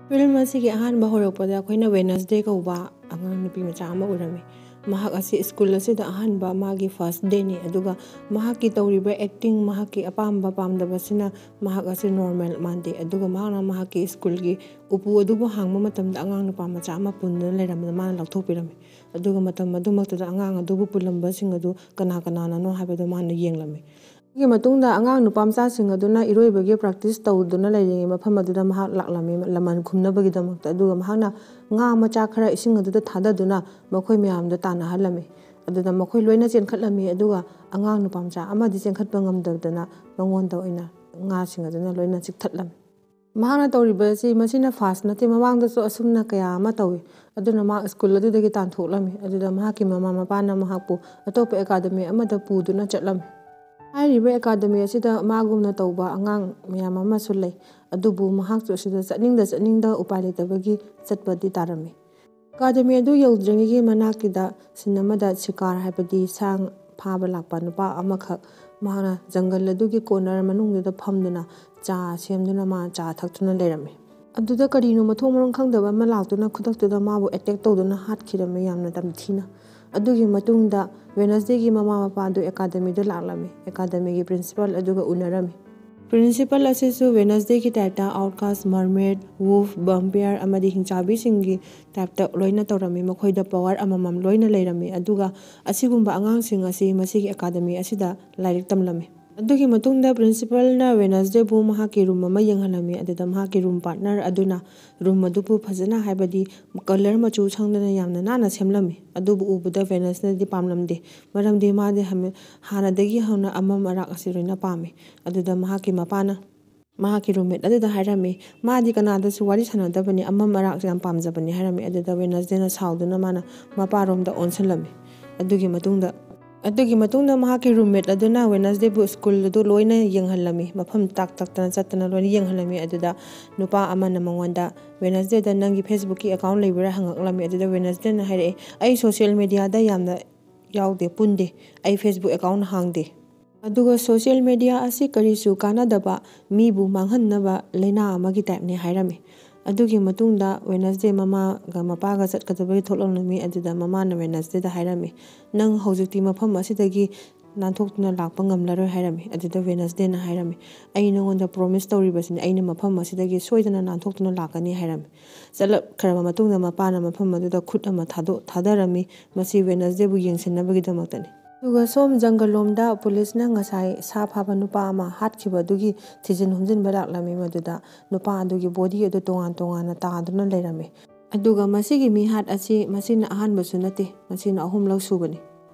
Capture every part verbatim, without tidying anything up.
Film ꯑꯁꯤꯒꯤ ꯑꯍꯥꯟꯕ ꯍꯧꯔꯛꯄꯗ ꯑꯩꯈꯣꯏꯅ ꯋꯦꯅꯁꯗꯦ ꯀꯧꯕ ꯑꯉꯥꯡ ꯅꯨꯄꯤ ꯃꯆꯥ ꯑꯃ ꯎꯔꯝꯃꯤ꯫ ꯃꯍꯥꯛ ꯑꯁꯤ ꯁ꯭ꯀꯨꯜ ꯑꯁꯤꯗ ꯑꯍꯥꯟꯕ ꯃꯥꯒꯤ ꯐꯥꯔꯁ ꯗꯦꯅꯤ꯫ ꯑꯗꯨꯒ ꯃꯍꯥꯛꯀꯤ ꯇꯧꯔꯤꯕ ꯑꯦꯛꯇꯤꯡ, ꯃꯍꯥꯛꯀꯤ ꯑꯄꯥꯝꯕ ꯄꯥꯝꯗꯕꯁꯤꯅ ꯃꯍꯥꯛ ꯑꯁꯤ ꯅꯣꯔꯃꯦꯜ ꯃꯥꯟꯗꯦ꯫ ꯑꯗꯨꯒ ꯃꯍꯥꯛꯅ ꯃꯍꯥꯛꯀꯤ ꯁ꯭ꯀꯨꯜꯒꯤ ꯎꯄꯨ ꯑꯗꯨꯕꯨ ꯍꯥꯡꯕ ꯃꯇꯝꯗ ꯑꯉꯥꯡ ꯅꯨꯄꯥ ꯃꯆꯥ ꯑꯃ ꯄꯨꯟꯗꯨꯅ ꯂꯩꯔꯝꯕꯗ ꯃꯥꯅ ꯂꯧꯊꯣꯛꯄꯤꯔꯝꯃꯤ꯫ ꯑꯗꯨꯒ ꯃꯇꯝ ꯑꯗꯨꯃꯛꯇꯗ ꯑꯉꯥꯡ ꯑꯗꯨꯕꯨ ꯄꯨꯜꯂꯝꯕꯁꯤꯡ ꯑꯗꯨ ꯀꯅꯥ ꯀꯅꯥꯅꯅꯣ ꯍꯥꯏꯕꯗꯨ ꯃꯥꯅ ꯌꯦꯡꯂꯝꯃꯤ꯫ ꯑꯗꯨꯒꯤ ꯃꯇꯨꯡꯗ ꯑꯉꯥꯡ ꯅꯨꯄꯥ ꯃꯆꯥꯁꯤꯡ ꯑꯗꯨꯅ ꯏꯔꯣꯏꯕꯒꯤ ꯄ꯭ꯔꯥꯛꯇꯤꯁ ꯇꯧꯗꯨꯅ ꯂꯩꯔꯤꯉꯩ ꯃꯐꯝ ꯑꯗꯨꯗ ꯃꯍꯥꯛ ꯂꯥꯛꯂꯝꯃꯤ꯫ ꯂꯃꯟ ꯈꯨꯝꯅꯕꯒꯤꯗꯃꯛꯇ꯫ ꯑꯗꯨꯒ ꯃꯍꯥꯛꯅ ꯉꯥ ꯃꯆꯥ ꯈꯔ ꯏꯁꯤꯡ ꯑꯗꯨꯗ ꯊꯥꯗꯗꯨꯅ ꯃꯈꯣꯏ ꯃꯌꯥꯝꯗ ꯇꯥꯟꯅꯍꯜꯂꯝꯃꯤ꯫ ꯑꯗꯨꯗ ꯃꯈꯣꯏ ꯂꯣꯏꯅ ꯆꯦꯟꯈꯠꯂꯝꯃꯤ꯫ ꯑꯗꯨꯒ ꯑꯉꯥꯡ ꯅꯨꯄꯥ ꯃꯆꯥ ꯑꯃꯗꯤ ꯆꯦꯟꯈꯠꯄ ꯉꯝꯗꯗꯅ ꯃꯉꯣꯟꯗ ꯑꯣꯏꯅ ꯉꯥꯁꯤꯡ ꯑꯗꯨꯅ ꯂꯣꯏꯅ ꯆꯤꯛꯊꯠꯂꯝꯃꯤ꯫ ꯃꯍꯥꯛꯅ ꯇꯧꯔꯤꯕ ꯑꯁꯤ ꯃꯁꯤꯅ ꯐꯥꯔꯁ ꯅꯠꯇꯦ, ꯃꯃꯥꯡꯗꯁꯨ ꯑꯁꯨꯝꯅ ꯀꯌꯥ ꯑꯃ ꯇꯧꯏ꯫ ꯑꯗꯨꯅ ꯃꯍꯥꯛ ꯁ꯭ꯀꯨꯜ ꯑꯗꯨꯗꯒꯤ ꯇꯥꯟꯊꯣꯛꯂꯝꯃꯤ꯫ ꯑꯗꯨꯗ ꯃꯍꯥꯛꯀꯤ ꯃꯃꯥ ꯃꯄꯥꯅ ꯃꯍꯥꯛꯄꯨ ꯑꯇꯣꯞꯄ ꯑꯦꯀꯥꯗꯃꯤ ꯑꯃꯗ ꯄꯨꯗꯨꯅ ꯆꯠꯂꯝꯃꯤ꯫ ꯍꯥꯏꯔꯤꯕ ꯑꯦꯀꯥꯗꯃꯤ ꯑꯁꯤꯗ ꯃꯥꯒꯨꯝꯅ ꯇꯧꯕ ꯑꯉꯥꯡ ꯃꯌꯥꯝ ꯑꯃꯁꯨ ꯂꯩ꯫ ꯑꯗꯨꯕꯨ ꯃꯍꯥꯛꯁꯨ ꯑꯁꯤꯗ ꯆꯠꯅꯤꯡꯗ ꯆꯠꯅꯤꯡꯗ ꯎꯄꯥꯏ ꯂꯩꯇꯕꯒꯤ ꯆꯠꯄꯗꯤ ꯇꯥꯔꯝꯃꯤ꯫ ꯑꯦꯀꯥꯗꯃꯤ ꯑꯗꯨ ꯌꯧꯗ꯭ꯔꯤꯉꯩꯒꯤ ꯃꯅꯥꯛꯀꯤꯗ ꯁꯤꯟ ꯑꯃꯗ ꯁꯤꯀꯥꯔ, ꯍꯥꯏꯕꯗꯤ ꯁꯥ ꯐꯥꯕ ꯂꯥꯛꯄ ꯅꯨꯄꯥ ꯑꯃꯈꯛ ꯃꯍꯥꯛꯅ ꯖꯪꯒꯜ ꯑꯗꯨꯒꯤ ꯀꯣꯔꯅꯔ ꯃꯅꯨꯡꯗꯨꯗ ꯐꯝꯗꯨꯅ ꯆꯥ ꯁꯦꯝꯗꯨꯅ ꯃꯥ ꯆꯥ ꯊꯛꯇꯨꯅ ꯂꯩꯔꯝꯃꯤ꯫ ꯑꯗꯨꯗ ꯀꯔꯤꯅꯣ ꯃꯊꯣꯡ ꯃꯔꯝ ꯈꯪꯗꯕ ꯑꯃ ꯂꯥꯛꯇꯨꯅ ꯈꯨꯗꯛꯇꯨꯗ ꯃꯥꯕꯨ ꯑꯦꯇꯦꯛ ꯇꯧꯗꯨꯅ ꯍꯥꯠꯈꯤꯔꯝꯃꯤ, ꯌꯥꯝꯅ ꯇꯝꯊꯤꯅ꯫ ꯑꯗꯨꯒꯤ ꯃꯇꯨꯡꯗ ꯋꯦꯅꯁꯗꯦꯒꯤ ꯃꯃꯥ ꯃꯄꯥ ꯑꯗꯨ ꯑꯦꯀꯥꯗꯃꯤꯗ ꯂꯥꯛꯂꯝꯃꯤ꯫ ꯑꯦꯀꯥꯗꯃꯤꯒꯤ ꯄ꯭ꯔꯤꯟꯁꯤꯄꯥꯜ ꯑꯗꯨꯒ ꯎꯅꯔꯝꯃꯤ꯫ ꯄ꯭ꯔꯤꯟꯁꯤꯄꯥꯜ ꯑꯁꯤꯁꯨ ꯋꯦꯅꯁꯗꯦꯒꯤ ꯇꯥꯏꯞꯇ ꯑꯥꯎꯠꯀꯥꯁ, ꯃꯔꯃꯦꯗ, ꯋꯨꯜꯐ, ꯚꯦꯝꯄꯌꯔ ꯑꯃꯗꯤ ꯍꯤꯡꯆꯥꯕꯤꯁꯤꯡꯒꯤ ꯇꯥꯏꯞꯇ ꯂꯣꯏꯅ ꯇꯧꯔꯝꯃꯤ꯫ ꯃꯈꯣꯏꯗ ꯄꯋꯥꯔ ꯑꯃꯃꯝ ꯂꯣꯏꯅ ꯂꯩꯔꯝꯃꯤ꯫ ꯑꯗꯨꯒ ꯑꯁꯤꯒꯨꯝꯕ ꯑꯉꯥꯡꯁꯤꯡ ꯑꯁꯤ ꯃꯁꯤꯒꯤ ꯑꯦꯀꯥꯗꯃꯤ ꯑꯁꯤꯗ ꯂꯥꯏꯔꯤꯛ ꯇꯝꯂꯝꯃꯤ꯫ ꯑꯗꯨꯒꯤ ꯃꯇꯨꯡꯗ ꯄ꯭ꯔꯤꯟꯁꯤꯄꯥꯜꯅ ꯋꯦꯅꯁꯗꯦꯕꯨ ꯃꯍꯥꯛꯀꯤ ꯔꯨꯝ ꯑꯃ ꯌꯦꯡꯍꯜꯂꯝꯃꯤ꯫ ꯑꯗꯨꯗ ꯃꯍꯥꯛꯀꯤ ꯔꯨꯝ ꯄꯥꯔꯠꯅꯔ ꯑꯗꯨꯅ ꯔꯨꯝ ꯑꯗꯨꯕꯨ ꯐꯖꯅ, ꯍꯥꯏꯕꯗꯤ ꯀꯂꯔ ꯃꯆꯨ ꯁꯪꯗꯅ ꯌꯥꯝꯅ ꯅꯥꯟꯅ ꯁꯦꯝꯂꯝꯃꯤ꯫ ꯑꯗꯨꯕꯨ ꯎꯕꯗ ꯋꯦꯅꯁꯗꯦꯗꯤ ꯄꯥꯝꯂꯝꯗꯦ, ꯃꯔꯝꯗꯤ ꯃꯥꯗꯤ ꯍꯥꯟꯅꯗꯒꯤ ꯍꯧꯅ ꯑꯃꯝ ꯑꯔꯥꯛ ꯑꯁꯤ ꯂꯣꯏꯅ ꯄꯥꯝꯃꯤ꯫ ꯑꯗꯨꯗ ꯃꯍꯥꯛꯀꯤ ꯃꯄꯥꯅ ꯃꯍꯥꯛꯀꯤ ꯔꯨꯝꯃꯦꯠ ꯑꯗꯨꯗ ꯍꯥꯏꯔꯝꯃꯤ, ꯃꯥꯗꯤ ꯀꯅꯥꯗꯁꯨ ꯋꯥꯔꯤ ꯁꯥꯟꯅꯗꯕꯅꯤ, ꯑꯃꯝ ꯑꯔꯥꯛꯁꯦ ꯌꯥꯝ ꯄꯥꯝꯖꯕꯅꯤ ꯍꯥꯏꯔꯝꯃꯤ꯫ ꯑꯗꯨꯗ ꯋꯦꯅꯁꯗꯦꯅ ꯁꯥꯎꯗꯨꯅ ꯃꯥꯅ ꯃꯄꯥꯔꯣꯝꯗ ꯑꯣꯟꯁꯤꯜꯂꯝꯃꯤ꯫ ꯑꯗꯨꯒꯤ ꯃꯇꯨꯡꯗ ꯑꯗꯨꯒꯤ ꯃꯇꯨꯡꯗ ꯃꯍꯥꯛꯀꯤ ꯔꯨꯝꯃꯦꯠ ꯑꯗꯨꯅ ꯋꯦꯅꯁꯗꯦꯕꯨ ꯁ꯭ꯀꯨꯜ ꯑꯗꯨ ꯂꯣꯏꯅ ꯌꯦꯡꯍꯜꯂꯝꯃꯤ꯫ ꯃꯐꯝ ꯇꯥꯛ ꯇꯛꯇꯅ ꯆꯠꯇꯅ ꯂꯣꯏꯅ ꯌꯦꯡꯍꯜꯂꯝꯃꯤ꯫ ꯑꯗꯨꯗ ꯅꯨꯄꯥ ꯑꯃꯅ ꯃꯉꯣꯟꯗ, "ꯋꯦꯅꯁꯗꯦꯗ ꯅꯪꯒꯤ ꯐꯦꯁꯕꯨꯛꯀꯤ ꯑꯦꯀꯥꯎꯟ ꯂꯩꯕ꯭ꯔꯥ?" ꯍꯪꯉꯛꯂꯝꯃꯤ꯫ ꯑꯗꯨꯗ ꯋꯦꯅꯁꯗꯦꯅ ꯍꯥꯏꯔꯛꯑꯦ, "ꯑꯩ ꯁꯣꯁꯤꯌꯦꯜ ꯃꯦꯗꯤꯌꯥꯗ ꯌꯥꯝꯅ ꯌꯥꯎꯗꯦ, ꯄꯨꯟꯗꯦ꯫ ꯑꯩ ꯐꯦꯁꯕꯨꯛ ꯑꯦꯀꯥꯎꯟ ꯍꯥꯡꯗꯦ꯫ ꯑꯗꯨꯒ ꯁꯣꯁꯤꯌꯦꯜ ꯃꯦꯗꯤꯌꯥ ꯑꯁꯤ ꯀꯔꯤꯁꯨ ꯀꯥꯟꯅꯗꯕ, ꯃꯤꯕꯨ ꯃꯥꯡꯍꯟꯅꯕ ꯂꯩꯅꯥ ꯑꯃꯒꯤ ꯇꯥꯏꯞꯅꯤ" ꯍꯥꯏꯔꯝꯃꯤ꯫ ꯑꯗꯨꯒꯤ ꯃꯇꯨꯡꯗ ꯋꯦꯅꯁꯗꯦ ꯃꯃꯥꯒ ꯃꯄꯥꯒ ꯆꯠꯀꯗꯕꯒꯤ ꯊꯣꯛꯂꯛꯂꯝꯃꯤ꯫ ꯑꯗꯨꯗ ꯃꯃꯥꯅ ꯋꯦꯅꯁꯗꯦꯗ ꯍꯥꯏꯔꯝꯃꯤ, "ꯅꯪ ꯍꯧꯖꯤꯛꯇꯤ ꯃꯐꯝ ꯑꯁꯤꯗꯒꯤ ꯅꯥꯟꯊꯣꯛꯇꯨꯅ ꯂꯥꯛꯄ ꯉꯝꯂꯔꯣꯏ" ꯍꯥꯏꯔꯝꯃꯤ꯫ ꯑꯗꯨꯗ ꯋꯦꯅꯁꯗꯦꯅ ꯍꯥꯏꯔꯝꯃꯤ, "ꯑꯩ ꯅꯉꯣꯟꯗ ꯄ꯭ꯔꯣꯃꯤꯁ ꯇꯧꯔꯤꯕꯁꯤꯅꯤ, ꯑꯩꯅ ꯃꯐꯝ ꯑꯁꯤꯗꯒꯤ ꯁꯣꯏꯗꯅ ꯅꯥꯟꯊꯣꯛꯇꯨꯅ ꯂꯥꯛꯀꯅꯤ" ꯍꯥꯏꯔꯝꯃꯤ꯫ ꯆꯠꯂꯛꯈ꯭ꯔꯕ ꯃꯇꯨꯡꯗ ꯃꯄꯥꯅ ꯃꯐꯝ ꯑꯗꯨꯗ ꯈꯨꯠ ꯑꯃ ꯊꯥꯗꯣꯛ ꯊꯥꯗꯔꯝꯃꯤ꯫ ꯃꯁꯤ ꯋꯦꯅꯁꯗꯦꯕꯨ ꯌꯦꯡꯁꯤꯟꯅꯕꯒꯤꯗꯃꯛꯇꯅꯤ꯫ ꯑꯗꯨꯒ ꯁꯣꯝ ꯖꯪꯒꯜ ꯂꯣꯝꯗ ꯄꯨꯂꯤꯁꯅ ꯉꯁꯥꯏ ꯁꯥ ꯐꯥꯕ ꯅꯨꯄꯥ ꯑꯃ ꯍꯥꯠꯈꯤꯕ ꯑꯗꯨꯒꯤ ꯊꯤꯖꯤꯟ ꯍꯨꯝꯖꯤꯟꯕ ꯂꯥꯛꯂꯝꯃꯤ꯫ ꯃꯗꯨꯗ ꯅꯨꯄꯥ ꯑꯗꯨꯒꯤ ꯕꯣꯗꯤ ꯑꯗꯨ ꯇꯣꯉꯥꯟ ꯇꯣꯉꯥꯟꯅ ꯇꯥꯗꯨꯅ ꯂꯩꯔꯝꯃꯤ꯫ ꯑꯗꯨꯒ ꯃꯁꯤꯒꯤ ꯃꯤꯍꯥꯠ ꯑꯁꯤ ꯃꯁꯤꯅ ꯑꯍꯥꯟꯕꯁꯨ ꯅꯠꯇꯦ, ꯃꯁꯤꯅ ꯑꯍꯨꯝꯂꯛ ꯁꯨꯕꯅꯤ꯫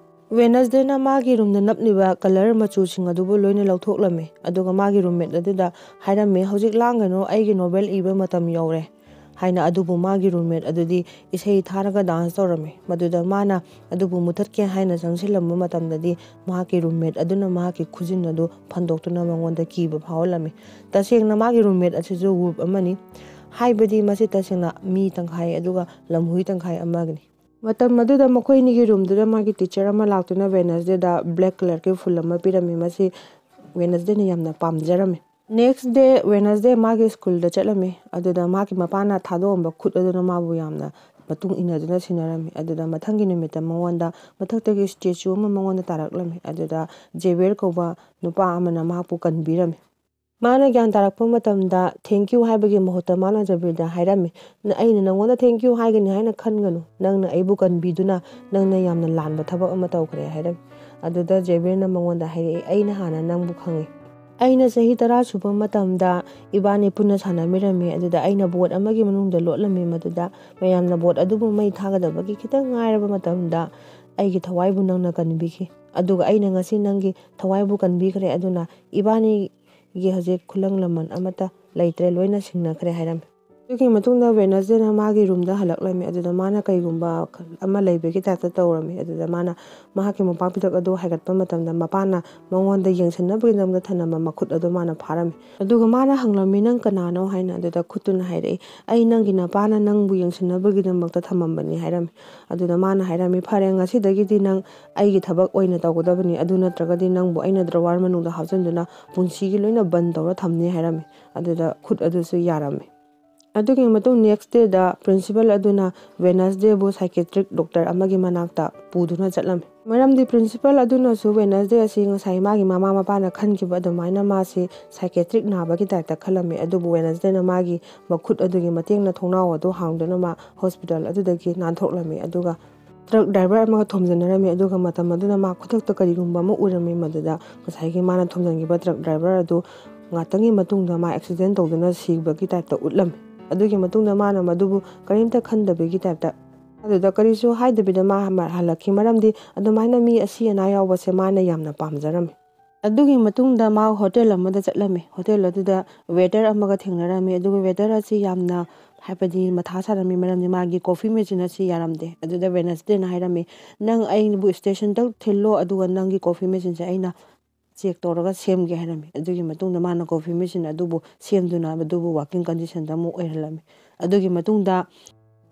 ꯋꯦꯅꯁꯗꯦꯅ ꯃꯥꯒꯤ ꯔꯨꯝꯗ ꯅꯞꯂꯤꯕ ꯀꯂꯔ ꯃꯆꯨꯁꯤꯡ ꯑꯗꯨꯕꯨ ꯂꯣꯏꯅ ꯂꯧꯊꯣꯛꯂꯝꯃꯤ꯫ ꯑꯗꯨꯒ ꯃꯥꯒꯤ ꯔꯨꯝꯃꯦꯠ ꯑꯗꯨꯗ ꯍꯥꯏꯔꯝꯃꯤ, "ꯍꯧꯖꯤꯛ ꯂꯥꯡꯒꯅꯨ, ꯑꯩꯒꯤ ꯅꯣꯕꯦꯜ ꯏꯕ ꯃꯇꯝ ꯌꯧꯔꯦ" ꯍꯥꯏꯅ꯫ ꯑꯗꯨꯕꯨ ꯃꯥꯒꯤ ꯔꯨꯝꯃꯦꯠ ꯑꯗꯨꯗꯤ ꯏꯁꯩ ꯊꯥꯔꯒ ꯗꯥꯟꯁ ꯇꯧꯔꯝꯃꯤ꯫ ꯃꯗꯨꯗ ꯃꯥꯅ ꯑꯗꯨꯕꯨ ꯃꯨꯊꯠꯀꯦ ꯍꯥꯏꯅ ꯆꯪꯁꯤꯜꯂꯝꯕ ꯃꯇꯝꯗꯗꯤ ꯃꯍꯥꯛꯀꯤ ꯔꯨꯝꯃꯦꯠ ꯑꯗꯨꯅ ꯃꯍꯥꯛꯀꯤ ꯈꯨꯖꯤꯟ ꯑꯗꯨ ꯐꯟꯗꯣꯛꯇꯨꯅ ꯃꯉꯣꯟꯗ ꯀꯤꯕ ꯐꯥꯎꯍꯜꯂꯝꯃꯤ꯫ ꯇꯁꯦꯡꯅ ꯃꯥꯒꯤ ꯔꯨꯝꯃꯦꯠ ꯑꯁꯤꯁꯨ ꯋꯨꯜꯐ ꯑꯃꯅꯤ, ꯍꯥꯏꯕꯗꯤ ꯃꯁꯤ ꯇꯁꯦꯡꯅ ꯃꯤ ꯇꯪꯈꯥꯏ ꯑꯗꯨꯒ ꯂꯝꯍꯨꯏ ꯇꯪꯈꯥꯏ ꯑꯃꯒꯅꯤ꯫ ꯃꯇꯝ ꯑꯗꯨꯗ ꯃꯈꯣꯏ ꯑꯅꯤꯒꯤ ꯔꯨꯝꯗꯨꯗ ꯃꯥꯒꯤ ꯇꯤꯆꯔ ꯑꯃ ꯂꯥꯛꯇꯨꯅ ꯋꯦꯅꯁꯗꯦꯗ ꯕ꯭ꯂꯦꯛ ꯀꯂꯔꯒꯤ ꯐꯨꯜ ꯑꯃ ꯄꯤꯔꯝꯃꯤ꯫ ꯃꯁꯤ ꯋꯦꯅꯁꯗꯦꯅ ꯌꯥꯝꯅ ꯄꯥꯝꯖꯔꯝꯃꯤ꯫ ꯅꯦꯛꯁ ꯗꯦ ꯋꯦꯅꯁꯗꯦ ꯃꯥꯒꯤ ꯁ꯭ꯀꯨꯜꯗ ꯆꯠꯂꯝꯃꯤ꯫ ꯑꯗꯨꯗ ꯃꯥꯒꯤ ꯃꯄꯥꯅ ꯊꯥꯗꯣꯛꯑꯝꯕ ꯈꯨꯠ ꯑꯗꯨꯅ ꯃꯥꯕꯨ ꯌꯥꯝꯅ ꯃꯇꯨꯡ ꯏꯟꯅꯗꯨꯅ ꯁꯤꯟꯅꯔꯝꯃꯤ꯫ ꯑꯗꯨꯗ ꯃꯊꯪꯒꯤ ꯅꯨꯃꯤꯠꯇ ꯃꯉꯣꯟꯗ ꯃꯊꯛꯇꯒꯤ ꯁ꯭ꯇꯦꯆꯨ ꯑꯃ ꯃꯉꯣꯟꯗ ꯇꯥꯔꯛꯂꯝꯃꯤ꯫ ꯑꯗꯨꯗ ꯖꯦꯕꯤꯌꯔ ꯀꯧꯕ ꯅꯨꯄꯥ ꯑꯃꯅ ꯃꯍꯥꯛꯄꯨ ꯀꯟꯕꯤꯔꯝꯃꯤ꯫ ꯃꯥꯅ ꯒ꯭ꯌꯥꯟ ꯇꯥꯔꯛꯄ ꯃꯇꯝꯗ thank you ꯍꯥꯏꯕꯒꯤ ꯃꯍꯨꯠꯇ ꯃꯥꯅ ꯖꯦꯕꯤꯌꯔꯗ ꯍꯥꯏꯔꯝꯃꯤ, "ꯅ-, ꯑꯩꯅ ꯅꯉꯣꯟꯗ thank you ꯍꯥꯏꯒꯅꯤ ꯍꯥꯏꯅ ꯈꯟꯒꯅꯨ, ꯅꯪꯅ ꯑꯩꯕꯨ ꯀꯟꯕꯤꯗꯨꯅ ꯅꯪꯅ ꯌꯥꯝꯅ ꯂꯥꯟꯕ ꯊꯕꯛ ꯑꯃ ꯇꯧꯈ꯭ꯔꯦ" ꯍꯥꯏꯔꯝꯃꯤ꯫ ꯑꯗꯨꯗ ꯖꯦꯕꯤꯌꯔꯅ ꯃꯉꯣꯟꯗ ꯍꯥꯏꯔꯛꯏ, "ꯑꯩꯅ ꯍꯥꯟꯅ ꯅꯪꯕꯨ ꯈꯪꯉꯤ꯫ ꯑꯩꯅ ꯆꯍꯤ ꯇꯔꯥ ꯁꯨꯕ ꯃꯇꯝꯗ ꯏꯕꯥꯅꯤ ꯄꯨꯟꯅ ꯁꯥꯟꯅꯃꯤꯔꯝꯃꯤ꯫ ꯑꯗꯨꯗ ꯑꯩꯅ ꯕꯣꯠ ꯑꯃꯒꯤ ꯃꯅꯨꯡꯗ ꯂꯣꯠꯂꯝꯃꯤ꯫ ꯃꯗꯨꯗ ꯃꯌꯥꯝꯅ ꯕꯣꯠ ꯑꯗꯨꯕꯨ ꯃꯩ ꯊꯥꯒꯗꯕꯒꯤ ꯈꯤꯇꯪ ꯉꯥꯏꯔꯕ ꯃꯇꯝꯗ ꯑꯩꯒꯤ ꯊꯋꯥꯏꯕꯨ ꯅꯪꯅ ꯀꯟꯕꯤꯈꯤ꯫ ꯑꯗꯨꯒ ꯑꯩꯅ ꯉꯁꯤ ꯅꯪꯒꯤ ꯊꯋꯥꯏꯕꯨ ꯀꯟꯕꯤꯈ꯭ꯔꯦ꯫ ꯑꯗꯨꯅ ꯏꯕꯥꯅꯤꯒꯤ ꯍꯧꯖꯤꯛ ꯈꯨꯂꯪ ꯂꯃꯟ ꯑꯃꯠꯇ ꯂꯩꯇ꯭ꯔꯦ, ꯂꯣꯏꯅ ꯁꯤꯡꯅꯈ꯭ꯔꯦ" ꯍꯥꯏꯔꯝꯃꯤ꯫ ꯑꯗꯨꯒꯤ ꯃꯇꯨꯡꯗ ꯋꯦꯅꯁꯗꯦꯅ ꯃꯥꯒꯤ ꯔꯨꯝꯗ ꯍꯜꯂꯛꯂꯝꯃꯤ꯫ ꯑꯗꯨꯗ ꯃꯥꯅ ꯀꯩꯒꯨꯝꯕ ꯑꯃ ꯂꯩꯕꯒꯤ ꯇꯥꯏꯞꯇ ꯇꯧꯔꯝꯃꯤ꯫ ꯑꯗꯨꯗ ꯃꯥꯅ ꯃꯍꯥꯛꯀꯤ ꯃꯣꯝꯄꯥꯛ ꯐꯤꯗꯛ ꯑꯗꯨ ꯍꯥꯏꯒꯠꯄ ꯃꯇꯝꯗ ꯃꯄꯥꯅ ꯃꯉꯣꯟꯗ ꯌꯦꯡꯁꯤꯟꯅꯕꯒꯤꯗꯃꯛꯇ ꯊꯅꯝꯕ ꯃꯈꯨꯠ ꯑꯗꯨ ꯃꯥꯅ ꯐꯥꯔꯝꯃꯤ꯫ ꯑꯗꯨꯒ ꯃꯥꯅ ꯍꯪꯂꯝꯃꯤ, "ꯅꯪ ꯀꯅꯥꯅꯣ?" ꯍꯥꯏꯅ꯫ ꯑꯗꯨꯗ ꯈꯨꯠꯇꯨꯅ ꯍꯥꯏꯔꯛꯏ, "ꯑꯩ ꯅꯪꯒꯤ ꯅꯄꯥꯅ ꯅꯪꯕꯨ ꯌꯦꯡꯁꯤꯟꯅꯕꯒꯤꯗꯃꯛꯇ ꯊꯝꯃꯝꯕꯅꯤ" ꯍꯥꯏꯔꯝꯃꯤ꯫ ꯑꯗꯨꯗ ꯃꯥꯅ ꯍꯥꯏꯔꯝꯃꯤ, "ꯐꯔꯦ, ꯉꯁꯤꯗꯒꯤꯗꯤ ꯅꯪ ꯑꯩꯒꯤ ꯊꯕꯛ ꯑꯣꯏꯅ ꯇꯧꯒꯗꯕꯅꯤ, ꯑꯗꯨ ꯅꯠꯇ꯭ꯔꯒꯗꯤ ꯅꯪꯕꯨ ꯑꯩꯅ ꯗ꯭ꯔꯋꯥꯔ ꯃꯅꯨꯡꯗ ꯍꯥꯞꯆꯤꯟꯗꯨꯅ ꯄꯨꯟꯁꯤꯒꯤ ꯂꯣꯏꯅ ꯕꯟ ꯇꯧꯔ ꯊꯝꯅꯤ" ꯍꯥꯏꯔꯝꯃꯤ꯫ ꯑꯗꯨꯗ ꯈꯨꯠ ꯑꯗꯨꯁꯨ ꯌꯥꯔꯝꯃꯤ꯫ ꯑꯗꯨꯒꯤ ꯃꯇꯨꯡ next dayꯗ principal ꯑꯗꯨꯅ Wednesdayꯕꯨ psychiatric doctor ꯑꯃꯒꯤ ꯃꯅꯥꯛꯇ ꯄꯨꯗꯨꯅ ꯆꯠꯂꯝꯃꯤ꯫ ꯃꯔꯝꯗꯤ principal ꯑꯗꯨꯅꯁꯨ Wednesday ꯑꯁꯤ ꯉꯁꯥꯏ ꯃꯥꯒꯤ ꯃꯃꯥ ꯃꯄꯥꯅ ꯈꯟꯈꯤꯕ ꯑꯗꯨꯃꯥꯏꯅ ꯃꯥꯁꯤ psychiatric ꯅꯥꯕꯒꯤ typeꯇ ꯈꯜꯂꯝꯃꯤ꯫ ꯑꯗꯨꯕꯨ Wednesdayꯅ ꯃꯥꯒꯤ ꯃꯈꯨꯠ ꯑꯗꯨꯒꯤ ꯃꯇꯦꯡꯅ ꯊꯣꯡꯅꯥꯎ ꯑꯗꯨ ꯍꯥꯡꯗꯨꯅ ꯃꯥ hospital ꯑꯗꯨꯗꯒꯤ ꯅꯥꯟꯊꯣꯛꯂꯝꯃꯤ꯫ ꯑꯗꯨꯒ truck driver ꯑꯃꯒ ꯊꯣꯝꯖꯤꯟꯅꯔꯝꯃꯤ꯫ ꯑꯗꯨꯒ ꯃꯇꯝ ꯑꯗꯨꯗ ꯃꯥ ꯈꯨꯗꯛꯇ ꯀꯔꯤꯒꯨꯝꯕ ꯑꯃ ꯎꯔꯝꯃꯤ꯫ ꯃꯗꯨꯗ ꯉꯁꯥꯏꯒꯤ ꯃꯥꯅ ꯊꯣꯝꯖꯤꯟꯈꯤꯕ truck driver ꯑꯗꯨ ꯉꯥꯛꯇꯪꯒꯤ ꯃꯇꯨꯡꯗ ꯃꯥ accident ꯇꯧꯗꯨꯅ ꯁꯤꯕꯒꯤ typeꯇ ꯎꯠꯂꯝꯃꯤ꯫ ꯑꯗꯨꯒꯤ ꯃꯇꯨꯡꯗ ꯃꯥꯅ ꯃꯗꯨꯕꯨ ꯀꯔꯤꯝꯇ ꯈꯟꯗꯕꯒꯤ typeꯇ ꯑꯗꯨꯗ ꯀꯔꯤꯁꯨ ꯍꯥꯏꯗꯕꯤꯗ ꯃꯥ ꯃ-, ꯍꯜꯂꯛꯈꯤ꯫ ꯃꯔꯝꯗꯤ ꯑꯗꯨꯃꯥꯏꯅ ꯃꯤ ꯑꯁꯤ ꯑꯅꯥ ꯌꯥꯎꯕꯁꯦ ꯃꯥꯅ ꯌꯥꯝꯅ ꯄꯥꯝꯖꯔꯝꯃꯤ꯫ ꯑꯗꯨꯒꯤ ꯃꯇꯨꯡꯗ ꯃꯥ hotel ꯑꯃꯗ ꯆꯠꯂꯝꯃꯤ꯫ Hotel ꯑꯗꯨꯗ waiter ꯑꯃꯒ ꯊꯦꯡꯅꯔꯝꯃꯤ꯫ ꯑꯗꯨꯒ waiter ꯑꯁꯤ ꯌꯥꯝꯅ, ꯍꯥꯏꯕꯗꯤ, ꯃꯊꯥ ꯁꯥꯔꯝꯃꯤ, ꯃꯔꯝꯗꯤ ꯃꯥꯒꯤ coffee machine ꯑꯁꯤ ꯌꯥꯔꯝꯗꯦ꯫ ꯑꯗꯨꯗ Wednesdayꯅ ꯍꯥꯏꯔꯝꯃꯤ, "ꯅꯪ ꯑꯩꯕꯨ stationꯗ ꯊꯤꯜꯂꯣ, ꯑꯗꯨꯒ ꯅꯪꯒꯤ coffee machineꯁꯦ ꯑꯩꯅ check ꯇꯧꯔꯒ ꯁꯦꯝꯒꯦ" ꯍꯥꯏꯔꯝꯃꯤ꯫ ꯑꯗꯨꯒꯤ ꯃꯇꯨꯡꯗ ꯃꯥꯅ coffee machine ꯑꯗꯨꯕꯨ ꯁꯦꯝꯗꯨꯅ ꯃꯗꯨꯕꯨ working conditionꯗ ꯑꯃꯨꯛ ꯑꯣꯏꯍꯜꯂꯝꯃꯤ꯫ ꯑꯗꯨꯒꯤ ꯃꯇꯨꯡꯗ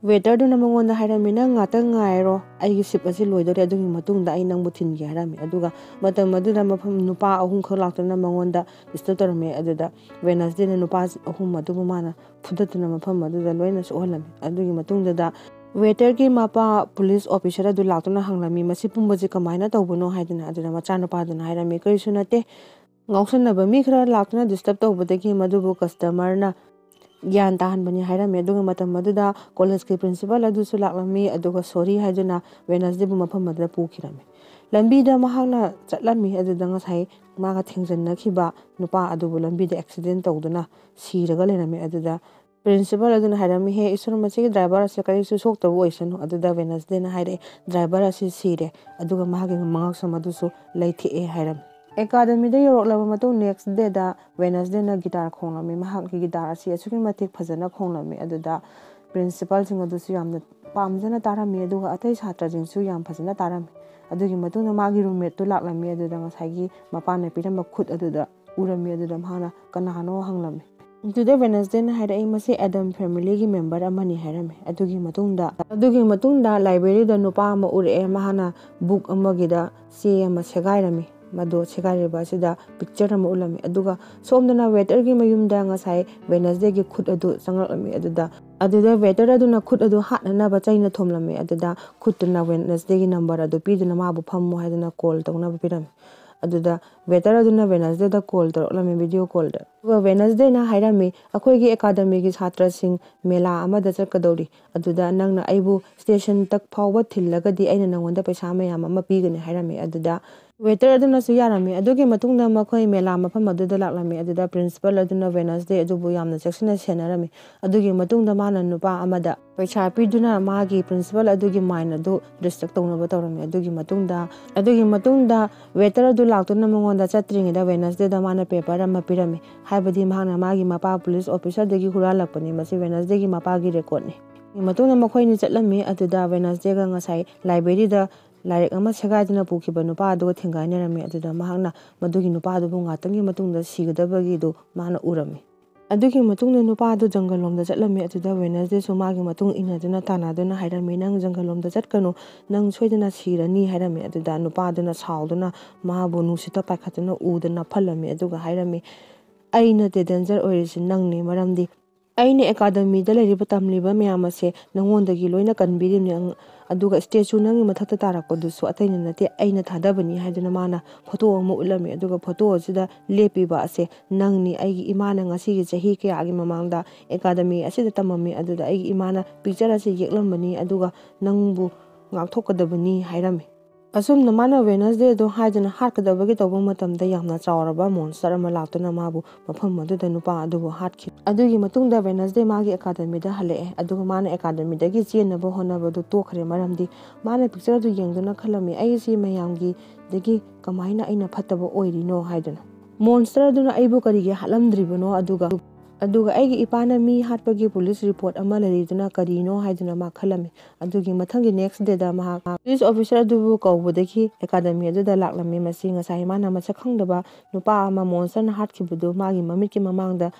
waiterꯗꯨꯅ ꯃꯉꯣꯟꯗ ꯍꯥꯏꯔꯝꯃꯤ, "ꯅꯪ ꯉꯥꯛꯇꯪ ꯉꯥꯏꯔꯣ, ꯑꯩꯒꯤ shift ꯑꯁꯤ ꯂꯣꯏꯗꯣꯔꯦ, ꯑꯗꯨꯒꯤ ꯃꯇꯨꯡꯗ ꯑꯩ ꯅꯪꯕꯨ ꯊꯤꯟꯒꯦ" ꯍꯥꯏꯔꯝꯃꯤ꯫ ꯑꯗꯨꯒ ꯃꯇꯝ ꯑꯗꯨꯗ ꯃꯐꯝ ꯅꯨꯄꯥ ꯑꯍꯨꯝꯈꯛ ꯂꯥꯛꯇꯨꯅ ꯃꯉꯣꯟꯗ disturb ꯇꯧꯔꯝꯃꯤ꯫ ꯑꯗꯨꯗ Wednesdayꯅ ꯅꯨꯄꯥ ꯑꯍꯨꯝ ꯑꯗꯨꯕꯨ ꯃꯥꯅ ꯐꯨꯗꯠꯇꯨꯅ ꯃꯐꯝ ꯑꯗꯨꯗ ꯂꯣꯏꯅ ꯁꯣꯛꯍꯜꯂꯝꯃꯤ꯫ ꯑꯗꯨꯒꯤ ꯃꯇꯨꯡꯗꯨꯗ waiterꯒꯤ ꯃꯄꯥ police officer ꯑꯗꯨ ꯂꯥꯛꯇꯨꯅ ꯍꯪꯂꯝꯃꯤ, "ꯃꯁꯤ ꯄꯨꯝꯕꯁꯤ ꯀꯃꯥꯏꯅ ꯇꯧꯕꯅꯣ?" ꯍꯥꯏꯗꯅ꯫ ꯑꯗꯨꯗ ꯃꯆꯥꯅꯨꯄꯥꯗꯨꯅ ꯍꯥꯏꯔꯝꯃꯤ, "ꯀꯔꯤꯁꯨ ꯅꯠꯇꯦ, ꯉꯥꯎꯁꯟꯅꯕ ꯃꯤ ꯈꯔ ꯂꯥꯛꯇꯨꯅ disturb ꯇꯧꯕꯗꯒꯤ ꯃꯗꯨꯕꯨ customerꯅ ꯒ꯭ꯌꯥꯟ ꯇꯥꯍꯟꯕꯅꯤ" ꯍꯥꯏꯔꯝꯃꯤ꯫ ꯑꯗꯨꯒ ꯃꯇꯝ ꯑꯗꯨꯗ collegeꯀꯤ principal ꯑꯗꯨꯁꯨ ꯂꯥꯛꯂꯝꯃꯤ, ꯑꯗꯨꯒ sorry ꯍꯥꯏꯗꯨꯅ Wednesdayꯕꯨ ꯃꯐꯝ ꯑꯗꯨꯗ ꯄꯨꯈꯤꯔꯝꯃꯤ꯫ ꯂꯝꯕꯤꯗ ꯃꯍꯥꯛꯅ ꯆꯠꯂꯝꯃꯤ, ꯑꯗꯨꯗ ꯉꯁꯥꯏ ꯃꯥꯒ ꯊꯦꯡꯖꯤꯟꯅꯈꯤꯕ ꯅꯨꯄꯥ ꯑꯗꯨꯕꯨ ꯂꯝꯕꯤꯗ accident ꯇꯧꯗꯨꯅ ꯁꯤꯔꯒ ꯂꯩꯔꯝꯃꯤ꯫ ꯑꯗꯨꯗ principal ꯑꯗꯨꯅ ꯍꯥꯏꯔꯝꯃꯤ, "ꯍꯦ ꯏꯁꯣꯔ, ꯃꯁꯤꯒꯤ driver ꯑꯁꯦ ꯀꯔꯤꯁꯨ ꯁꯣꯛꯇꯕ ꯑꯣꯏꯁꯅꯨ"꯫ ꯑꯗꯨꯗ Wednesdayꯅ ꯍꯥꯏꯔꯛꯑꯦ, "Driver ꯑꯁꯤ ꯁꯤꯔꯦ, ꯑꯗꯨꯒ ꯃꯍꯥꯛꯀꯤ ꯃꯉꯛꯁꯝ ꯑꯗꯨꯁꯨ ꯂꯩꯊꯦꯛꯑꯦ" ꯍꯥꯏꯔꯝꯃꯤ꯫ Academyꯗ ꯌꯧꯔꯛꯂꯕ ꯃꯇꯨꯡ next dayꯗ Wednesdayꯅ guitar ꯈꯣꯡꯂꯝꯃꯤ꯫ ꯃꯍꯥꯛꯀꯤ guitar ꯑꯁꯤ ꯑꯁꯨꯛꯀꯤ ꯃꯇꯤꯛ ꯐꯖꯅ ꯈꯣꯡꯂꯝꯃꯤ꯫ ꯑꯗꯨꯗ principalꯁꯤꯡ ꯑꯗꯨꯁꯨ ꯌꯥꯝꯅ ꯄꯥꯝꯖꯅ ꯇꯥꯔꯝꯃꯤ, ꯑꯗꯨꯒ ꯑꯇꯩ ꯁꯥꯇ꯭ꯔꯁꯤꯡꯁꯨ ꯌꯥꯝ ꯐꯖꯅ ꯇꯥꯔꯝꯃꯤ꯫ ꯑꯗꯨꯒꯤ ꯃꯇꯨꯡꯗ ꯃꯥꯒꯤ roommateꯇꯨ ꯂꯥꯛꯂꯝꯃꯤ꯫ ꯑꯗꯨꯗ ꯉꯁꯥꯏꯒꯤ ꯃꯄꯥꯅ ꯄꯤꯔꯝꯕ ꯈꯨꯠ ꯑꯗꯨꯗ ꯎꯔꯝꯃꯤ꯫ ꯑꯗꯨꯗ ꯃꯍꯥꯛꯅ ꯀꯅꯥꯅꯣ ꯍꯪꯂꯝꯃꯤ꯫ ꯑꯗꯨꯗ Wednesdayꯅ ꯍꯥꯏꯔꯛꯏ, "ꯃꯁꯤ Adam familyꯒꯤ member ꯑꯃꯅꯤ" ꯍꯥꯏꯔꯝꯃꯤ꯫ ꯑꯗꯨꯒꯤ ꯃꯇꯨꯡꯗ, ꯑꯗꯨꯒꯤ ꯃꯇꯨꯡꯗ libraryꯗ ꯅꯨꯄꯥ ꯑꯃ ꯎꯔꯛꯑꯦ꯫ ꯃꯍꯥꯛꯅ book ꯑꯃꯒꯤꯗ ꯆꯦ ꯑꯃ ꯁꯦꯒꯥꯏꯔꯝꯃꯤ꯫ ꯃꯗꯣ ꯁꯦꯒꯥꯏꯔꯤꯕ ꯑꯁꯤꯗ ꯄꯤꯛꯆꯔ ꯑꯃ ꯎꯠꯂꯝꯃꯤ꯫ ꯑꯗꯨꯒ ꯁꯣꯝꯗꯅ ꯋꯦꯇꯔꯒꯤ ꯃꯌꯨꯝꯗ ꯉꯁꯥꯏ ꯋꯦꯅꯁꯗꯦꯒꯤ ꯈꯨꯠ ꯑꯗꯨ ꯆꯪꯂꯛꯂꯝꯃꯤ꯫ ꯑꯗꯨꯗ, ꯑꯗꯨꯗ ꯋꯦꯇꯔ ꯑꯗꯨꯅ ꯈꯨꯠ ꯑꯗꯨ ꯍꯥꯠꯅꯅꯕ ꯆꯩꯅ ꯊꯣꯝꯂꯝꯃꯤ꯫ ꯑꯗꯨꯗ ꯈꯨꯠꯇꯨꯅ ꯋꯦꯅꯁꯗꯦꯒꯤ ꯅꯝꯕꯔ ꯑꯗꯨ ꯄꯤꯗꯨꯅ ꯃꯥꯕꯨ ꯐꯝꯃꯨ ꯍꯥꯏꯗꯨꯅ ꯀꯣꯜ ꯇꯧꯅꯕ ꯄꯤꯔꯝꯃꯤ꯫ ꯑꯗꯨꯗ ꯋꯦꯇꯔ ꯑꯗꯨꯅ ꯋꯦꯅꯁꯗꯦꯗ ꯀꯣꯜ ꯇꯧꯔꯛꯂꯝꯃꯤ, ꯚꯤꯗꯤꯑꯣ ꯀꯣꯜꯗ꯫ ꯑꯗꯨꯒ ꯋꯦꯅꯁꯗꯦꯅ ꯍꯥꯏꯔꯝꯃꯤ, "ꯑꯩꯈꯣꯏꯒꯤ ꯑꯦꯀꯥꯗꯃꯤꯒꯤ ꯁꯥꯇ꯭ꯔꯁꯤꯡ ꯃꯦꯂꯥ ꯑꯃꯗ ꯆꯠꯀꯗꯧꯔꯤ꯫ ꯑꯗꯨꯗ ꯅꯪꯅ ꯑꯩꯕꯨ ꯁ꯭ꯇꯦꯁꯟ ꯇꯛ ꯐꯥꯎꯕ ꯊꯤꯜꯂꯒꯗꯤ ꯑꯩꯅ ꯅꯪꯉꯣꯟꯗ ꯄꯩꯁꯥ ꯃꯌꯥꯝ ꯑꯃ ꯄꯤꯒꯅꯤ" ꯍꯥꯏꯔꯝꯃꯤ꯫ ꯑꯗꯨꯗ ꯋꯦꯇꯔ ꯑꯗꯨꯅꯁꯨ ꯌꯥꯔꯝꯃꯤ꯫ ꯑꯗꯨꯒꯤ ꯃꯇꯨꯡꯗ ꯃꯈꯣꯏ ꯃꯦꯂꯥ ꯃꯐꯝ ꯑꯗꯨꯗ ꯂꯥꯛꯂꯝꯃꯤ꯫ ꯑꯗꯨꯗ ꯄ꯭ꯔꯤꯟꯁꯤꯄꯜ ꯑꯗꯨꯅ ꯋꯦꯅꯁꯗꯦ ꯑꯗꯨꯕꯨ ꯌꯥꯝꯅ ꯆꯦꯛꯁꯤꯟꯅ ꯁꯦꯟꯅꯔꯝꯃꯤ꯫ ꯑꯗꯨꯒꯤ ꯃꯇꯨꯡꯗ ꯃꯥꯅ ꯅꯨꯄꯥ ꯑꯃꯗ ꯄꯩꯁꯥ ꯄꯤꯗꯨꯅ ꯃꯥꯒꯤ ꯄ꯭ꯔꯤꯟꯁꯤꯄꯜ ꯑꯗꯨꯒꯤ ꯃꯥꯏꯟ ꯑꯗꯨ ꯗꯤꯁꯇ꯭ꯔꯦꯛ ꯇꯧꯅꯕ ꯇꯧꯔꯝꯃꯤ꯫ ꯑꯗꯨꯒꯤ ꯃꯇꯨꯡꯗ, ꯑꯗꯨꯒꯤ ꯃꯇꯨꯡꯗ ꯋꯦꯇꯔ ꯑꯗꯨ ꯂꯥꯛꯇꯨꯅ ꯃꯉꯣꯟꯗ ꯆꯠꯇ꯭ꯔꯤꯉꯩꯗ ꯋꯦꯅꯁꯗꯦꯗ ꯃꯥꯅ ꯄꯦꯄꯔ ꯑꯃ ꯄꯤꯔꯝꯃꯤ꯫ ꯍꯥꯏꯕꯗꯤ ꯃꯍꯥꯛꯅ ꯃꯥꯒꯤ ꯃꯄꯥ ꯄꯨꯂꯤꯁ ꯑꯣꯐꯤꯁꯔꯗꯒꯤ ꯍꯨꯔꯥꯜꯂꯛꯄꯅꯤ꯫ ꯃꯁꯤ ꯋꯦꯅꯁꯗꯦꯒꯤ ꯃꯄꯥꯒꯤ ꯔꯦꯀꯣꯔꯠꯅꯤ꯫ ꯃꯇꯨꯡꯗ ꯃꯈꯣꯏ ꯑꯅꯤ ꯆꯠꯂꯝꯃꯤ꯫ ꯑꯗꯨꯗ ꯋꯦꯅꯁꯗꯦꯒ ꯉꯁꯥꯏ ꯂꯥꯏꯕ꯭ꯔꯦꯔꯤꯗ ꯂꯥꯏꯔꯤꯛ ꯑꯃ ꯁꯦꯒꯥꯏꯗꯨꯅ ꯄꯨꯈꯤꯕ ꯅꯨꯄꯥ ꯑꯗꯨꯒ ꯊꯦꯡꯒꯥꯏꯅꯔꯝꯃꯤ꯫ ꯑꯗꯨꯗ ꯃꯍꯥꯛꯅ ꯃꯗꯨꯒꯤ ꯅꯨꯄꯥ ꯑꯗꯨꯕꯨ ꯉꯥꯛꯇꯪꯒꯤ ꯃꯇꯨꯡꯗ ꯁꯤꯒꯗꯕꯒꯤꯗꯨ ꯃꯥꯅ ꯎꯔꯝꯃꯤ꯫ ꯑꯗꯨꯒꯤ ꯃꯇꯨꯡꯗ ꯅꯨꯄꯥ ꯑꯗꯨ ꯖꯪꯒꯜ ꯂꯣꯝꯗ ꯆꯠꯂꯝꯃꯤ꯫ ꯑꯗꯨꯗ ꯋꯦꯅꯁꯗꯦꯁꯨ ꯃꯥꯒꯤ ꯃꯇꯨꯡ ꯏꯟꯅꯗꯨꯅ ꯇꯥꯟꯅꯗꯨꯅ ꯍꯥꯏꯔꯝꯃꯤ, "ꯅꯪ ꯖꯪꯒꯜ ꯂꯣꯝꯗ ꯆꯠꯀꯅꯨ, ꯅꯪ ꯁꯣꯏꯗꯅ ꯁꯤꯔꯅꯤ" ꯍꯥꯏꯔꯝꯃꯤ꯫ ꯑꯗꯨꯗ ꯅꯨꯄꯥ ꯑꯗꯨꯅ ꯁꯥꯎꯗꯨꯅ ꯃꯥꯕꯨ ꯅꯨꯡꯁꯤꯠꯇ ꯄꯥꯏꯈꯠꯇꯨꯅ ꯎꯗ ꯅꯞꯍꯜꯂꯝꯃꯤ꯫ ꯑꯗꯨꯒ ꯍꯥꯏꯔꯝꯃꯤ, "ꯑꯩ ꯅꯠꯇꯦ ꯗꯦꯟꯖꯔ ꯑꯣꯏꯔꯤꯁꯤ, ꯅꯪꯅꯤ꯫ ꯃꯔꯝꯗꯤ ꯑꯩꯅ ꯑꯦꯀꯥꯗꯃꯤꯗ ꯂꯩꯔꯤꯕ, ꯇꯝꯂꯤꯕ ꯃꯌꯥꯝ ꯑꯁꯦ ꯅꯉꯣꯟꯗꯒꯤ ꯂꯣꯏꯅ ꯀꯟꯕꯤꯔꯤꯕꯅꯤ꯫ ꯑꯪ-, ꯑꯗꯨꯒ ꯁ꯭ꯇꯦꯆꯨ ꯅꯪꯒꯤ ꯃꯊꯛꯇ ꯇꯥꯔꯛꯄꯗꯨꯁꯨ ꯑꯇꯩꯅ ꯅꯠꯇꯦ, ꯑꯩꯅ ꯊꯥꯗꯕꯅꯤ" ꯍꯥꯏꯗꯨꯅ ꯃꯥꯅ ꯐꯣꯇꯣ ꯑꯃ ꯎꯠꯂꯝꯃꯤ꯫ ꯑꯗꯨꯒ ꯐꯣꯇꯣ ꯑꯁꯤꯗ ꯂꯦꯞꯄꯤꯕ ꯑꯁꯦ ꯅꯪꯅꯤ꯫ ꯑꯩꯒꯤ ꯏꯃꯥꯅ ꯉꯁꯤꯒꯤ ꯆꯍꯤ ꯀꯌꯥꯒꯤ ꯃꯃꯥꯡꯗ ꯑꯦꯀꯥꯗꯃꯤ ꯑꯁꯤꯗ ꯇꯝꯃꯝꯃꯤ꯫ ꯑꯗꯨꯗ ꯑꯩꯒꯤ ꯏꯃꯥꯅ ꯄꯤꯛꯆꯔ ꯑꯁꯤ ꯌꯦꯛꯂꯝꯕꯅꯤ꯫ ꯑꯗꯨꯒ ꯅꯪꯕꯨ ꯉꯥꯛꯊꯣꯛꯀꯗꯕꯅꯤ ꯍꯥꯏꯔꯝꯃꯤ꯫ ꯑꯁꯨꯝꯅ ꯃꯥꯅ ꯋꯦꯅꯁꯗꯦ ꯑꯗꯨ ꯍꯥꯏꯗꯨꯅ ꯍꯥꯠꯀꯗꯕꯒꯤ ꯇꯧꯕ ꯃꯇꯝꯗ, ꯌꯥꯝꯅ ꯆꯥꯎꯔꯕ ꯃꯣꯟꯁꯇꯔ ꯑꯃ ꯂꯥꯛꯇꯨꯅ ꯃꯥꯕꯨ ꯃꯐꯝ ꯑꯗꯨꯗ ꯅꯨꯄꯥ ꯑꯗꯨꯕꯨ ꯍꯥꯠꯈꯤ꯫ ꯑꯗꯨꯒꯤ ꯃꯇꯨꯡꯗ ꯋꯦꯅꯁꯗꯦ ꯃꯥꯒꯤ ꯑꯦꯀꯥꯗꯃꯤꯗ ꯍꯜꯂꯛꯑꯦ꯫ ꯑꯗꯨꯒ ꯃꯥꯅ ꯑꯦꯀꯥꯗꯃꯤꯗꯒꯤ ꯆꯦꯟꯅꯕ ꯍꯣꯠꯅꯕꯗꯨ ꯇꯣꯛꯈ꯭ꯔꯦ꯫ ꯃꯔꯝꯗꯤ ꯃꯥꯅ ꯄꯤꯛꯆꯔ ꯑꯗꯨ ꯌꯦꯡꯗꯨꯅ ꯈꯜꯂꯝꯃꯤ, "ꯑꯩꯁꯤ ꯃꯌꯥꯝꯒꯤꯗꯒꯤ ꯀꯃꯥꯏꯅ ꯑꯩꯅ ꯐꯠꯇꯕ ꯑꯣꯏꯔꯤꯅꯣ?" ꯍꯥꯏꯗꯨꯅ꯫ "ꯃꯣꯟꯁꯇꯔ ꯑꯗꯨꯅ ꯑꯩꯕꯨ ꯀꯔꯤꯒꯤ ꯍꯥꯠꯂꯝꯗ꯭ꯔꯤꯕꯅꯣ? ꯑꯗꯨꯒ, ꯑꯗꯨꯒ ꯑꯩꯒꯤ ꯏꯄꯥꯅ ꯃꯤ ꯍꯥꯠꯄꯒꯤ ꯄꯨꯂꯤꯁ ꯔꯤꯄꯣꯔꯠ ꯑꯃ ꯂꯩꯔꯤꯗꯨꯅ ꯀꯔꯤꯅꯣ?" ꯍꯥꯏꯗꯨꯅ ꯃꯥ ꯈꯜꯂꯝꯃꯤ꯫ ꯑꯗꯨꯒꯤ ꯃꯊꯪꯒꯤ ꯅꯦꯛꯁ ꯗꯦꯗ ꯃꯍꯥꯛ ꯄꯨꯂꯤꯁ ꯑꯣꯐꯤꯁꯔ ꯑꯗꯨꯕꯨ ꯀꯧꯕꯗꯒꯤ ꯑꯦꯀꯥꯗꯃꯤ ꯑꯗꯨꯗ ꯂꯥꯛꯂꯝꯃꯤ꯫ ꯃꯁꯤ ꯉꯁꯥꯏ ꯃꯥꯅ ꯃꯁꯛ ꯈꯪꯗꯕ ꯅꯨꯄꯥ ꯑꯃ ꯃꯣꯟꯁꯇꯔꯅ ꯍꯥꯠꯈꯤꯕꯗꯨ ꯃꯥꯒꯤ ꯃꯃꯤꯠꯀꯤ ꯃꯃꯥꯡꯗ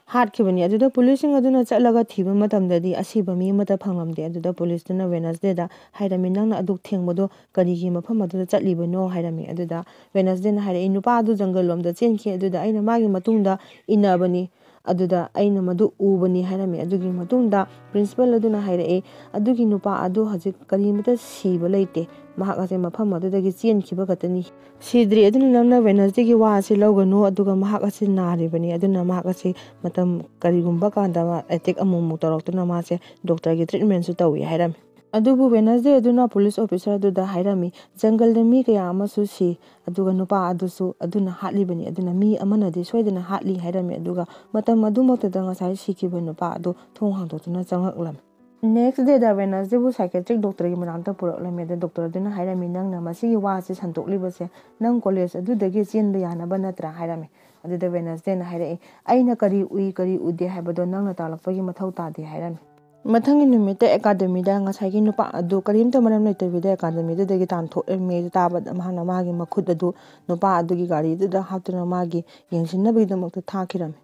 ꯍꯥꯠꯈꯤꯕꯅꯤ꯫ ꯑꯗꯨꯗ ꯄꯨꯂꯤꯁꯁꯤꯡ ꯑꯗꯨꯅ ꯆꯠꯂꯒ ꯊꯤꯕ ꯃꯇꯝꯗꯗꯤ ꯑꯁꯤꯕ ꯃꯤ ꯑꯃꯠꯇ ꯐꯪꯂꯝꯗꯦ꯫ ꯑꯗꯨꯗ ꯄꯨꯂꯤꯁꯇꯨꯅ ꯋꯦꯅꯁꯗꯦꯗ ꯍꯥꯏꯔꯝꯃꯤ, "ꯅꯪꯅ ꯑꯗꯨꯛ ꯊꯦꯡꯕꯗꯣ ꯀꯔꯤꯒꯤ ꯃꯐꯝ ꯑꯗꯨꯗ ꯆꯠꯂꯤꯕꯅꯣ?" ꯍꯥꯏꯔꯝꯃꯤ꯫ ꯑꯗꯨꯗ ꯋꯦꯅꯁꯗꯦꯅ ꯍꯥꯏꯔꯛꯏ, "ꯅꯨꯄꯥ ꯑꯗꯨ ꯖꯪꯒꯜ ꯂꯣꯝꯗ ꯆꯦꯟꯈꯤ, ꯑꯗꯨꯗ ꯑꯩꯅ ꯃꯥꯒꯤ ꯃꯇꯨꯡꯗ ꯏꯟꯅꯕꯅꯤ, ꯑꯗꯨꯗ ꯑꯩꯅ ꯃꯗꯨ ꯎꯕꯅꯤ" ꯍꯥꯏꯔꯝꯃꯤ꯫ ꯑꯗꯨꯒꯤ ꯃꯇꯨꯡꯗ ꯄ꯭ꯔꯤꯟꯁꯤꯄꯜ ꯑꯗꯨꯅ ꯍꯥꯏꯔꯛꯏ, "ꯑꯗꯨꯒꯤ ꯅꯨꯄꯥ ꯑꯗꯨ ꯍꯧꯖꯤꯛ ꯀꯔꯤꯃꯇ ꯁꯤꯕ ꯂꯩꯇꯦ, ꯃꯍꯥꯛ ꯑꯁꯦ ꯃꯐꯝ ꯑꯗꯨꯗꯒꯤ ꯆꯦꯟꯈꯤꯕ ꯈꯛꯇꯅꯤ꯫ ꯁꯤꯗ꯭ꯔꯤ, ꯑꯗꯨꯅ ꯅꯪꯅ ꯋꯦꯅꯁꯗꯦꯒꯤ ꯋꯥ ꯑꯁꯤ ꯂꯧꯒꯅꯨ, ꯑꯗꯨꯒ ꯃꯍꯥꯛ ꯑꯁꯤ ꯅꯥꯔꯤꯕꯅꯤ, ꯑꯗꯨꯅ ꯃꯍꯥꯛ ꯑꯁꯤ ꯃꯇꯝ ꯀꯔꯤꯒꯨꯝꯕ ꯀꯥꯟꯗ ꯑꯦꯇꯦꯛ ꯑꯃꯨꯛ ꯑꯃꯨꯛ ꯇꯧꯔꯛꯇꯨꯅ ꯃꯥꯁꯦ ꯗꯣꯛꯇꯔꯒꯤ ꯇ꯭ꯔꯤꯠꯃꯦꯟꯁꯨ ꯇꯧꯏ" ꯍꯥꯏꯔꯝꯃꯤ꯫ ꯑꯗꯨꯕꯨ ꯋꯦꯅꯁꯗꯦ ꯑꯗꯨꯅ ꯄꯨꯂꯤꯁ ꯑꯣꯐꯤꯁꯔ ꯑꯗꯨꯗ ꯍꯥꯏꯔꯝꯃꯤ, "ꯖꯪꯒꯜꯗ ꯃꯤ ꯀꯌꯥ ꯑꯃꯁꯨ ꯁꯤ, ꯑꯗꯨꯒ ꯅꯨꯄꯥ ꯑꯗꯨꯁꯨ ꯑꯗꯨꯅ ꯍꯥꯠꯂꯤꯕꯅꯤ, ꯑꯗꯨꯅ ꯃꯤ ꯑꯃꯅꯗꯤ ꯁꯣꯏꯗꯅ ꯍꯥꯠꯂꯤ" ꯍꯥꯏꯔꯝꯃꯤ꯫ ꯑꯗꯨꯒ ꯃꯇꯝ ꯑꯗꯨꯃꯛꯇꯗ ꯉꯁꯥꯏ ꯁꯤꯈꯤꯕ ꯅꯨꯄꯥ ꯑꯗꯨ ꯊꯣꯡ ꯍꯥꯡꯗꯣꯛꯇꯨꯅ ꯆꯪꯉꯛꯂꯝꯃꯤ꯫ ꯅꯦꯛꯁ ꯗꯦꯗ ꯋꯦꯅꯁꯗꯦꯕꯨ ꯁꯥꯏꯀꯦꯇ꯭ꯔꯤꯛ ꯗꯣꯛꯇꯔꯒꯤ ꯃꯅꯥꯛꯇ ꯄꯨꯔꯛꯂꯝꯃꯤ꯫ ꯑꯗꯨ ꯗꯣꯛꯇꯔ ꯑꯗꯨꯅ ꯍꯥꯏꯔꯝꯃꯤ, "ꯅꯪꯅ ꯃꯁꯤꯒꯤ ꯋꯥꯁꯤ ꯁꯟꯗꯣꯛꯂꯤꯕꯁꯦ ꯅꯪ ꯀꯣꯂꯦꯖ ꯑꯗꯨꯗꯒꯤ ꯆꯦꯟꯕ ꯌꯥꯅꯕ ꯅꯠꯇ꯭ꯔꯥ?" ꯍꯥꯏꯔꯝꯃꯤ꯫ ꯑꯗꯨꯗ ꯋꯦꯅꯁꯗꯦꯅ ꯍꯥꯏꯔꯛꯏ, "ꯑꯩꯅ ꯀꯔꯤ ꯎꯏ, ꯀꯔꯤ ꯎꯗꯦ ꯍꯥꯏꯕꯗꯣ ꯅꯪꯅ ꯇꯥꯛꯂꯛꯄꯒꯤ ꯃꯊꯧ ꯇꯥꯗꯦ" ꯍꯥꯏꯔꯝꯃꯤ꯫ ꯃꯊꯪꯒꯤ ꯅꯨꯃꯤꯠꯇ ꯑꯦꯀꯥꯗꯃꯤꯗ ꯉꯁꯥꯏꯒꯤ ꯅꯨꯄꯥ ꯑꯗꯨ ꯀꯔꯤꯝꯇ ꯃꯔꯝ ꯂꯩꯇꯕꯤꯗ ꯑꯦꯀꯥꯗꯃꯤꯗꯨꯗꯒꯤ ꯇꯥꯟꯊꯣꯛꯂꯝꯃꯤ꯫ ꯑꯗꯨ ꯇꯥꯕꯗ ꯃꯍꯥꯛꯅ ꯃꯥꯒꯤ ꯃꯈꯨꯠ ꯑꯗꯨ ꯅꯨꯄꯥ ꯑꯗꯨꯒꯤ ꯒꯥꯔꯤꯗꯨꯗ ꯍꯥꯞꯇꯨꯅ ꯃꯥꯒꯤ ꯌꯦꯡꯁꯤꯟꯅꯕꯒꯤꯗꯃꯛꯇ ꯊꯥꯈꯤꯔꯝꯃꯤ꯫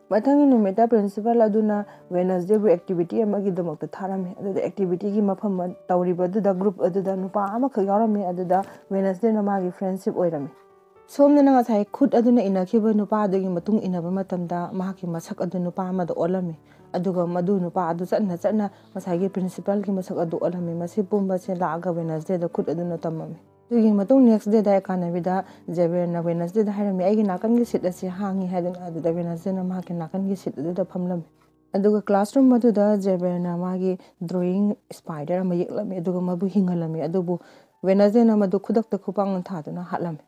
ꯃꯊꯪꯒꯤ ꯅꯨꯃꯤꯠꯇ ꯄ꯭ꯔꯤꯟꯁꯤꯄꯜ ꯑꯗꯨꯅ ꯋꯦꯅꯁꯗꯦꯕꯨ ꯑꯦꯛꯇꯤꯚꯤꯇꯤ ꯑꯃꯒꯤꯗꯃꯛꯇ ꯊꯥꯔꯝꯃꯤ꯫ ꯑꯗꯨꯗ ꯑꯦꯛꯇꯤꯚꯤꯇꯤꯒꯤ ꯃꯐꯝ ꯑꯃ ꯇꯧꯔꯤꯕ ꯑꯗꯨꯗ ꯒ꯭ꯔꯨꯞ ꯑꯗꯨꯗ ꯅꯨꯄꯥ ꯑꯃꯈꯛ ꯌꯥꯎꯔꯝꯃꯤ꯫ ꯑꯗꯨꯗ ꯋꯦꯅꯁꯗꯦꯅ ꯃꯥꯒꯤ ꯐ꯭ꯔꯦꯟꯁꯤꯞ ꯑꯣꯏꯔꯝꯃꯤ꯫ ꯁꯣꯝꯗꯅ ꯉꯁꯥꯏ ꯈꯨꯠ ꯑꯗꯨꯅ ꯏꯟꯅꯈꯤꯕ ꯅꯨꯄꯥ ꯑꯗꯨꯒꯤ ꯃꯇꯨꯡ ꯏꯟꯅꯕ ꯃꯇꯝꯗ ꯃꯍꯥꯛꯀꯤ ꯃꯁꯛ ꯑꯗꯨ ꯅꯨꯄꯥ ꯑꯃꯗ ꯑꯣꯜꯂꯝꯃꯤ꯫ ꯑꯗꯨꯒ ꯃꯗꯨ ꯅꯨꯄꯥ ꯑꯗꯨ ꯆꯠꯅ ꯆꯠꯅ ꯉꯁꯥꯏꯒꯤ ꯄ꯭ꯔꯤꯟꯁꯤꯄꯜꯒꯤ ꯃꯁꯛ ꯑꯗꯨ ꯑꯣꯜꯂꯝꯃꯤ꯫ ꯃꯁꯤ ꯄꯨꯝꯕꯁꯦ ꯂꯥꯛꯑꯒ ꯋꯦꯅꯁꯗꯦꯗ ꯈꯨꯠ ꯑꯗꯨꯅ ꯇꯝꯃꯝꯃꯤ꯫ ꯑꯗꯨꯒꯤ ꯃꯇꯨꯡ ꯅꯦꯛꯁ ꯗꯦꯗ ꯑꯦꯀꯥꯗꯃꯤꯗ ꯖꯦꯕꯦꯔꯅ ꯋꯦꯅꯁꯗꯦꯗ ꯍꯥꯏꯔꯝꯃꯤ, "ꯑꯩꯒꯤ ꯅꯥꯀꯟꯒꯤ ꯁꯤꯠ ꯑꯁꯤ ꯍꯥꯡꯉꯤ" ꯍꯥꯏꯗꯅ꯫ ꯑꯗꯨꯗ ꯋꯦꯅꯁꯗꯦꯅ ꯃꯍꯥꯛꯀꯤ ꯅꯥꯀꯟꯒꯤ ꯁꯤꯠ ꯑꯗꯨꯗ ꯐꯝꯂꯝꯃꯤ꯫ ꯑꯗꯨꯒ ꯀ꯭ꯂꯥꯁꯔꯨꯝ ꯑꯗꯨꯗ ꯖꯦꯕꯦꯔꯅ ꯃꯥꯒꯤ ꯗ꯭ꯔꯣꯌꯤꯡ ꯁ꯭ꯄꯥꯏꯗꯔ ꯑꯃ ꯌꯦꯛꯂꯝꯃꯤ, ꯑꯗꯨꯒ ꯃꯗꯨ ꯍꯤꯡꯍꯜꯂꯝꯃꯤ꯫ ꯑꯗꯨꯕꯨ ꯋꯦꯅꯁꯗꯦꯅ ꯃꯗꯨ ꯈꯨꯗꯛꯇ ꯈꯨꯄꯥꯛꯅ ꯊꯥꯗꯨꯅ ꯍꯥꯠꯂꯝꯃꯤ꯫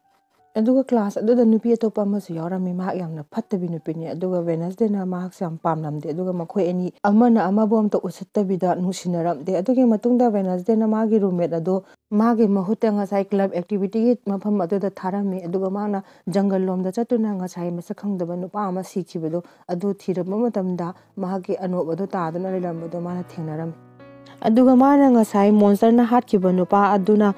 ꯑꯗꯨꯒ ꯀ꯭ꯂꯥꯁ ꯑꯗꯨꯗ ꯅꯨꯄꯤ ꯑꯇꯣꯞꯄ ꯑꯃꯁꯨ ꯌꯥꯎꯔꯝꯃꯤ꯫ ꯃꯍꯥꯛ ꯌꯥꯝꯅ ꯐꯠꯇꯕꯤ ꯅꯨꯄꯤꯅꯤ꯫ ꯑꯗꯨꯒ ꯋꯦꯅꯁꯗꯦꯅ ꯃꯍꯥꯛꯁꯦ ꯌꯥꯝ ꯄꯥꯝꯂꯝꯗꯦ꯫ ꯑꯗꯨꯒ ꯃꯈꯣꯏ ꯑꯅꯤ ꯑꯃꯅ ꯑꯃꯕꯨ ꯑꯝꯇ ꯎꯁꯤꯠꯇꯕꯤꯗ ꯅꯨꯡꯁꯤꯅꯔꯝꯗꯦ꯫ ꯑꯗꯨꯒꯤ ꯃꯇꯨꯡꯗ ꯋꯦꯅꯁꯗꯦꯅ ꯃꯥꯒꯤ ꯔꯨꯝꯃꯦꯠ ꯑꯗꯨ ꯃꯥꯒꯤ ꯃꯍꯨꯠꯇ ꯉꯁꯥꯏ ꯀ꯭ꯂꯕ ꯑꯦꯛꯇꯤꯚꯤꯇꯤꯒꯤ ꯃꯐꯝ ꯑꯗꯨꯗ ꯊꯥꯔꯝꯃꯤ꯫ ꯑꯗꯨꯒ ꯃꯥꯅ ꯖꯪꯒꯜ ꯂꯣꯝꯗ ꯆꯠꯇꯨꯅ ꯉꯁꯥꯏ ꯃꯁꯛ ꯈꯪꯗꯕ ꯅꯨꯄꯥ ꯑꯃ ꯁꯤꯈꯤꯕꯗꯣ ꯑꯗꯨ ꯊꯤꯔꯝꯕ ꯃꯇꯝꯗ ꯃꯍꯥꯛꯀꯤ ꯑꯅꯣꯞ ꯑꯗꯨ ꯇꯥꯗꯨꯅ ꯂꯩꯔꯝꯕꯗꯣ ꯃꯥꯅ ꯊꯦꯡꯅꯔꯝꯃꯤ꯫ ꯑꯗꯨꯒ ꯃꯥꯅ ꯉꯁꯥꯏ ꯃꯣꯟꯁꯇꯔꯅ ꯍꯥꯠꯈꯤꯕ ꯅꯨꯄꯥ ꯑꯗꯨꯅ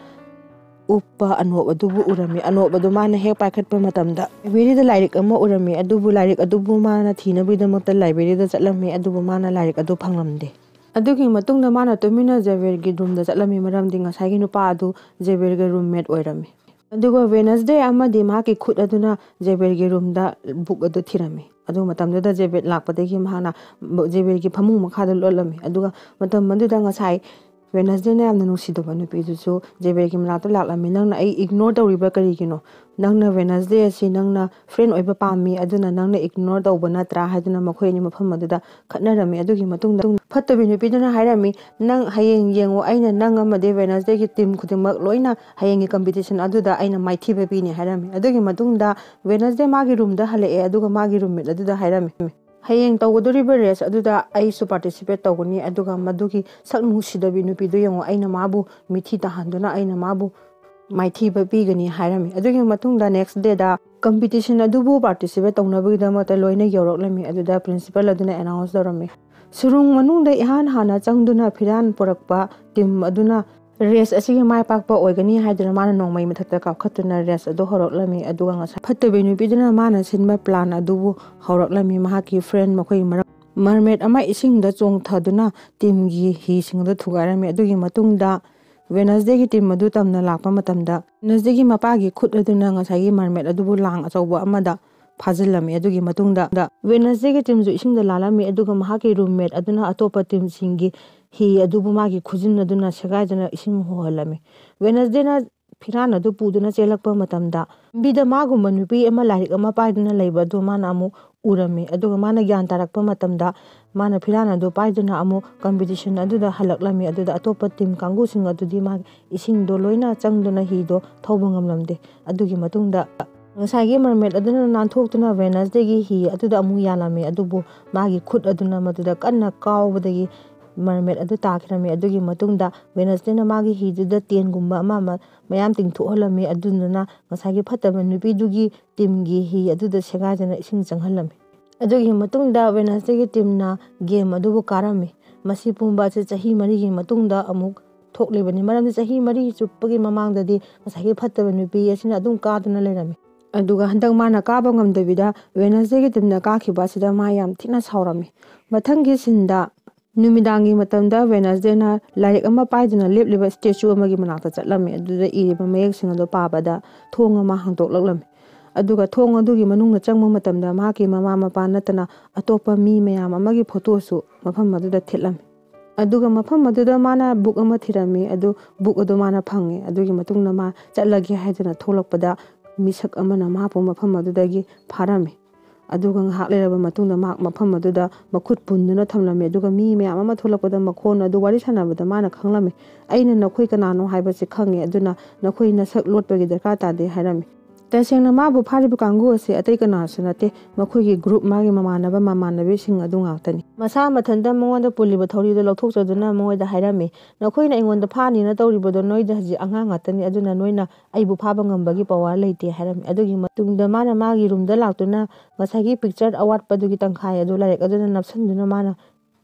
ꯎꯞꯄ ꯑꯅꯣꯞ ꯑꯗꯨꯕꯨ ꯎꯔꯝꯃꯤ꯫ ꯑꯅꯣꯞ ꯑꯗꯨ ꯃꯥꯅ ꯍꯦꯛ ꯄꯥꯏꯈꯠꯄ ꯃꯇꯝꯗ ꯂꯥꯏꯕ꯭ꯔꯦꯔꯤꯗ ꯂꯥꯏꯔꯤꯛ ꯑꯃ ꯎꯔꯝꯃꯤ꯫ ꯑꯗꯨꯕꯨ ꯂꯥꯏꯔꯤꯛ ꯑꯗꯨꯕꯨ ꯃꯥꯅ ꯊꯤꯅꯕꯒꯤꯗꯃꯛꯇ ꯂꯥꯏꯕ꯭ꯔꯦꯔꯤꯗ ꯆꯠꯂꯝꯃꯤ, ꯑꯗꯨꯕꯨ ꯃꯥꯅ ꯂꯥꯏꯔꯤꯛ ꯑꯗꯨ ꯐꯪꯂꯝꯗꯦ꯫ ꯑꯗꯨꯒꯤ ꯃꯇꯨꯡꯗ ꯃꯥꯅ ꯇꯨꯃꯤꯟꯅ ꯖꯦꯕꯦꯔꯒꯤ ꯔꯨꯝꯗ ꯆꯠꯂꯝꯃꯤ, ꯃꯔꯝꯗꯤ ꯉꯁꯥꯏꯒꯤ ꯅꯨꯄꯥ ꯑꯗꯨ ꯖꯦꯕꯦꯔꯒꯤ ꯔꯨꯝꯃꯦꯠ ꯑꯣꯏꯔꯝꯃꯤ꯫ ꯑꯗꯨꯒ ꯋꯦꯅꯁꯗꯦ ꯑꯃꯗꯤ ꯃꯍꯥꯛꯀꯤ ꯈꯨꯠ ꯑꯗꯨꯅ ꯖꯦꯕꯦꯔꯒꯤ ꯔꯨꯝꯗ ꯕꯨꯛ ꯑꯗꯨ ꯊꯤꯔꯝꯃꯤ꯫ ꯑꯗꯨ ꯃꯇꯝꯗꯨꯗ ꯖꯦꯕꯦꯔ ꯂꯥꯛꯄꯗꯒꯤ ꯃꯍꯥꯛꯅ ꯖꯦꯕꯦꯔꯒꯤ ꯐꯃꯨꯡ ꯃꯈꯥꯗ ꯂꯣꯠꯂꯝꯃꯤ꯫ ꯑꯗꯨꯒ ꯃꯇꯝ ꯑꯗꯨꯗ ꯉꯁꯥꯏ ꯋꯦꯅꯁꯗꯦꯅ ꯌꯥꯝꯅ ꯅꯨꯡꯁꯤꯗꯕ ꯅꯨꯄꯤꯗꯨꯁꯨ ꯖꯦꯕꯦꯔꯒꯤ ꯃꯅꯥꯛꯇ ꯂꯥꯛꯂꯝꯃꯤ꯫ "ꯅꯪꯅ ꯑꯩ ꯏꯒꯅꯣꯔ ꯇꯧꯔꯤꯕ ꯀꯔꯤꯒꯤꯅꯣ? ꯅꯪꯅ ꯋꯦꯅꯁꯗꯦ ꯑꯁꯤ ꯅꯪꯅ ꯐ꯭ꯔꯦꯟ ꯑꯣꯏꯕ ꯄꯥꯝꯃꯤ, ꯑꯗꯨꯅ ꯅꯪꯅ ꯏꯒꯅꯣꯔ ꯇꯧꯕ ꯅꯠꯇ꯭ꯔꯥ?" ꯍꯥꯏꯗꯨꯅ ꯃꯈꯣꯏ ꯑꯅꯤ ꯃꯐꯝ ꯑꯗꯨꯗ ꯈꯠꯅꯔꯝꯃꯤ꯫ ꯑꯗꯨꯒꯤ ꯃꯇꯨꯡꯗ ꯐꯠꯇꯕꯤ ꯅꯨꯄꯤꯗꯨꯅ ꯍꯥꯏꯔꯝꯃꯤ, "ꯅꯪ ꯍꯌꯦꯡ ꯌꯦꯡꯉꯨ, ꯑꯩꯅ ꯅꯪ ꯑꯃꯗꯤ ꯋꯦꯅꯁꯗꯦꯒꯤ ꯇꯤꯝ ꯈꯨꯗꯤꯡꯃꯛ ꯂꯣꯏꯅ ꯍꯌꯦꯡꯒꯤ ꯀꯝꯄꯤꯇꯤꯁꯟ ꯑꯗꯨꯗ ꯑꯩꯅ ꯃꯥꯏꯊꯤꯕ ꯄꯤꯅꯤ" ꯍꯥꯏꯔꯝꯃꯤ꯫ ꯑꯗꯨꯒꯤ ꯃꯇꯨꯡꯗ ꯋꯦꯅꯁꯗꯦ ꯃꯥꯒꯤ ꯔꯨꯝꯗ ꯍꯜꯂꯛꯑꯦ, ꯑꯗꯨꯒ ꯃꯥꯒꯤ ꯔꯨꯝꯃꯦꯠ ꯑꯗꯨꯗ ꯍꯥꯏꯔꯝꯃꯤ, "ꯍꯌꯦꯡ ꯇꯧꯒꯗꯧꯔꯤꯕ ꯔꯦꯁ ꯑꯗꯨꯗ ꯑꯩꯁꯨ ꯄꯥꯔꯇꯤꯁꯤꯄꯦꯠ ꯇꯧꯒꯅꯤ, ꯑꯗꯨꯒ ꯃꯗꯨꯒꯤ ꯁꯛ ꯅꯨꯡꯁꯤꯗꯕꯤ ꯅꯨꯄꯤꯗꯨ ꯌꯦꯡꯉꯨ, ꯑꯩꯅ ꯃꯥꯕꯨ ꯃꯤꯊꯤ ꯇꯥꯍꯟꯗꯨꯅ ꯑꯩꯅ ꯃꯥꯕꯨ ꯃꯥꯏꯊꯤꯕ ꯄꯤꯒꯅꯤ" ꯍꯥꯏꯔꯝꯃꯤ꯫ ꯑꯗꯨꯒꯤ ꯃꯇꯨꯡꯗ ꯅꯦꯛꯁ ꯗꯦꯗ ꯀꯝꯄꯤꯇꯤꯁꯟ ꯑꯗꯨꯕꯨ ꯄꯥꯔꯇꯤꯁꯤꯄꯦꯠ ꯇꯧꯅꯕꯒꯤꯗꯃꯛꯇ ꯂꯣꯏꯅ ꯌꯧꯔꯛꯂꯝꯃꯤ꯫ ꯑꯗꯨꯗ ꯄ꯭ꯔꯤꯟꯁꯤꯄꯜ ꯑꯗꯨꯅ ꯑꯦꯅꯥꯎꯟꯁ ꯇꯧꯔꯝꯃꯤ, "ꯁꯨꯔꯨꯡ ꯃꯅꯨꯡꯗ ꯏꯍꯥꯟ ꯍꯥꯟꯅ ꯆꯪꯗꯨꯅ ꯐꯤꯔꯥꯟ ꯄꯨꯔꯛꯄ ꯇꯤꯝ ꯑꯗꯨꯅ ꯔꯦꯁ ꯑꯁꯤꯒꯤ ꯃꯥꯏ ꯄꯥꯛꯄ ꯑꯣꯏꯒꯅꯤ" ꯍꯥꯏꯗꯨꯅ ꯃꯥꯅ ꯅꯣꯡꯃꯩ ꯃꯊꯛꯇ ꯀꯥꯞꯈꯠꯇꯨꯅ ꯔꯦꯁ ꯑꯗꯨ ꯍꯧꯔꯛꯂꯝꯃꯤ꯫ ꯑꯗꯨꯒ ꯉꯁꯥꯏ ꯐꯠꯇꯕꯤ ꯅꯨꯄꯤꯗꯨꯅ ꯃꯥꯅ ꯁꯤꯟꯕ ꯄ꯭ꯂꯥꯟ ꯑꯗꯨꯕꯨ ꯍꯧꯔꯛꯂꯝꯃꯤ꯫ ꯃꯍꯥꯛꯀꯤ ꯐ꯭ꯔꯦꯟ ꯃꯈꯣꯏꯒꯤ ꯃꯔꯛ ꯃꯔꯃꯦꯠ ꯑꯃ ꯏꯁꯤꯡꯗ ꯆꯣꯡꯊꯗꯨꯅ ꯇꯤꯝꯒꯤ ꯍꯤꯁꯤꯡ ꯑꯗꯨ ꯊꯨꯒꯥꯏꯔꯝꯃꯤ꯫ ꯑꯗꯨꯒꯤ ꯃꯇꯨꯡꯗ ꯋꯦꯅꯁꯗꯦꯒꯤ ꯇꯤꯝ ꯑꯗꯨ ꯇꯝꯅ ꯂꯥꯛꯄ ꯃꯇꯝꯗ ꯋꯦꯅꯁꯗꯦꯒꯤ ꯃꯄꯥꯒꯤ ꯈꯨꯠ ꯑꯗꯨꯅ ꯉꯁꯥꯏꯒꯤ ꯃꯔꯃꯦꯠ ꯑꯗꯨꯕꯨ ꯂꯥꯡ ꯑꯆꯧꯕ ꯑꯃꯗ ꯐꯥꯖꯤꯜꯂꯝꯃꯤ꯫ ꯑꯗꯨꯒꯤ ꯃꯇꯨꯡꯗ ꯋꯦꯅꯁꯗꯦꯒꯤ ꯇꯤꯝꯁꯨ ꯏꯁꯤꯡꯗ ꯂꯥꯜꯂꯝꯃꯤ, ꯑꯗꯨꯒ ꯃꯍꯥꯛꯀꯤ ꯔꯨꯝꯃꯦꯠ ꯑꯗꯨꯅ ꯑꯇꯣꯞꯄ ꯇꯤꯝꯁꯤꯡꯒꯤ ꯍꯤ ꯑꯗꯨꯕꯨ ꯃꯥꯒꯤ ꯈꯨꯖꯤꯟ ꯑꯗꯨꯅ ꯁꯦꯒꯥꯏꯗꯨꯅ ꯏꯁꯤꯡ ꯍꯣꯍꯜꯂꯝꯃꯤ꯫ ꯋꯦꯅꯁꯗꯦꯅ ꯐꯤꯔꯥꯟ ꯑꯗꯨ ꯄꯨꯗꯨꯅ ꯆꯦꯜꯂꯛꯄ ꯃꯇꯝꯗ ꯂꯝꯕꯤꯗ ꯃꯥꯒꯨꯝꯕ ꯅꯨꯄꯤ ꯑꯃ ꯂꯥꯏꯔꯤꯛ ꯑꯃ ꯄꯥꯏꯗꯨꯅ ꯂꯩꯕ ꯑꯗꯨ ꯃꯥꯅ ꯑꯃꯨꯛ ꯎꯔꯝꯃꯤ꯫ ꯑꯗꯨꯒ ꯃꯥꯅ ꯒ꯭ꯌꯥꯟ ꯇꯥꯔꯛꯄ ꯃꯇꯝꯗ ꯃꯥꯅ ꯐꯤꯔꯥꯟ ꯑꯗꯨ ꯄꯥꯏꯗꯨꯅ ꯑꯃꯨꯛ ꯀꯝꯄꯤꯇꯤꯁꯟ ꯑꯗꯨꯗ ꯍꯜꯂꯛꯂꯝꯃꯤ꯫ ꯑꯗꯨꯗ ꯑꯇꯣꯞꯄ ꯇꯤꯝ ꯀꯥꯡꯕꯨꯁꯤꯡ ꯑꯗꯨꯗꯤ ꯃꯥꯒꯤ ꯏꯁꯤꯡꯗꯣ ꯂꯣꯏꯅ ꯆꯪꯗꯨꯅ ꯍꯤꯗꯣ ꯊꯧꯕ ꯉꯝꯂꯝꯗꯦ꯫ ꯑꯗꯨꯒꯤ ꯃꯇꯨꯡꯗ ꯉꯁꯥꯏꯒꯤ ꯃꯔꯃꯦꯠ ꯑꯗꯨꯅ ꯅꯥꯟꯊꯣꯛꯇꯨꯅ ꯋꯦꯅꯁꯗꯦꯒꯤ ꯍꯤ ꯑꯗꯨꯗ ꯑꯃꯨꯛ ꯌꯥꯜꯂꯝꯃꯤ, ꯑꯗꯨꯕꯨ ꯃꯥꯒꯤ ꯈꯨꯠ ꯑꯗꯨꯅ ꯃꯗꯨꯗ ꯀꯟꯅ ꯀꯥꯎꯕꯗꯒꯤ ꯃꯔꯃꯦꯠ ꯑꯗꯨ ꯇꯥꯈꯤꯔꯝꯃꯤ꯫ ꯑꯗꯨꯒꯤ ꯃꯇꯨꯡꯗ ꯋꯦꯅꯁꯗꯦꯅ ꯃꯥꯒꯤ ꯍꯤꯗꯨꯗ ꯇꯦꯟꯒꯨꯝꯕ ꯑꯃ ꯑꯃ ꯃꯌꯥꯝ ꯇꯤꯡꯊꯣꯛꯍꯜꯂꯝꯃꯤ, ꯑꯗꯨꯗꯨꯅ ꯉꯁꯥꯏꯒꯤ ꯐꯠꯇꯕ ꯅꯨꯄꯤꯗꯨꯒꯤ ꯇꯤꯝꯒꯤ ꯍꯤ ꯑꯗꯨꯗ ꯁꯦꯒꯥꯏꯗꯨꯅ ꯏꯁꯤꯡ ꯆꯪꯍꯜꯂꯝꯃꯤ꯫ ꯑꯗꯨꯒꯤ ꯃꯇꯨꯡꯗ ꯋꯦꯅꯁꯗꯦꯒꯤ ꯇꯤꯝꯅ ꯒꯦꯝ ꯑꯗꯨꯕꯨ ꯀꯥꯔꯝꯃꯤ꯫ ꯃꯁꯤ ꯄꯨꯝꯕ ꯑꯁꯤ ꯆꯍꯤ ꯃꯔꯤꯒꯤ ꯃꯇꯨꯡꯗ ꯑꯃꯨꯛ ꯊꯣꯛꯂꯤꯕꯅꯤ꯫ ꯃꯔꯝꯗꯤ ꯆꯍꯤ ꯃꯔꯤ ꯆꯨꯞꯄꯒꯤ ꯃꯃꯥꯡꯗꯗꯤ ꯉꯁꯥꯏꯒꯤ ꯐꯠꯇꯕ ꯅꯨꯄꯤ ꯑꯁꯤꯅ ꯑꯗꯨꯝ ꯀꯥꯗꯨꯅ ꯂꯩꯔꯝꯃꯤ꯫ ꯑꯗꯨꯒ ꯍꯟꯗꯛ ꯃꯥꯅ ꯀꯥꯕ ꯉꯝꯗꯕꯤꯗ Wednesdayꯒꯤ ꯇꯤꯝꯅ ꯀꯥꯈꯤꯕ ꯑꯁꯤꯗ ꯃꯥ ꯌꯥꯝ ꯊꯤꯅ ꯁꯥꯎꯔꯝꯃꯤ꯫ ꯃꯊꯪꯒꯤ ꯁꯤꯟꯗ ꯅꯨꯃꯤꯗꯥꯡꯒꯤ ꯃꯇꯝꯗ Wednesdayꯅ ꯂꯥꯏꯔꯤꯛ ꯑꯃ ꯄꯥꯏꯗꯨꯅ ꯂꯦꯞꯂꯤꯕ statue ꯑꯃꯒꯤ ꯃꯅꯥꯛꯇ ꯆꯠꯂꯝꯃꯤ꯫ ꯑꯗꯨꯗ ꯏꯔꯤꯕ ꯃꯌꯦꯛꯁꯤꯡ ꯑꯗꯨ ꯄꯥꯕꯗ ꯊꯣꯡ ꯑꯃ ꯍꯥꯡꯗꯣꯛꯂꯛꯂꯝꯃꯤ꯫ ꯑꯗꯨꯒ ꯊꯣꯡ ꯑꯗꯨꯒꯤ ꯃꯅꯨꯡꯗ ꯆꯪꯕ ꯃꯇꯝꯗ ꯃꯍꯥꯛꯀꯤ ꯃꯃꯥ ꯃꯄꯥ ꯅꯠꯇꯅ ꯑꯇꯣꯞꯄ ꯃꯤ ꯃꯌꯥꯝ ꯑꯃꯒꯤ ꯐꯣꯇꯣꯁꯨ ꯃꯐꯝ ꯑꯗꯨꯗ ꯊꯦꯠꯂꯝꯃꯤ꯫ ꯑꯗꯨꯒ ꯃꯐꯝ ꯑꯗꯨꯗ ꯃꯥꯅ book ꯑꯃ ꯊꯤꯔꯝꯃꯤ꯫ ꯑꯗꯨ book ꯑꯗꯨ ꯃꯥꯅ ꯐꯪꯉꯦ꯫ ꯑꯗꯨꯒꯤ ꯃꯇꯨꯡꯗ ꯃꯥ ꯆꯠꯂꯒꯦ ꯍꯥꯏꯗꯨꯅ ꯊꯣꯛꯂꯛꯄꯗ ꯃꯤꯁꯛ ꯑꯃꯅ ꯃꯍꯥꯛꯄꯨ ꯃꯐꯝ ꯑꯗꯨꯗꯒꯤ ꯐꯥꯔꯝꯃꯤ꯫ ꯑꯗꯨꯒ ꯉꯥꯏꯍꯥꯛ ꯂꯩꯔꯕ ꯃꯇꯨꯡꯗ ꯃꯍꯥꯛ ꯃꯐꯝ ꯑꯗꯨꯗ ꯃꯈꯨꯠ ꯄꯨꯟꯗꯨꯅ ꯊꯝꯂꯝꯃꯤ꯫ ꯑꯗꯨꯒ ꯃꯤ ꯃꯌꯥꯝ ꯑꯃ ꯊꯣꯛꯂꯛꯄꯗ ꯃꯈꯣꯟ ꯑꯗꯨ ꯋꯥꯔꯤ ꯁꯥꯟꯅꯕꯗ ꯃꯥꯅ ꯈꯪꯂꯝꯃꯤ꯫ "ꯑꯩꯅ ꯅꯈꯣꯏ ꯀꯅꯥꯅꯣ ꯍꯥꯏꯕꯁꯤ ꯈꯪꯉꯦ, ꯑꯗꯨꯅ ꯅꯈꯣꯏ ꯅꯁꯛ ꯂꯣꯠꯄꯒꯤ ꯗꯔꯀꯥꯔ ꯇꯥꯗꯦ" ꯍꯥꯏꯔꯝꯃꯤ꯫ ꯇꯁꯦꯡꯅ ꯃꯥꯕꯨ ꯐꯥꯔꯤꯕ ꯀꯥꯡꯕꯨ ꯑꯁꯤ ꯑꯇꯩ ꯀꯅꯥꯁꯨ ꯅꯠꯇꯦ, ꯃꯈꯣꯏꯒꯤ group, ꯃꯥꯒꯤ ꯃꯃꯥꯟꯅꯕ ꯃꯃꯥꯟꯅꯕꯤꯁꯤꯡ ꯑꯗꯨ ꯉꯥꯛꯇꯅꯤ꯫ ꯃꯁꯥ ꯃꯊꯟꯇ ꯃꯉꯣꯟꯗ ꯄꯨꯜꯂꯤꯕ ꯊꯧꯔꯤꯗꯨ ꯂꯧꯊꯣꯛꯆꯗꯨꯅ ꯃꯉꯣꯟꯗ ꯍꯥꯏꯔꯝꯃꯤ, "ꯅꯈꯣꯏꯅ ꯑꯩꯉꯣꯟꯗ ꯐꯥꯅꯤꯅ ꯇꯧꯔꯤꯕꯗꯣ, ꯅꯣꯏꯗ ꯍꯧꯖꯤꯛ ꯑꯉꯥꯡ ꯉꯥꯛꯇꯅꯤ, ꯑꯗꯨꯅ ꯅꯣꯏꯅ ꯑꯩꯕꯨ ꯐꯥꯕ ꯉꯝꯕꯒꯤ power ꯂꯩꯇꯦ" ꯍꯥꯏꯔꯝꯃꯤ꯫ ꯑꯗꯨꯒꯤ ꯃꯇꯨꯡꯗ ꯃꯥꯅ ꯃꯥꯒꯤ roomꯗ ꯂꯥꯛꯇꯨꯅ ꯉꯁꯥꯏꯒꯤ picture ꯑꯋꯥꯠꯄꯗꯨꯒꯤ ꯇꯪꯈꯥꯏ ꯑꯗꯨ ꯂꯥꯏꯔꯤꯛ ꯑꯗꯨꯗ ꯅꯞꯁꯤꯟꯗꯨꯅ ꯃꯥꯅ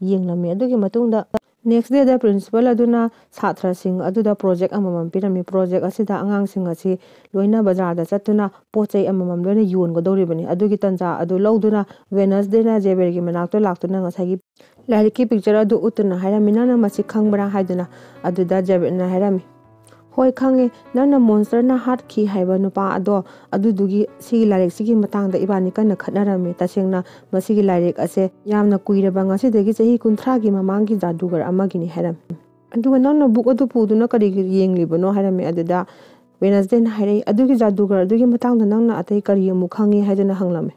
ꯌꯦꯡꯂꯝꯃꯤ꯫ ꯑꯗꯨꯒꯤ ꯃꯇꯨꯡꯗ next dayꯗ principal ꯑꯗꯨꯅ ꯁꯥꯇ꯭ꯔꯁꯤꯡ ꯑꯗꯨꯗ project ꯑꯃꯃꯝ ꯄꯤꯔꯝꯃꯤ꯫ Project ꯑꯁꯤꯗ ꯑꯉꯥꯡꯁꯤꯡ ꯑꯁꯤ ꯂꯣꯏꯅ ꯕꯖꯥꯔꯗ ꯆꯠꯇꯨꯅ ꯄꯣꯠ ꯆꯩ ꯑꯃꯃꯝ ꯂꯣꯏꯅ ꯌꯣꯟꯒꯗꯧꯔꯤꯕꯅꯤ꯫ ꯑꯗꯨꯒꯤ ꯇꯥꯟꯖꯥ ꯑꯗꯨ ꯂꯧꯗꯨꯅ Wednesdayꯅ Xavierꯒꯤ ꯃꯅꯥꯛꯇ ꯂꯥꯛꯇꯨꯅ ꯉꯁꯥꯏꯒꯤ ꯂꯥꯏꯔꯤꯛꯀꯤ picture ꯑꯗꯨ ꯎꯠꯇꯨꯅ ꯍꯥꯏꯔꯝꯃꯤ, "ꯅꯪꯅ ꯃꯁꯤ ꯈꯪꯕ꯭ꯔꯥ?" ꯍꯥꯏꯗꯨꯅ꯫ ꯑꯗꯨꯗ Xavierꯅ ꯍꯥꯏꯔꯝꯃꯤ, "ꯍꯣꯏ, ꯈꯪꯉꯦ, ꯅꯪꯅ monsterꯅ ꯍꯥꯠꯈꯤ ꯍꯥꯏꯕ ꯅꯨꯄꯥ ꯑꯗꯣ, ꯑꯗꯨꯗꯨꯒꯤ ꯁꯤꯒꯤ ꯂꯥꯏꯔꯤꯛꯁꯤꯒꯤ ꯃꯇꯥꯡꯗ ꯏꯕꯥꯅꯤ ꯀꯟꯅ ꯈꯠꯅꯔꯝꯃꯤ꯫ ꯇꯁꯦꯡꯅ ꯃꯁꯤꯒꯤ ꯂꯥꯏꯔꯤꯛ ꯑꯁꯦ ꯌꯥꯝꯅ ꯀꯨꯏꯔꯕ, ꯉꯁꯤꯗꯒꯤ ꯆꯍꯤ ꯀꯨꯟꯊ꯭ꯔꯥꯒꯤ ꯃꯃꯥꯡꯒꯤ ꯖꯥꯗꯨꯒꯔ ꯑꯃꯒꯤꯅꯤ" ꯍꯥꯏꯔꯝꯃꯤ꯫ "ꯑꯗꯨꯒ ꯅꯪꯅ book ꯑꯗꯨ ꯄꯨꯗꯨꯅ ꯀꯔꯤꯒꯤ ꯌꯦꯡꯂꯤꯕꯅꯣ?" ꯍꯥꯏꯔꯝꯃꯤ꯫ ꯑꯗꯨꯗ Wednesdayꯅ ꯍꯥꯏꯔꯛꯏ, "ꯑꯗꯨꯒꯤ ꯖꯥꯗꯨꯒꯔ ꯑꯗꯨꯒꯤ ꯃꯇꯥꯡꯗ ꯅꯪꯅ ꯑꯇꯩ ꯀꯔꯤ ꯑꯃꯨꯛ ꯈꯪꯉꯤ?" ꯍꯥꯏꯗꯨꯅ ꯍꯪꯂꯝꯃꯤ꯫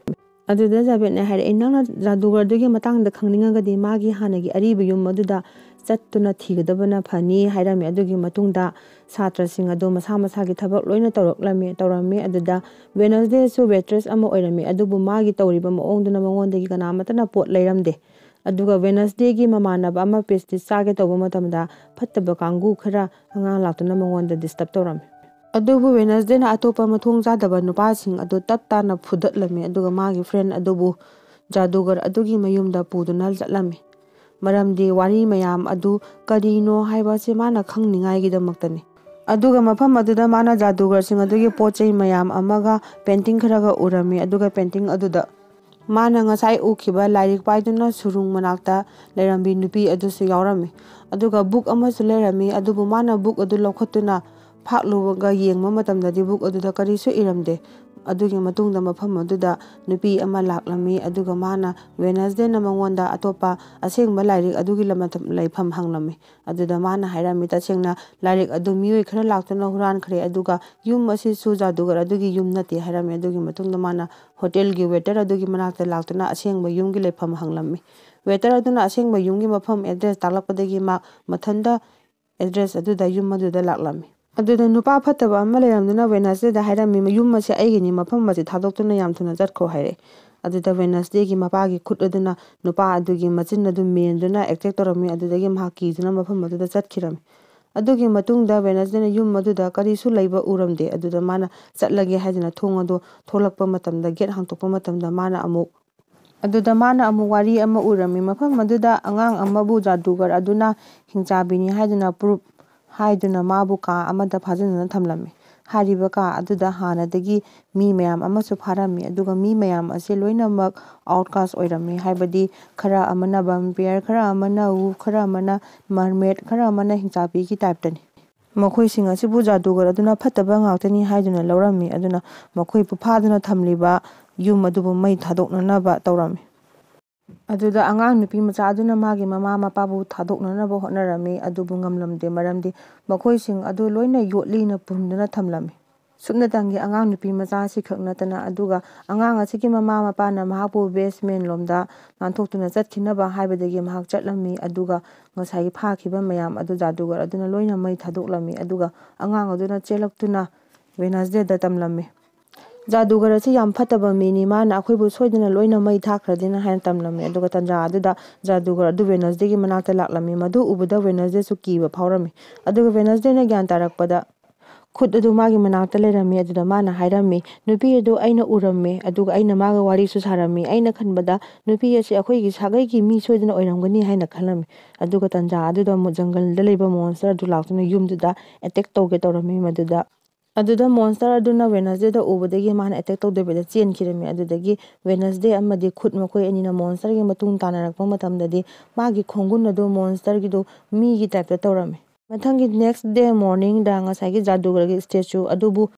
ꯑꯗꯨꯗ Xavierꯅ ꯍꯥꯏꯔꯛꯏ, "ꯅꯪꯅ ꯖꯥꯗꯨꯒꯔ ꯑꯗꯨꯒꯤ ꯃꯇꯥꯡꯗ ꯈꯪꯅꯤꯡꯉꯒꯗꯤ ꯃꯥꯒꯤ ꯍꯥꯟꯅꯒꯤ ꯑꯔꯤꯕ ꯌꯨꯝ ꯑꯗꯨꯗ ꯆꯠꯇꯨꯅ ꯊꯤꯒꯗꯕꯅ ꯐꯅꯤ" ꯍꯥꯏꯔꯝꯃꯤ꯫ ꯑꯗꯨꯒꯤ ꯃꯇꯨꯡꯗ ꯁꯥꯇ꯭ꯔꯁꯤꯡ ꯑꯗꯨ ꯃꯁꯥ ꯃꯁꯥꯒꯤ ꯊꯕꯛ ꯂꯣꯏꯅ ꯇꯧꯔꯛꯂꯝꯃꯤ, ꯇꯧꯔꯝꯃꯤ꯫ ꯑꯗꯨꯗ Wednesdayꯁꯨ waitress ꯑꯃ ꯑꯣꯏꯔꯝꯃꯤ, ꯑꯗꯨꯕꯨ ꯃꯥꯒꯤ ꯇꯧꯔꯤꯕ ꯃꯑꯣꯡꯗꯨꯅ ꯃꯉꯣꯟꯗꯒꯤ ꯀꯅꯥꯃꯠꯇꯅ ꯄꯣꯠ ꯂꯩꯔꯝꯗꯦ꯫ ꯑꯗꯨꯒ Wednesdayꯒꯤ ꯃꯃꯥꯟꯅꯕ ꯑꯃ pastry ꯆꯥꯒꯦ ꯇꯧꯕ ꯃꯇꯝꯗ ꯐꯠꯇꯕ ꯀꯥꯡꯕꯨ ꯈꯔ ꯑꯉꯥꯡ ꯂꯥꯛꯇꯨꯅ ꯃꯉꯣꯟꯗ disturb ꯇꯧꯔꯝꯃꯤ꯫ ꯑꯗꯨꯕꯨ Wednesdayꯅ ꯑꯇꯣꯞꯄ ꯃꯊꯣꯡ ꯆꯥꯗꯕ ꯅꯨꯄꯥꯁꯤꯡ ꯑꯗꯨ ꯇꯞ ꯇꯥꯅ ꯐꯨꯗꯠꯂꯝꯃꯤ, ꯑꯗꯨꯒ ꯃꯥꯒꯤ friend ꯑꯗꯨꯕꯨ ꯖꯥꯗꯨꯒꯔ ꯑꯗꯨꯒꯤ ꯃꯌꯨꯝꯗ ꯄꯨꯗꯨꯅ ꯆꯠꯂꯝꯃꯤ꯫ ꯃꯔꯝꯗꯤ ꯋꯥꯔꯤ ꯃꯌꯥꯝ ꯑꯗꯨ ꯀꯔꯤꯅꯣ ꯍꯥꯏꯕ ꯑꯁꯤ ꯃꯥꯅ ꯈꯪꯅꯤꯡꯉꯥꯏꯒꯤꯗꯃꯛꯇꯅꯤ꯫ ꯑꯗꯨꯒ ꯃꯐꯝ ꯑꯗꯨꯗ ꯃꯥꯅ ꯖꯥꯗꯨꯒꯔꯁꯤꯡ ꯑꯗꯨꯒꯤ ꯄꯣꯠ ꯆꯩ ꯃꯌꯥꯝ ꯑꯃꯒ ꯄꯦꯟꯇꯤꯡ ꯈꯔꯒ ꯎꯔꯝꯃꯤ꯫ ꯑꯗꯨꯒ ꯄꯦꯟꯇꯤꯡ ꯑꯗꯨꯗ ꯃꯥꯅ ꯉꯁꯥꯏ ꯎꯈꯤꯕ ꯂꯥꯏꯔꯤꯛ ꯄꯥꯏꯗꯨꯅ ꯁꯨꯔꯨꯡ ꯃꯅꯥꯛꯇ ꯂꯩꯔꯝꯕꯤ ꯅꯨꯄꯤ ꯑꯗꯨꯁꯨ ꯌꯥꯎꯔꯝꯃꯤ꯫ ꯑꯗꯨꯒ ꯕꯨꯛ ꯑꯃꯁꯨ ꯂꯩꯔꯝꯃꯤ꯫ ꯑꯗꯨꯕꯨ ꯃꯥꯅ ꯕꯨꯛ ꯑꯗꯨ ꯂꯧꯈꯠꯇꯨꯅ ꯐꯥꯛꯂꯨꯕꯒ ꯌꯦꯡꯕ ꯃꯇꯝꯗꯗꯤ ꯕꯨꯛ ꯑꯗꯨꯗ ꯀꯔꯤꯁꯨ ꯏꯔꯝꯗꯦ꯫ ꯑꯗꯨꯒꯤ ꯃꯇꯨꯡꯗ ꯃꯐꯝ ꯑꯗꯨꯗ ꯅꯨꯄꯤ ꯑꯃ ꯂꯥꯛꯂꯝꯃꯤ꯫ ꯑꯗꯨꯒ ꯃꯥꯅ ꯋꯦꯅꯁꯗꯦꯅ ꯃꯉꯣꯟꯗ ꯑꯇꯣꯞꯄ ꯑꯁꯦꯡꯕ ꯂꯥꯏꯔꯤꯛ ꯑꯗꯨꯒꯤ ꯂꯃ-, ꯂꯩꯐꯝ ꯍꯪꯂꯝꯃꯤ꯫ ꯑꯗꯨꯗ ꯃꯥꯅ ꯍꯥꯏꯔꯝꯃꯤ, "ꯇꯁꯦꯡꯅ ꯂꯥꯏꯔꯤꯛ ꯑꯗꯨ ꯃꯤꯑꯣꯏ ꯈꯔ ꯂꯥꯛꯇꯨꯅ ꯍꯨꯔꯥꯟꯈ꯭ꯔꯦ, ꯑꯗꯨꯒ ꯌꯨꯝ ꯑꯁꯤꯁꯨ ꯖꯥꯗꯨꯒꯔ ꯑꯗꯨꯒꯤ ꯌꯨꯝ ꯅꯠꯇꯦ" ꯍꯥꯏꯔꯝꯃꯤ꯫ ꯑꯗꯨꯒꯤ ꯃꯇꯨꯡꯗ ꯃꯥꯅ ꯍꯣꯇꯦꯜꯒꯤ ꯋꯦꯇꯔ ꯑꯗꯨꯒꯤ ꯃꯅꯥꯛꯇ ꯂꯥꯛꯇꯨꯅ ꯑꯁꯦꯡꯕ ꯌꯨꯝꯒꯤ ꯂꯩꯐꯝ ꯍꯪꯂꯝꯃꯤ꯫ ꯋꯦꯇꯔ ꯑꯗꯨꯅ ꯑꯁꯦꯡꯕ ꯌꯨꯝꯒꯤ ꯃꯐꯝ ꯑꯦꯗ꯭ꯔꯦꯁ ꯇꯥꯛꯂꯛꯄꯗꯒꯤ ꯃꯥ ꯃꯊꯟꯇ ꯑꯦꯗ꯭ꯔꯦꯁ ꯑꯗꯨꯗ, ꯌꯨꯝ ꯑꯗꯨꯗ ꯂꯥꯛꯂꯝꯃꯤ꯫ ꯑꯗꯨꯗ ꯅꯨꯄꯥ ꯐꯠꯇꯕ ꯑꯃ ꯂꯩꯔꯝꯗꯨꯅ ꯋꯦꯅꯁꯗꯦꯗ ꯍꯥꯏꯔꯝꯃꯤ, "ꯌꯨꯝ ꯑꯁꯤ ꯑꯩꯒꯤꯅꯤ, ꯃꯐꯝ ꯑꯁꯤ ꯊꯥꯗꯣꯛꯇꯨꯅ ꯌꯥꯝ ꯊꯨꯅ ꯆꯠꯈ꯭ꯔꯣ" ꯍꯥꯏꯔꯦ꯫ ꯑꯗꯨꯗ ꯋꯦꯅꯁꯗꯦꯒꯤ ꯃꯄꯥꯒꯤ ꯈꯨꯠ ꯑꯗꯨꯅ ꯅꯨꯄꯥ ꯑꯗꯨꯒꯤ ꯃꯆꯤꯟ ꯑꯗꯨ ꯃꯦꯟꯗꯨꯅ ꯑꯦꯇꯦꯛ ꯇꯧꯔꯝꯃꯤ꯫ ꯑꯗꯨꯗꯒꯤ ꯃꯍꯥꯛ ꯀꯤꯗꯨꯅ ꯃꯐꯝ ꯑꯗꯨꯗ ꯆꯠꯈꯤꯔꯝꯃꯤ꯫ ꯑꯗꯨꯒꯤ ꯃꯇꯨꯡꯗ ꯋꯦꯅꯁꯗꯦꯅ ꯌꯨꯝ ꯑꯗꯨꯗ ꯀꯔꯤꯁꯨ ꯂꯩꯕ ꯎꯔꯝꯗꯦ꯫ ꯑꯗꯨꯗ ꯃꯥꯅ ꯆꯠꯂꯒꯦ ꯍꯥꯏꯗꯨꯅ ꯊꯣꯡ ꯑꯗꯨ ꯊꯣꯛꯂꯛꯄ ꯃꯇꯝꯗ, ꯒꯦꯠ ꯍꯥꯡꯇꯣꯛꯄ ꯃꯇꯝꯗ ꯃꯥꯅ ꯑꯃꯨꯛ ꯑꯗꯨꯗ ꯃꯥꯅ ꯑꯃꯨꯛ ꯋꯥꯔꯤ ꯑꯃ ꯎꯔꯝꯃꯤ꯫ ꯃꯐꯝ ꯑꯗꯨꯗ ꯑꯉꯥꯡ ꯑꯃꯕꯨ ꯖꯥꯗꯨꯒꯔ ꯑꯗꯨꯅ ꯍꯤꯡꯆꯥꯕꯤꯅꯤ ꯍꯥꯏꯗꯨꯅ ꯄ꯭ꯔꯨꯞ ꯍꯥꯏꯗꯨꯅ ꯃꯥꯕꯨ ꯀꯥ ꯑꯃꯗ ꯐꯥꯖꯤꯟꯗꯨꯅ ꯊꯝꯂꯝꯃꯤ꯫ ꯍꯥꯏꯔꯤꯕ ꯀꯥ ꯑꯗꯨꯗ ꯍꯥꯟꯅꯗꯒꯤ ꯃꯤ ꯃꯌꯥꯝ ꯑꯃꯁꯨ ꯐꯥꯔꯝꯃꯤ, ꯑꯗꯨꯒ ꯃꯤ ꯃꯌꯥꯝ ꯑꯁꯤ ꯂꯣꯏꯅꯃꯛ ꯑꯥꯎꯠꯀꯥꯁ ꯑꯣꯏꯔꯝꯃꯤ꯫ ꯍꯥꯏꯕꯗꯤ ꯈꯔ ꯑꯃꯅ ꯚꯦꯝꯄꯤꯌꯔ, ꯈꯔ ꯑꯃꯅ ꯋꯨꯜꯐ, ꯈꯔ ꯑꯃꯅ ꯃꯔꯃꯦꯗ, ꯈꯔ ꯑꯃꯅ ꯍꯤꯡꯆꯥꯕꯤꯒꯤ ꯇꯥꯏꯞꯇꯅꯤ꯫ ꯃꯈꯣꯏꯁꯤꯡ ꯑꯁꯤꯕꯨ ꯖꯥꯗꯨꯒꯔ ꯑꯗꯨꯅ ꯐꯠꯇꯕ ꯉꯥꯛꯇꯅꯤ ꯍꯥꯏꯗꯨꯅ ꯂꯧꯔꯝꯃꯤ꯫ ꯑꯗꯨꯅ ꯃꯈꯣꯏꯕꯨ ꯐꯥꯗꯨꯅ ꯊꯝꯂꯤꯕ ꯌꯨꯝ ꯑꯗꯨꯕꯨ ꯃꯩ ꯊꯥꯗꯣꯛꯅꯅꯕ ꯇꯧꯔꯝꯃꯤ꯫ ꯑꯗꯨꯗ ꯑꯉꯥꯡ ꯅꯨꯄꯤ ꯃꯆꯥ ꯑꯗꯨꯅ ꯃꯥꯒꯤ ꯃꯃꯥ ꯃꯄꯥꯕꯨ ꯊꯥꯗꯣꯛꯅꯅꯕ ꯍꯣꯠꯅꯔꯝꯃꯤ, ꯑꯗꯨꯕꯨ ꯉꯝꯂꯝꯗꯦ, ꯃꯔꯝꯗꯤ ꯃꯈꯣꯏꯁꯤꯡ ꯑꯗꯨ ꯂꯣꯏꯅ ꯌꯣꯠꯂꯤꯅ ꯄꯨꯟꯗꯨꯅ ꯊꯝꯂꯝꯃꯤ꯫ ꯁꯨꯞꯅꯇꯪꯒꯤ ꯑꯉꯥꯡ ꯅꯨꯄꯤ ꯃꯆꯥ ꯑꯁꯤꯈꯛ ꯅꯠꯇꯅ, ꯑꯗꯨꯒ ꯑꯉꯥꯡ ꯑꯁꯤꯒꯤ ꯃꯃꯥ ꯃꯄꯥꯅ ꯃꯍꯥꯛꯄꯨ ꯕꯦꯁꯃꯦꯟ ꯂꯣꯝꯗ ꯅꯥꯟꯊꯣꯛꯇꯨꯅ ꯆꯠꯈꯤꯅꯕ ꯍꯥꯏꯕꯗꯒꯤ ꯃꯍꯥꯛ ꯆꯠꯂꯝꯃꯤ, ꯑꯗꯨꯒ ꯉꯁꯥꯏꯒꯤ ꯐꯥꯈꯤꯕ ꯃꯌꯥꯝ ꯑꯗꯨ ꯖꯥꯗꯨꯒꯔ ꯑꯗꯨꯅ ꯂꯣꯏꯅ ꯃꯩ ꯊꯥꯗꯣꯛꯂꯝꯃꯤ, ꯑꯗꯨꯒ ꯑꯉꯥꯡ ꯑꯗꯨꯅ ꯆꯦꯜꯂꯛꯇꯨꯅ ꯋꯦꯅꯁꯗꯦꯗ ꯇꯝꯂꯝꯃꯤ꯫ "ꯖꯥꯗꯨꯒꯔ ꯑꯁꯤ ꯌꯥꯝ ꯐꯠꯇꯕ ꯃꯤꯅꯤ, ꯃꯥꯅ ꯑꯩꯈꯣꯏꯕꯨ ꯁꯣꯏꯗꯅ ꯂꯣꯏꯅ ꯃꯩ ꯊꯥꯈ꯭ꯔꯗꯦꯅ" ꯍꯥꯏꯅ ꯇꯝꯂꯝꯃꯤ꯫ ꯑꯗꯨꯒ ꯇꯟꯖꯥ ꯑꯗꯨꯗ ꯖꯥꯗꯨꯒꯔ ꯑꯗꯨ ꯋꯦꯅꯁꯗꯦꯒꯤ ꯃꯅꯥꯛꯇ ꯂꯥꯛꯂꯝꯃꯤ꯫ ꯃꯗꯨ ꯎꯕꯗ ꯋꯦꯅꯁꯗꯦꯁꯨ ꯀꯤꯕ ꯐꯥꯎꯔꯝꯃꯤ꯫ ꯑꯗꯨꯒ ꯋꯦꯅꯁꯗꯦꯅ ꯒ꯭ꯌꯥꯟ ꯇꯥꯔꯛꯄꯗ, ꯈꯨꯠ ꯑꯗꯨ ꯃꯥꯒꯤ ꯃꯅꯥꯛꯇ ꯂꯩꯔꯝꯃꯤ꯫ ꯑꯗꯨꯗ ꯃꯥꯅ ꯍꯥꯏꯔꯝꯃꯤ, "ꯅꯨꯄꯤ ꯑꯗꯨ ꯑꯩꯅ ꯎꯔꯝꯃꯤ, ꯑꯗꯨꯒ ꯑꯩꯅ ꯃꯥꯒ ꯋꯥꯔꯤꯁꯨ ꯁꯥꯔꯝꯃꯤ꯫ ꯑꯩꯅ ꯈꯟꯕꯗ ꯅꯨꯄꯤ ꯑꯁꯤ ꯑꯩꯈꯣꯏꯒꯤ ꯁꯥꯒꯩꯒꯤ ꯃꯤ ꯁꯣꯏꯗꯅ ꯑꯣꯏꯔꯝꯒꯅꯤ" ꯍꯥꯏꯅ ꯈꯜꯂꯝꯃꯤ꯫ ꯑꯗꯨꯒ ꯇꯟꯖꯥ ꯑꯗꯨꯗ ꯑꯃꯨꯛ ꯖꯪꯒꯜꯗ ꯂꯩꯕ ꯃꯣꯟꯁꯇꯔ ꯑꯗꯨ ꯂꯥꯛꯇꯨꯅ ꯌꯨꯝꯗꯨꯗ ꯑꯦꯇꯦꯛ ꯇꯧꯒꯦ ꯇꯧꯔꯝꯃꯤ꯫ ꯃꯗꯨꯗ, ꯑꯗꯨꯗ ꯃꯣꯟꯁꯇꯔ ꯑꯗꯨꯅ ꯋꯦꯅꯁꯗꯦꯗ ꯎꯕꯗꯒꯤ ꯃꯥꯅ ꯑꯦꯇꯦꯛ ꯇꯧꯗꯕꯤꯗ ꯆꯦꯟꯈꯤꯔꯝꯃꯤ꯫ ꯑꯗꯨꯗꯒꯤ ꯋꯦꯅꯁꯗꯦ ꯑꯃꯗꯤ ꯈꯨꯠ ꯃꯈꯣꯏ ꯑꯅꯤꯅ ꯃꯣꯟꯁꯇꯔꯒꯤ ꯃꯇꯨꯡ ꯇꯥꯟꯅꯔꯛꯄ ꯃꯇꯝꯗꯗꯤ ꯃꯥꯒꯤ ꯈꯣꯡꯒꯨꯟ ꯑꯗꯨ ꯃꯣꯟꯁꯇꯔꯒꯤꯗꯨ ꯃꯤꯒꯤ ꯇꯥꯏꯞꯇ ꯇꯧꯔꯝꯃꯤ꯫ ꯃꯊꯪꯒꯤ next day morningꯗ ꯉꯁꯥꯏꯒꯤ ꯖꯥꯗꯨꯒꯔꯒꯤ ꯁ꯭ꯇꯦꯆꯨ ꯑꯗꯨꯕꯨ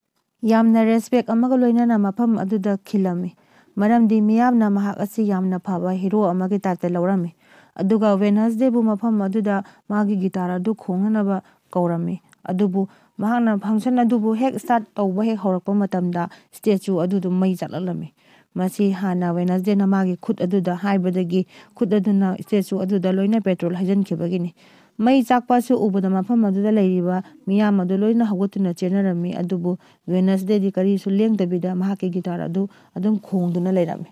ꯌꯥꯝꯅ ꯔꯦꯁꯄꯦꯛ ꯑꯃꯒ ꯂꯣꯏꯅꯅ ꯃꯐꯝ ꯑꯗꯨꯗ ꯈꯤꯜꯂꯝꯃꯤ, ꯃꯔꯝꯗꯤ ꯃꯤꯌꯥꯝꯅ ꯃꯍꯥꯛ ꯑꯁꯤ ꯌꯥꯝꯅ ꯐꯕ ꯍꯤꯔꯣ ꯑꯃꯒꯤ ꯇꯥꯏꯞꯇ ꯂꯧꯔꯝꯃꯤ꯫ ꯑꯗꯨꯒ ꯋꯦꯅꯁꯗꯦꯕꯨ ꯃꯐꯝ ꯑꯗꯨꯗ ꯃꯥꯒꯤ ꯒꯤꯇꯥꯔ ꯑꯗꯨ ꯈꯣꯡꯅꯅꯕ ꯀꯧꯔꯝꯃꯤ꯫ ꯑꯗꯨꯕꯨ ꯃꯍꯥꯛꯅ ꯐꯪꯁꯟ ꯑꯗꯨꯕꯨ ꯍꯦꯛ ꯁ꯭ꯇꯥꯔꯠ ꯇꯧꯕ ꯍꯦꯛ ꯍꯧꯔꯛꯄ ꯃꯇꯝꯗ ꯁ꯭ꯇꯦꯆꯨ ꯑꯗꯨꯗꯨ ꯃꯩ ꯆꯥꯛꯂꯛꯂꯝꯃꯤ꯫ ꯃꯁꯤ ꯍꯥꯟꯅ ꯋꯦꯅꯁꯗꯦꯅ ꯃꯥꯒꯤ ꯈꯨꯠ ꯑꯗꯨꯗ ꯍꯥꯏꯕꯗꯒꯤ ꯈꯨꯠ ꯑꯗꯨꯅ ꯁ꯭ꯇꯦꯆꯨ ꯑꯗꯨꯗ ꯂꯣꯏꯅ ꯄꯦꯇ꯭ꯔꯣꯜ ꯍꯩꯖꯤꯟꯈꯤꯕꯒꯤꯅꯤ꯫ ꯃꯩ ꯆꯥꯛꯄ ꯑꯁꯤ ꯎꯕꯗ ꯃꯐꯝ ꯑꯗꯨꯗ ꯂꯩꯔꯤꯕ ꯃꯤꯌꯥꯝ ꯑꯗꯨ ꯂꯣꯏꯅ ꯍꯧꯒꯠꯇꯨꯅ ꯆꯦꯟꯅꯔꯝꯃꯤ, ꯑꯗꯨꯕꯨ ꯋꯦꯅꯁꯗꯦꯗꯤ ꯀꯔꯤꯁꯨ ꯂꯦꯡꯗꯕꯤꯗ ꯃꯍꯥꯛꯀꯤ ꯒꯤꯇꯥꯔ ꯑꯗꯨ ꯑꯗꯨꯝ ꯈꯣꯡꯗꯨꯅ ꯂꯩꯔꯝꯃꯤ꯫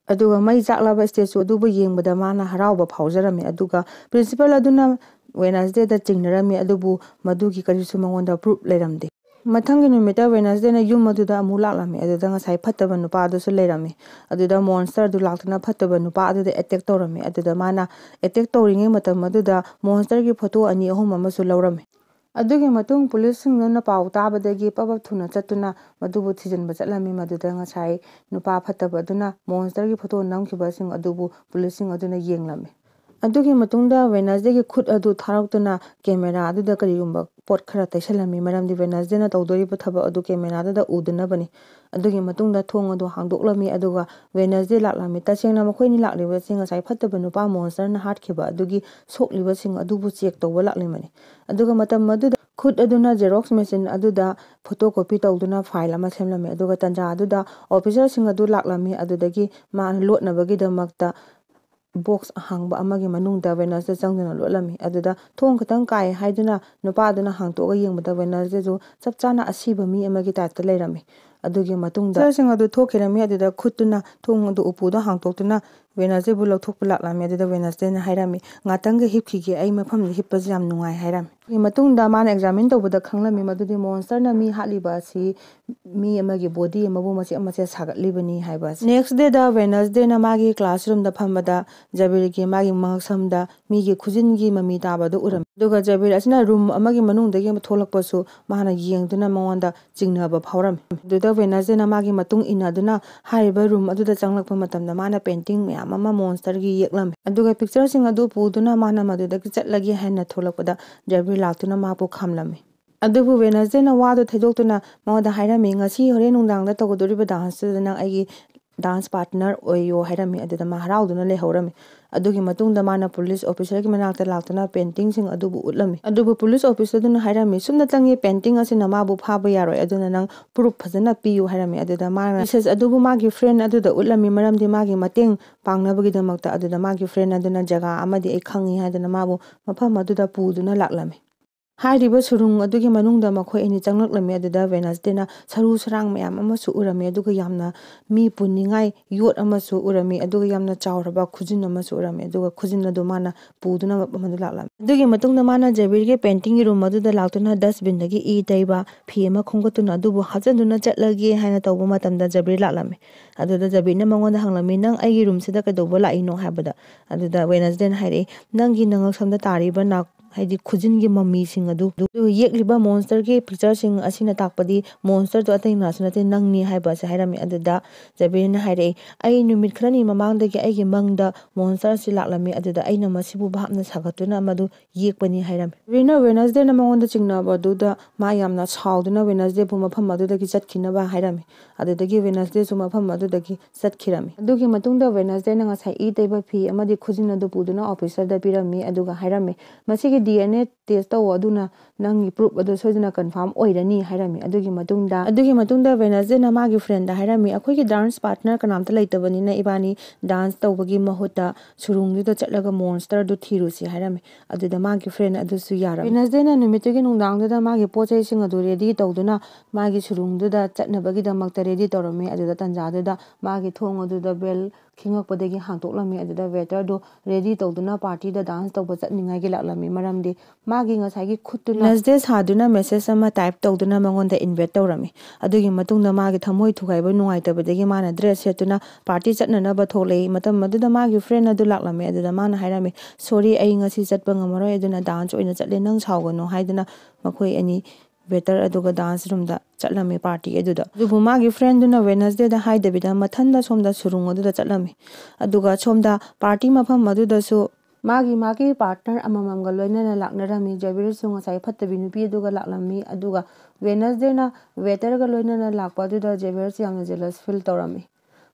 ꯑꯗꯨꯒ ꯃꯩ ꯆꯥꯛꯂꯕ ꯁ꯭ꯇꯦꯆꯨ ꯑꯗꯨꯕꯨ ꯌꯦꯡꯕꯗ ꯃꯥꯅ ꯍꯔꯥꯎꯕ ꯐꯥꯎꯖꯔꯝꯃꯤ꯫ ꯑꯗꯨꯒ ꯄ꯭ꯔꯤꯟꯁꯤꯄꯜ ꯑꯗꯨꯅ ꯋꯦꯅꯁꯗꯦꯗ ꯆꯤꯡꯅꯔꯝꯃꯤ, ꯑꯗꯨꯕꯨ ꯃꯗꯨꯒꯤ ꯀꯔꯤꯁꯨ ꯃꯉꯣꯟꯗ ꯄ꯭ꯔꯨꯐ ꯂꯩꯔꯝꯗꯦ꯫ ꯃꯊꯪꯒꯤ ꯅꯨꯃꯤꯠꯇ ꯋꯦꯅꯁꯗꯦꯅ ꯌꯨꯝ ꯑꯗꯨꯗ ꯑꯃꯨꯛ ꯂꯥꯛꯂꯝꯃꯤ꯫ ꯑꯗꯨꯗ ꯉꯁꯥꯏ ꯐꯠꯇꯕ ꯅꯨꯄꯥ ꯑꯗꯨꯁꯨ ꯂꯩꯔꯝꯃꯤ꯫ ꯑꯗꯨꯗ ꯃꯣꯟꯁꯇꯔ ꯑꯗꯨ ꯂꯥꯛꯇꯨꯅ ꯐꯠꯇꯕ ꯅꯨꯄꯥ ꯑꯗꯨꯗ ꯑꯦꯇꯦꯛ ꯇꯧꯔꯝꯃꯤ꯫ ꯑꯗꯨꯗ ꯃꯥꯅ ꯑꯦꯇꯦꯛ ꯇꯧꯔꯤꯉꯩ ꯃꯇꯝ ꯑꯗꯨꯗ ꯃꯣꯟꯁꯇꯔꯒꯤ ꯐꯣꯇꯣ ꯑꯅꯤ ꯑꯍꯨꯝ ꯑꯃꯁꯨ ꯂꯧꯔꯝꯃꯤ꯫ ꯑꯗꯨꯒꯤ ꯃꯇꯨꯡ ꯄꯨꯂꯤꯁꯁꯤꯡꯗꯨꯅ ꯄꯥꯎ ꯇꯥꯕꯗꯒꯤ ꯄꯕꯞ ꯊꯨꯅ ꯆꯠꯇꯨꯅ ꯃꯗꯨꯕꯨ ꯊꯤꯖꯤꯟꯕ ꯆꯠꯂꯝꯃꯤ꯫ ꯃꯗꯨꯗ ꯉꯁꯥꯏ ꯅꯨꯄꯥ ꯐꯠꯇꯕ ꯑꯗꯨꯅ ꯃꯣꯟꯁꯇꯔꯒꯤ ꯐꯣꯇꯣ ꯅꯝꯈꯤꯕꯁꯤꯡ ꯑꯗꯨꯕꯨ ꯄꯨꯂꯤꯁꯁꯤꯡ ꯑꯗꯨꯅ ꯌꯦꯡꯂꯝꯃꯤ꯫ ꯑꯗꯨꯒꯤ ꯃꯇꯨꯡꯗ ꯋꯦꯅꯁꯗꯦꯒꯤ ꯈꯨꯠ ꯑꯗꯨ ꯊꯥꯔꯛꯇꯨꯅ ꯀꯦꯃꯦꯔꯥ ꯑꯗꯨꯗ ꯀꯔꯤꯒꯨꯝꯕ ꯄꯣꯠ ꯈꯔ ꯇꯩꯁꯜꯂꯝꯃꯤ, ꯃꯔꯝꯗꯤ ꯋꯦꯅꯁꯗꯦꯅ ꯇꯧꯗꯣꯔꯤꯕ ꯊꯕꯛ ꯑꯗꯨ ꯀꯦꯃꯦꯔꯥꯗꯨꯗ ꯎꯗꯅꯕꯅꯤ꯫ ꯑꯗꯨꯒꯤ ꯃꯇꯨꯡꯗ ꯊꯣꯡ ꯑꯗꯨ ꯍꯥꯡꯗꯣꯛꯂꯝꯃꯤ, ꯑꯗꯨꯒ ꯋꯦꯅꯁꯗꯦ ꯂꯥꯛꯂꯝꯃꯤ꯫ ꯇꯁꯦꯡꯅ ꯃꯈꯣꯏꯅꯤ ꯂꯥꯛꯂꯤꯕꯁꯤ ꯉꯁꯥꯏ ꯐꯠꯇꯕ ꯅꯨꯄꯥ ꯃꯣꯟꯁꯇꯔꯅ ꯍꯥꯠꯈꯤꯕ ꯑꯗꯨꯒꯤ ꯁꯣꯛꯂꯤꯕꯁꯤꯡ ꯑꯗꯨꯕꯨ ꯆꯦꯛ ꯇꯧꯕ ꯂꯥꯛꯂꯤꯕꯅꯤ꯫ ꯑꯗꯨꯒ ꯃꯇꯝ ꯑꯗꯨꯗ ꯈꯨꯠ ꯑꯗꯨꯅ ꯖꯦꯔꯣꯛꯁ ꯃꯦꯆꯤꯟ ꯑꯗꯨꯗ ꯐꯣꯇꯣ ꯀꯣꯄꯤ ꯇꯧꯗꯨꯅ ꯐꯥꯏꯜ ꯑꯃ ꯁꯦꯝꯂꯝꯃꯤ꯫ ꯑꯗꯨꯒ ꯇꯟꯖꯥ ꯑꯗꯨꯗ ꯑꯣꯐꯤꯁꯔꯁꯤꯡ ꯑꯗꯨ ꯂꯥꯛꯂꯝꯃꯤ꯫ ꯑꯗꯨꯗꯒꯤ ꯃꯥ ꯂꯣꯠꯅꯕꯒꯤꯗꯃꯛꯇ ꯕꯣꯛꯁ ꯑꯍꯥꯡꯕ ꯑꯃꯒꯤ ꯃꯅꯨꯡꯗ ꯋꯦꯅꯁꯗꯦ ꯆꯪꯗꯨꯅ ꯂꯣꯠꯂꯝꯃꯤ꯫ ꯑꯗꯨꯗ ꯊꯣꯡ ꯈꯤꯇꯪ ꯀꯥꯏ ꯍꯥꯏꯗꯨꯅ ꯅꯨꯄꯥ ꯑꯗꯨꯅ ꯍꯥꯡꯇꯣꯛꯑꯒ ꯌꯦꯡꯕꯗ ꯋꯦꯅꯁꯗꯦꯁꯨ ꯆꯞ ꯆꯥꯅ ꯑꯁꯤꯕ ꯃꯤ ꯑꯃꯒꯤ ꯇꯥꯏꯞꯇ ꯂꯩꯔꯝꯃꯤ꯫ ꯑꯗꯨꯒꯤ ꯃꯇꯨꯡꯗ ꯑꯣꯐꯤꯁꯔꯁꯤꯡ ꯑꯗꯨ ꯊꯣꯛꯈꯤꯔꯝꯃꯤ꯫ ꯑꯗꯨꯗ ꯈꯨꯠꯇꯨꯅ ꯊꯣꯡ ꯑꯗꯨ ꯎꯄꯨꯗ ꯍꯥꯡꯇꯣꯛꯇꯨꯅ ꯋꯦꯅꯁꯗꯦꯕꯨ ꯂꯧꯊꯣꯛꯄ ꯂꯥꯛꯂꯝꯃꯤ꯫ ꯑꯗꯨꯗ ꯋꯦꯅꯁꯗꯦꯅ ꯍꯥꯏꯔꯝꯃꯤ, "ꯉꯥꯛꯇꯪꯒ ꯍꯤꯞꯈꯤꯒꯦ, ꯑꯩ ꯃꯐꯝꯗ ꯍꯤꯞꯄꯁꯦ ꯌꯥꯝ ꯅꯨꯡꯉꯥꯏ" ꯍꯥꯏꯔꯝꯃꯤ꯫ ꯑꯗꯨꯒꯤ ꯃꯇꯨꯡꯗ ꯃꯥꯅ ꯑꯦꯛꯖꯥꯃꯤꯟ ꯇꯧꯕꯗ ꯈꯪꯂꯝꯃꯤ ꯃꯗꯨꯗꯤ ꯃꯣꯟꯁꯇꯔꯅ ꯃꯤ ꯍꯥꯠꯂꯤꯕ ꯑꯁꯤ ꯃꯤ ꯑꯃꯒꯤ ꯕꯣꯗꯤ ꯑꯃꯕꯨ ꯃꯆꯦꯠ ꯃꯆꯦꯠ ꯁꯥꯒꯠꯂꯤꯕꯅꯤ ꯍꯥꯏꯕ ꯑꯁꯤ꯫ ꯅꯦꯛꯁ ꯗꯦꯗ ꯋꯦꯅꯁꯗꯦꯅ ꯃꯥꯒꯤ ꯀ꯭ꯂꯥꯁꯔꯨꯝꯗ ꯐꯝꯕꯗ ꯖꯕꯤꯔꯒꯤ ꯃꯥꯒꯤ ꯃꯉꯛꯁꯝꯗ ꯃꯤꯒꯤ ꯈꯨꯖꯤꯟꯒꯤ ꯃꯃꯤ ꯇꯥꯕꯗꯨ ꯎꯔꯝꯃꯤ꯫ ꯑꯗꯨꯒ ꯖꯕꯤꯔ ꯑꯁꯤꯅ ꯔꯨꯝ ꯑꯃꯒꯤ ꯃꯅꯨꯡꯗꯒꯤ ꯊꯣꯛꯂꯛꯄꯁꯨ ꯃꯥꯅ ꯌꯦꯡꯗꯨꯅ ꯃꯉꯣꯟꯗ ꯆꯤꯡꯅꯕ ꯐꯥꯎꯔꯝꯃꯤ꯫ ꯑꯗꯨꯗ ꯋꯦꯅꯁꯗꯦꯅ ꯃꯥꯒꯤ ꯃꯇꯨꯡ ꯏꯟꯅꯗꯨꯅ ꯍꯥꯏꯔꯤꯕ ꯔꯨꯝ ꯑꯗꯨꯗ ꯆꯪꯂꯛꯄ ꯃꯇꯝꯗ ꯃꯥꯅ ꯄꯦꯟꯇꯤꯡ ꯃꯌꯥꯝ ꯑꯃ ꯃꯣꯟꯁꯇꯔꯒꯤ ꯌꯦꯛꯂꯝꯃꯤ꯫ ꯑꯗꯨꯒ ꯄꯤꯛꯆꯔꯁꯤꯡ ꯑꯗꯨ ꯄꯨꯗꯨꯅ ꯃꯥꯅ ꯃꯗꯨꯗꯒꯤ ꯆꯠꯂꯒꯦ ꯍꯥꯏꯅ ꯊꯣꯛꯂꯛꯄꯗ ꯖꯕꯤꯔ ꯂꯥꯛꯇꯨꯅ ꯃꯥꯕꯨ ꯈꯥꯝꯂꯝꯃꯤ꯫ ꯑꯗꯨꯕꯨ ꯋꯦꯅꯁꯗꯦꯅ ꯋꯥꯗꯨ ꯊꯩꯗꯣꯛꯇꯨꯅ ꯃꯉꯣꯟꯗ ꯍꯥꯏꯔꯝꯃꯤ, "ꯉꯁꯤ ꯍꯣꯔꯦꯟ ꯅꯨꯡꯗꯥꯡꯗ ꯇꯧꯒꯗꯧꯔꯤꯕ ꯗꯥꯟꯁꯇꯨꯗ ꯅꯪ ꯑꯩꯒꯤ ꯗꯥꯟꯁ ꯄꯥꯔꯠꯅꯔ ꯑꯣꯏꯌꯣ" ꯍꯥꯏꯔꯝꯃꯤ꯫ ꯑꯗꯨꯗ ꯃꯥ ꯍꯔꯥꯎꯗꯨꯅ ꯂꯩꯍꯧꯔꯝꯃꯤ꯫ ꯑꯗꯨꯒꯤ ꯃꯇꯨꯡꯗ ꯃꯥꯅ ꯄꯨꯂꯤꯁ ꯑꯣꯐꯤꯁꯔꯒꯤ ꯃꯅꯥꯛꯇ ꯂꯥꯛꯇꯨꯅ ꯄꯦꯟꯇꯤꯡꯁꯤꯡ ꯑꯗꯨꯕꯨ ꯎꯠꯂꯝꯃꯤ꯫ ꯑꯗꯨꯕꯨ ꯄꯨꯂꯤꯁ ꯑꯣꯐꯤꯁꯔꯗꯨꯅ ꯍꯥꯏꯔꯝꯃꯤ, "ꯁꯨꯞꯅꯇꯪꯒꯤ ꯄꯦꯟꯇꯤꯡ ꯑꯁꯤꯅ ꯃꯥꯕꯨ ꯐꯥꯕ ꯌꯥꯔꯣꯏ, ꯑꯗꯨꯅ ꯅꯪ ꯄ꯭ꯔꯨꯐ ꯐꯖꯅ ꯄꯤꯌꯨ" ꯍꯥꯏꯔꯝꯃꯤ꯫ ꯑꯗꯨꯗ ꯃꯥꯅ ꯃꯦꯁꯦꯖ ꯑꯗꯨꯕꯨ ꯃꯥꯒꯤ ꯐ꯭ꯔꯦꯟ ꯑꯗꯨꯗ ꯎꯠꯂꯝꯃꯤ, ꯃꯔꯝꯗꯤ ꯃꯥꯒꯤ ꯃꯇꯦꯡ ꯄꯥꯡꯅꯕꯒꯤꯗꯃꯛꯇ꯫ ꯑꯗꯨꯗ ꯃꯥꯒꯤ ꯐ꯭ꯔꯦꯟ ꯑꯗꯨꯅ ꯖꯒꯥ ꯑꯃꯗꯤ ꯑꯩ ꯈꯪꯉꯤ ꯍꯥꯏꯗꯨꯅ ꯃꯥꯕꯨ ꯃꯐꯝ ꯑꯗꯨꯗ ꯄꯨꯗꯨꯅ ꯂꯥꯛꯂꯝꯃꯤ꯫ ꯍꯥꯏꯔꯤꯕ ꯁꯨꯔꯨꯡ ꯑꯗꯨꯒꯤ ꯃꯅꯨꯡꯗ ꯃꯈꯣꯏ ꯑꯅꯤ ꯆꯪꯂꯛꯂꯝꯃꯤ꯫ ꯑꯗꯨꯗ ꯋꯦꯅꯁꯗꯦꯅ ꯁꯔꯨ ꯁꯔꯥꯡ ꯃꯌꯥꯝ ꯑꯃꯁꯨ ꯎꯔꯝꯃꯤ, ꯑꯗꯨꯒ ꯌꯥꯝꯅ ꯃꯤ ꯄꯨꯅꯤꯡꯉꯥꯏ ꯌꯣꯠ ꯑꯃꯁꯨ ꯎꯔꯝꯃꯤ, ꯑꯗꯨꯒ ꯌꯥꯝꯅ ꯆꯥꯎꯔꯕ ꯈꯨꯖꯤꯟ ꯑꯃꯁꯨ ꯎꯔꯝꯃꯤ꯫ ꯑꯗꯨꯒ ꯈꯨꯖꯤꯟ ꯑꯗꯨ ꯃꯥꯅ ꯄꯨꯗꯨꯅ ꯃꯐꯝ ꯑꯗꯨ ꯂꯥꯛꯂꯝꯃꯤ꯫ ꯑꯗꯨꯒꯤ ꯃꯇꯨꯡꯗ ꯃꯥꯅ ꯖꯕꯤꯔꯒꯤ ꯄꯦꯟꯇꯤꯡꯒꯤ ꯔꯨꯝ ꯑꯗꯨꯗ ꯂꯥꯛꯇꯨꯅ ꯗꯁꯕꯤꯟꯗꯒꯤ ꯏ ꯇꯩꯕ ꯐꯤ ꯑꯃ ꯈꯣꯝꯒꯠꯇꯨꯅ ꯑꯗꯨꯕꯨ ꯍꯥꯞꯆꯤꯟꯗꯨꯅ ꯆꯠꯂꯒꯦ ꯍꯥꯏꯅ ꯇꯧꯕ ꯃꯇꯝꯗ ꯖꯕꯤꯔ ꯂꯥꯛꯂꯝꯃꯤ꯫ ꯑꯗꯨꯗ ꯖꯕꯤꯔꯅ ꯃꯉꯣꯟꯗ ꯍꯪꯂꯝꯃꯤ, "ꯅꯪ ꯑꯩꯒꯤ ꯔꯨꯝꯁꯤꯗ ꯀꯩꯗꯧꯕ ꯂꯥꯛꯏꯅꯣ?" ꯍꯥꯏꯕꯗ, ꯑꯗꯨꯗ ꯋꯦꯅꯁꯗꯦꯅ ꯍꯥꯏꯔꯛꯏ, "ꯅꯪꯒꯤ ꯅꯉꯛꯁꯝꯗ ꯇꯥꯔꯤꯕ ꯅꯥꯛ ꯍꯥꯏꯗꯤ ꯈꯨꯖꯤꯟꯒꯤ ꯃꯃꯤꯁꯤꯡ ꯑꯗꯨ, ꯑꯗꯨ ꯌꯦꯛꯂꯤꯕ ꯃꯣꯟꯁꯇꯔꯒꯤ ꯄꯤꯛꯆꯔꯁꯤꯡ ꯑꯁꯤꯅ ꯇꯥꯛꯄꯗꯤ ꯃꯣꯟꯁꯇꯔꯗꯨ ꯑꯇꯩ ꯀꯅꯥꯁꯨ ꯅꯠꯇꯦ, ꯅꯪꯅꯤ" ꯍꯥꯏꯕ ꯑꯁꯤ ꯍꯥꯏꯔꯝꯃꯤ꯫ ꯑꯗꯨꯗ ꯖꯕꯤꯔꯅ ꯍꯥꯏꯔꯛꯏ, "ꯑꯩ ꯅꯨꯃꯤꯠ ꯈꯔꯅꯤ ꯃꯃꯥꯡꯗꯒꯤ ꯑꯩꯒꯤ ꯃꯪꯗ ꯃꯣꯟꯁꯇꯔ ꯑꯁꯤ ꯂꯥꯛꯂꯝꯃꯤ, ꯑꯗꯨꯗ ꯑꯩꯅ ꯃꯁꯤꯕꯨ ꯚꯥꯞꯅ ꯁꯥꯒꯠꯇꯨꯅ ꯃꯗꯨ ꯌꯦꯛꯄꯅꯤ" ꯍꯥꯏꯔꯝꯃꯤ꯫ ꯖꯕꯤꯔꯅ ꯋꯦꯅꯁꯗꯦꯅ ꯃꯉꯣꯟꯗ ꯆꯤꯡꯅꯕ ꯑꯗꯨꯗ ꯃꯥ ꯌꯥꯝꯅ ꯁꯥꯎꯗꯨꯅ ꯋꯦꯅꯁꯗꯦꯕꯨ ꯃꯐꯝ ꯑꯗꯨꯗꯒꯤ ꯆꯠꯈꯤꯅꯕ ꯍꯥꯏꯔꯝꯃꯤ꯫ ꯑꯗꯨꯗꯒꯤ ꯋꯦꯅꯁꯗꯦꯁꯨ ꯃꯐꯝ ꯑꯗꯨꯗꯒꯤ ꯆꯠꯈꯤꯔꯝꯃꯤ꯫ ꯑꯗꯨꯒꯤ ꯃꯇꯨꯡꯗ ꯋꯦꯅꯁꯗꯦꯅ ꯉꯁꯥꯏ ꯏ ꯇꯩꯕ ꯐꯤ ꯑꯃꯗꯤ ꯈꯨꯖꯤꯟ ꯑꯗꯨ ꯄꯨꯗꯨꯅ ꯑꯣꯐꯤꯁꯔꯗ ꯄꯤꯔꯝꯃꯤ, ꯑꯗꯨꯒ ꯍꯥꯏꯔꯝꯃꯤ, "ꯃꯁꯤꯒꯤ ꯗꯤ ꯑꯦꯟ ꯑꯦ ꯇꯦꯁ ꯇꯧ, ꯑꯗꯨꯅ ꯅꯪꯒꯤ ꯄ꯭ꯔꯨꯐ ꯑꯗꯨ ꯁꯣꯏꯗꯅ ꯀꯟꯐꯥꯔꯝ ꯑꯣꯏꯔꯅꯤ" ꯍꯥꯏꯔꯝꯃꯤ꯫ ꯑꯗꯨꯒꯤ ꯃꯇꯨꯡꯗ, ꯑꯗꯨꯒꯤ ꯃꯇꯨꯡꯗ ꯋꯦꯅꯁꯗꯦꯅ ꯃꯥꯒꯤ ꯐ꯭ꯔꯦꯟꯗ ꯍꯥꯏꯔꯝꯃꯤ, "ꯑꯩꯈꯣꯏꯒꯤ ꯗꯥꯟꯁ ꯄꯥꯔꯠꯅꯔ ꯀꯅꯥꯝꯇ ꯂꯩꯇꯕꯅꯤꯅ ꯏꯕꯥꯅꯤ ꯗꯥꯟꯁ ꯇꯧꯕꯒꯤ ꯃꯍꯨꯠꯇ ꯁꯨꯔꯨꯡꯗꯨꯗ ꯆꯠꯂꯒ ꯃꯣꯟꯁꯇꯔꯗꯨ ꯊꯤꯔꯨꯁꯤ" ꯍꯥꯏꯔꯝꯃꯤ꯫ ꯑꯗꯨꯗ ꯃꯥꯒꯤ ꯐ꯭ꯔꯦꯟ ꯑꯗꯨꯁꯨ ꯌꯥꯔꯝꯃꯤ꯫ ꯋꯦꯅꯁꯗꯦꯅ ꯅꯨꯃꯤꯠꯇꯨꯒꯤ ꯅꯨꯡꯗꯥꯡꯗꯨꯗ ꯃꯥꯒꯤ ꯄꯣꯠ ꯆꯩꯁꯤꯡ ꯑꯗꯨ ꯔꯦꯗꯤ ꯇꯧꯗꯨꯅ ꯃꯥꯒꯤ ꯁꯨꯔꯨꯡꯗꯨꯗ ꯆꯠꯅꯕꯒꯤꯗꯃꯛꯇ ꯔꯦꯗꯤ ꯇꯧꯔꯝꯃꯤ꯫ ꯑꯗꯨꯗ ꯇꯟꯖꯥꯗꯨꯗ ꯃꯥꯒꯤ ꯊꯣꯡ ꯑꯗꯨꯗ ꯕꯦꯜ ꯈꯤꯡꯉꯛꯄꯗꯒꯤ ꯍꯥꯡꯇꯣꯛꯂꯝꯃꯤ꯫ ꯑꯗꯨꯗ waiter ꯗꯨ ready ꯇꯧꯗꯨꯅ party ꯗ dance ꯇꯧꯕ ꯆꯠꯅꯤꯡꯉꯥꯏꯒꯤ ꯂꯥꯛꯂꯝꯃꯤ, ꯃꯔꯝꯗꯤ ꯃꯥꯒꯤ ꯉꯁꯥꯏꯒꯤ ꯈꯨꯠꯇꯨꯅ Wednesday ꯁꯥꯗꯨꯅ message ꯑꯃ type ꯇꯧꯗꯨꯅ ꯃꯉꯣꯟꯗ invite ꯇꯧꯔꯝꯃꯤ꯫ ꯑꯗꯨꯒꯤ ꯃꯇꯨꯡꯗ ꯃꯥꯒꯤ ꯊꯃꯣꯏ ꯊꯨꯒꯥꯏꯕ ꯅꯨꯡꯉꯥꯏꯇꯕꯗꯒꯤ ꯃꯥꯅ dress ꯁꯦꯠꯇꯨꯅ party ꯆꯠꯅꯅꯕ ꯊꯣꯛꯂꯛꯏ꯫ ꯃꯇꯝ ꯑꯗꯨꯗ ꯃꯥꯒꯤ friend ꯑꯗꯨ ꯂꯥꯛꯂꯝꯃꯤ꯫ ꯑꯗꯨꯗ ꯃꯥꯅ ꯍꯥꯏꯔꯝꯃꯤ, "Sorry, ꯑꯩ ꯉꯁꯤ ꯆꯠꯄ ꯉꯝꯃꯔꯣꯏ, ꯑꯗꯨꯅ dance ꯑꯣꯏꯅ ꯆꯠꯂꯦ, ꯅꯪ ꯁꯥꯎꯒꯅꯨ" ꯍꯥꯏꯗꯨꯅ ꯃꯈꯣꯏ ꯑꯅꯤ waiter ꯑꯗꯨꯒ dance room ꯗ ꯆꯠꯂꯝꯃꯤ party ꯑꯗꯨꯗ꯫ ꯑꯗꯨꯕꯨ ꯃꯥꯒꯤ friend ꯗꯨꯅ Wednesday ꯗ ꯍꯥꯏꯗꯕꯤꯗ ꯃꯊꯟꯗ ꯁꯣꯝꯗ ꯁꯨꯔꯨꯡ ꯑꯗꯨꯗ ꯆꯠꯂꯝꯃꯤ꯫ ꯑꯗꯨꯒ ꯁꯣꯝꯗ party ꯃꯐꯝ ꯑꯗꯨꯗꯁꯨ ꯃꯥꯒꯤ, ꯃꯥꯒꯤ partner ꯑꯃꯃꯝꯒ ꯂꯣꯏꯅꯅ ꯂꯥꯛꯅꯔꯝꯃꯤ꯫ ꯖꯦꯕꯤꯔꯁꯨ ꯉꯁꯥꯏ ꯐꯠꯇꯕꯤ ꯅꯨꯄꯤ ꯑꯗꯨꯒ ꯂꯥꯛꯂꯝꯃꯤ꯫ ꯑꯗꯨꯒ Wednesday ꯅ waiter ꯒ ꯂꯣꯏꯅꯅ ꯂꯥꯛꯄ ꯑꯗꯨꯗ ꯖꯦꯕꯤꯔꯁꯤ ꯌꯥꯝꯅ jealous feel ꯇꯧꯔꯝꯃꯤ꯫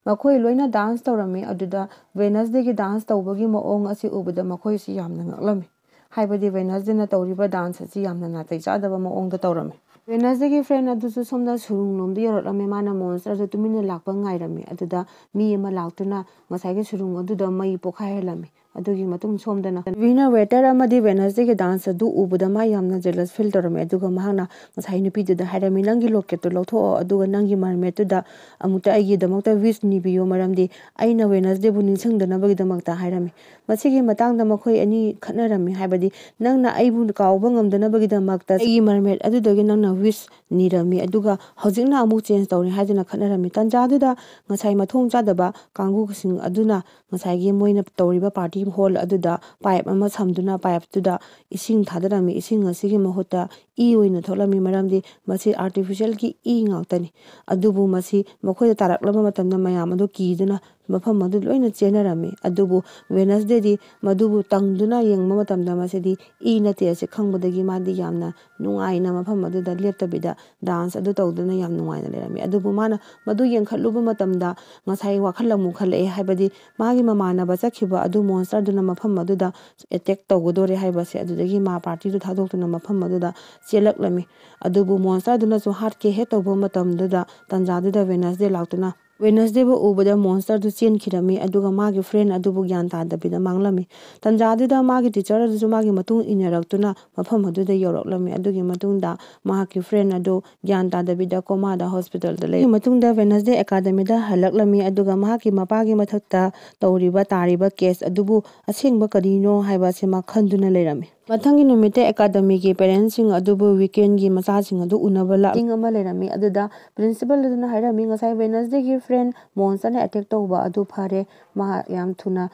ꯃꯈꯣꯏ ꯂꯣꯏꯅ dance ꯇꯧꯔꯝꯃꯤ꯫ ꯑꯗꯨꯗ Wednesday ꯒꯤ dance ꯇꯧꯕꯒꯤ ꯃꯑꯣꯡ ꯑꯁꯤ ꯎꯕꯗ ꯃꯈꯣꯏꯁꯤ ꯌꯥꯝꯅ ꯉꯛꯂꯝꯃꯤ꯫ ꯍꯥꯏꯕꯗꯤ Wednesday ꯅ ꯇꯧꯔꯤꯕ dance ꯑꯁꯤ ꯌꯥꯝꯅ ꯅꯥꯇꯩ ꯆꯥꯗꯕ ꯃꯑꯣꯡꯗ ꯇꯧꯔꯝꯃꯤ꯫ Wednesday ꯒꯤ friend ꯑꯗꯨꯁꯨ ꯁꯣꯝꯗ ꯁꯨꯔꯨꯡ ꯂꯣꯝꯗ ꯌꯧꯔꯛꯂꯝꯃꯤ꯫ ꯃꯥꯅ monster ꯑꯗꯨ ꯇꯨꯃꯤꯟꯅ ꯂꯥꯛꯄ ꯉꯥꯏꯔꯝꯃꯤ꯫ ꯑꯗꯨꯗ ꯃꯤ ꯑꯃ ꯂꯥꯛꯇꯨꯅ ꯉꯁꯥꯏꯒꯤ ꯁꯨꯔꯨꯡ ꯑꯗꯨꯗ ꯃꯩ ꯄꯣꯛꯈꯥꯏꯍꯜꯂꯝꯃꯤ꯫ ꯑꯗꯨꯒꯤ ꯃꯇꯨꯡ ꯁꯣꯝꯗꯅ ꯖꯦꯕꯤꯔꯅ waiter ꯑꯃꯗꯤ Wednesday ꯒꯤ dance ꯑꯗꯨ ꯎꯕꯗ ꯃꯥ ꯌꯥꯝꯅ jealous feel ꯇꯧꯔꯝꯃꯤ꯫ ꯑꯗꯨꯒ ꯃꯍꯥꯛꯅ ꯉꯁꯥꯏ ꯅꯨꯄꯤꯗꯨꯗ ꯍꯥꯏꯔꯝꯃꯤ, "ꯅꯪꯒꯤ locket ꯇꯨ ꯂꯧꯊꯣꯛꯑꯣ, ꯑꯗꯨꯒ ꯅꯪꯒꯤ mermaid ꯇꯨꯗ ꯑꯃꯨꯛꯇ ꯑꯩꯒꯤꯗꯃꯛꯇ wish ꯅꯤꯕꯤꯌꯨ, ꯃꯔꯝꯗꯤ ꯑꯩꯅ Wednesday ꯕꯨ ꯅꯤꯡꯁꯤꯡꯗꯅꯕꯒꯤꯗꯃꯛꯇ" ꯍꯥꯏꯔꯝꯃꯤ꯫ ꯃꯁꯤꯒꯤ ꯃꯇꯥꯡꯗ ꯃꯈꯣꯏ ꯑꯅꯤ ꯈꯠꯅꯔꯝꯃꯤ꯫ ꯍꯥꯏꯕꯗꯤ, "ꯅꯪꯅ ꯑꯩꯕꯨ ꯀꯥꯎꯕ ꯉꯝꯗꯅꯕꯒꯤꯗꯃꯛꯇ ꯑꯩꯒꯤ mermaid ꯑꯗꯨꯗꯒꯤ ꯅꯪꯅ wish ꯅꯤꯔꯝꯃꯤ, ꯑꯗꯨꯒ ꯍꯧꯖꯤꯛꯅ ꯑꯃꯨꯛ change ꯇꯧꯔꯦ" ꯍꯥꯏꯗꯨꯅ ꯈꯠꯅꯔꯝꯃꯤ꯫ ꯇꯥꯟꯖꯥꯗꯨꯗ ꯉꯁꯥꯏ ꯃꯊꯣꯡ ꯆꯥꯗꯕ ꯀꯥꯡꯕꯨꯁꯤꯡ ꯑꯗꯨꯅ ꯉꯁꯥꯏꯒꯤ ꯃꯣꯏꯅ ꯇꯧꯔꯤꯕ party hall ꯑꯗꯨꯗ pipe ꯑꯃ ꯁꯝꯗꯨꯅ pipe ꯇꯨꯗ ꯏꯁꯤꯡ ꯊꯥꯗꯔꯝꯃꯤ꯫ ꯏꯁꯤꯡ ꯑꯁꯤꯒꯤ ꯃꯍꯨꯠꯇ ꯏ ꯑꯣꯏꯅ ꯊꯣꯛꯂꯝꯃꯤ, ꯃꯔꯝꯗꯤ ꯃꯁꯤ artificial ꯒꯤ ꯏ ꯉꯥꯛꯇꯅꯤ꯫ ꯑꯗꯨꯕꯨ ꯃꯁꯤ ꯃꯈꯣꯏꯗ ꯇꯥꯔꯛꯂꯕ ꯃꯇꯝꯗ ꯃꯌꯥꯝ ꯑꯗꯨ ꯀꯤꯗꯨꯅ ꯃꯐꯝ ꯑꯗꯨ ꯂꯣꯏꯅ ꯆꯦꯟꯅꯔꯝꯃꯤ꯫ ꯑꯗꯨꯕꯨ Wednesday ꯗꯤ ꯃꯗꯨꯕꯨ ꯇꯪꯗꯨꯅ ꯌꯦꯡꯕ ꯃꯇꯝꯗ ꯃꯁꯤꯗꯤ ꯏ ꯅꯠꯇꯦ ꯑꯁꯤ ꯈꯪꯕꯗꯒꯤ ꯃꯥꯗꯤ ꯌꯥꯝꯅ ꯅꯨꯡꯉꯥꯏꯅ ꯃꯐꯝ ꯑꯗꯨꯗ ꯂꯦꯞꯇꯕꯤꯗ dance ꯑꯗꯨ ꯇꯧꯗꯨꯅ ꯌꯥꯝ ꯅꯨꯡꯉꯥꯏꯅ ꯂꯩꯔꯝꯃꯤ꯫ ꯑꯗꯨꯕꯨ ꯃꯥꯅ ꯃꯗꯨ ꯌꯦꯡꯈꯠꯂꯨꯕ ꯃꯇꯝꯗ ꯉꯁꯥꯏ ꯋꯥꯈꯜ ꯑꯃꯨꯛ ꯈꯜꯂꯛꯑꯦ, ꯍꯥꯏꯕꯗꯤ ꯃꯥꯒꯤ ꯃꯃꯥꯟꯅꯕ ꯆꯠꯈꯤꯕ ꯑꯗꯨ monster ꯗꯨꯅ ꯃꯐꯝ ꯑꯗꯨꯗ attack ꯇꯧꯒꯗꯣꯔꯦ ꯍꯥꯏꯕꯁꯦ꯫ ꯑꯗꯨꯗꯒꯤ ꯃꯥ party ꯗꯨ ꯊꯥꯗꯣꯛꯇꯨꯅ ꯃꯐꯝ ꯑꯗꯨꯗ ꯆꯦꯜꯂꯛꯂꯝꯃꯤ꯫ ꯑꯗꯨꯕꯨ monster ꯗꯨꯅꯁꯨ ꯍꯥꯠꯀꯦ ꯍꯦꯛ ꯇꯧꯕ ꯃꯇꯝꯗꯨꯗ, ꯇꯥꯟꯖꯥꯗꯨꯗ Wednesday ꯂꯥꯛꯇꯨꯅ ꯋꯦꯅꯁꯗꯦꯕꯨ ꯎꯕꯗ ꯃꯣꯟꯁꯇꯔꯗꯨ ꯆꯦꯟꯈꯤꯔꯝꯃꯤ, ꯑꯗꯨꯒ ꯃꯥꯒꯤ ꯐ꯭ꯔꯦꯟ ꯑꯗꯨꯕꯨ ꯒ꯭ꯌꯥꯟ ꯇꯥꯗꯕꯤꯗ ꯃꯥꯡꯂꯝꯃꯤ꯫ ꯇꯟꯖꯥꯗꯨꯗ ꯃꯥꯒꯤ ꯇꯤꯆꯔ ꯑꯗꯨꯁꯨ ꯃꯥꯒꯤ ꯃꯇꯨꯡ ꯏꯟꯅꯔꯛꯇꯨꯅ ꯃꯐꯝ ꯑꯗꯨꯗ ꯌꯧꯔꯛꯂꯝꯃꯤ꯫ ꯑꯗꯨꯒꯤ ꯃꯇꯨꯡꯗ ꯃꯍꯥꯛꯀꯤ ꯐ꯭ꯔꯦꯟ ꯑꯗꯨ ꯒ꯭ꯌꯥꯟ ꯇꯥꯗꯕꯤꯗ ꯀꯣꯃꯥꯗ ꯍꯣꯁꯄꯤꯇꯥꯜꯗ ꯂꯩ꯫ ꯃꯇꯨꯡꯗ ꯋꯦꯅꯁꯗꯦ ꯑꯦꯀꯥꯗꯃꯤꯗ ꯍꯜꯂꯛꯂꯝꯃꯤ, ꯑꯗꯨꯒ ꯃꯍꯥꯛꯀꯤ ꯃꯄꯥꯒꯤ ꯃꯊꯛꯇ ꯇꯧꯔꯤꯕ ꯇꯥꯔꯤꯕ ꯀꯦꯁ ꯑꯗꯨꯕꯨ ꯑꯁꯦꯡꯕ ꯀꯔꯤꯅꯣ ꯍꯥꯏꯕ ꯑꯁꯤ ꯃꯥ ꯈꯟꯗꯨꯅ ꯂꯩꯔꯝꯃꯤ꯫ ꯃꯊꯪꯒꯤ ꯅꯨꯃꯤꯠꯇ ꯑꯦꯀꯥꯗꯃꯤꯒꯤ ꯄꯦꯔꯦꯟꯁꯁꯤꯡ ꯑꯗꯨꯕꯨ ꯋꯤꯀꯦꯟꯒꯤ ꯃꯆꯥꯁꯤꯡ ꯑꯗꯨ ꯎꯅꯕ ꯂꯥꯛꯅꯤꯡ ꯑꯃ ꯂꯩꯔꯝꯃꯤ꯫ ꯑꯗꯨꯗ ꯄ꯭ꯔꯤꯟꯁꯤꯄꯜ ꯑꯗꯨꯅ ꯍꯥꯏꯔꯝꯃꯤ, "ꯉꯁꯥꯏ ꯋꯦꯅꯁꯗꯦꯒꯤ ꯐ꯭ꯔꯦꯟ ꯃꯣꯟꯁꯇꯔꯅ ꯑꯦꯇꯦꯛ ꯇꯧꯕ ꯑꯗꯨ ꯐꯔꯦ, ꯃꯥ ꯌꯥꯝ ꯊꯨꯅ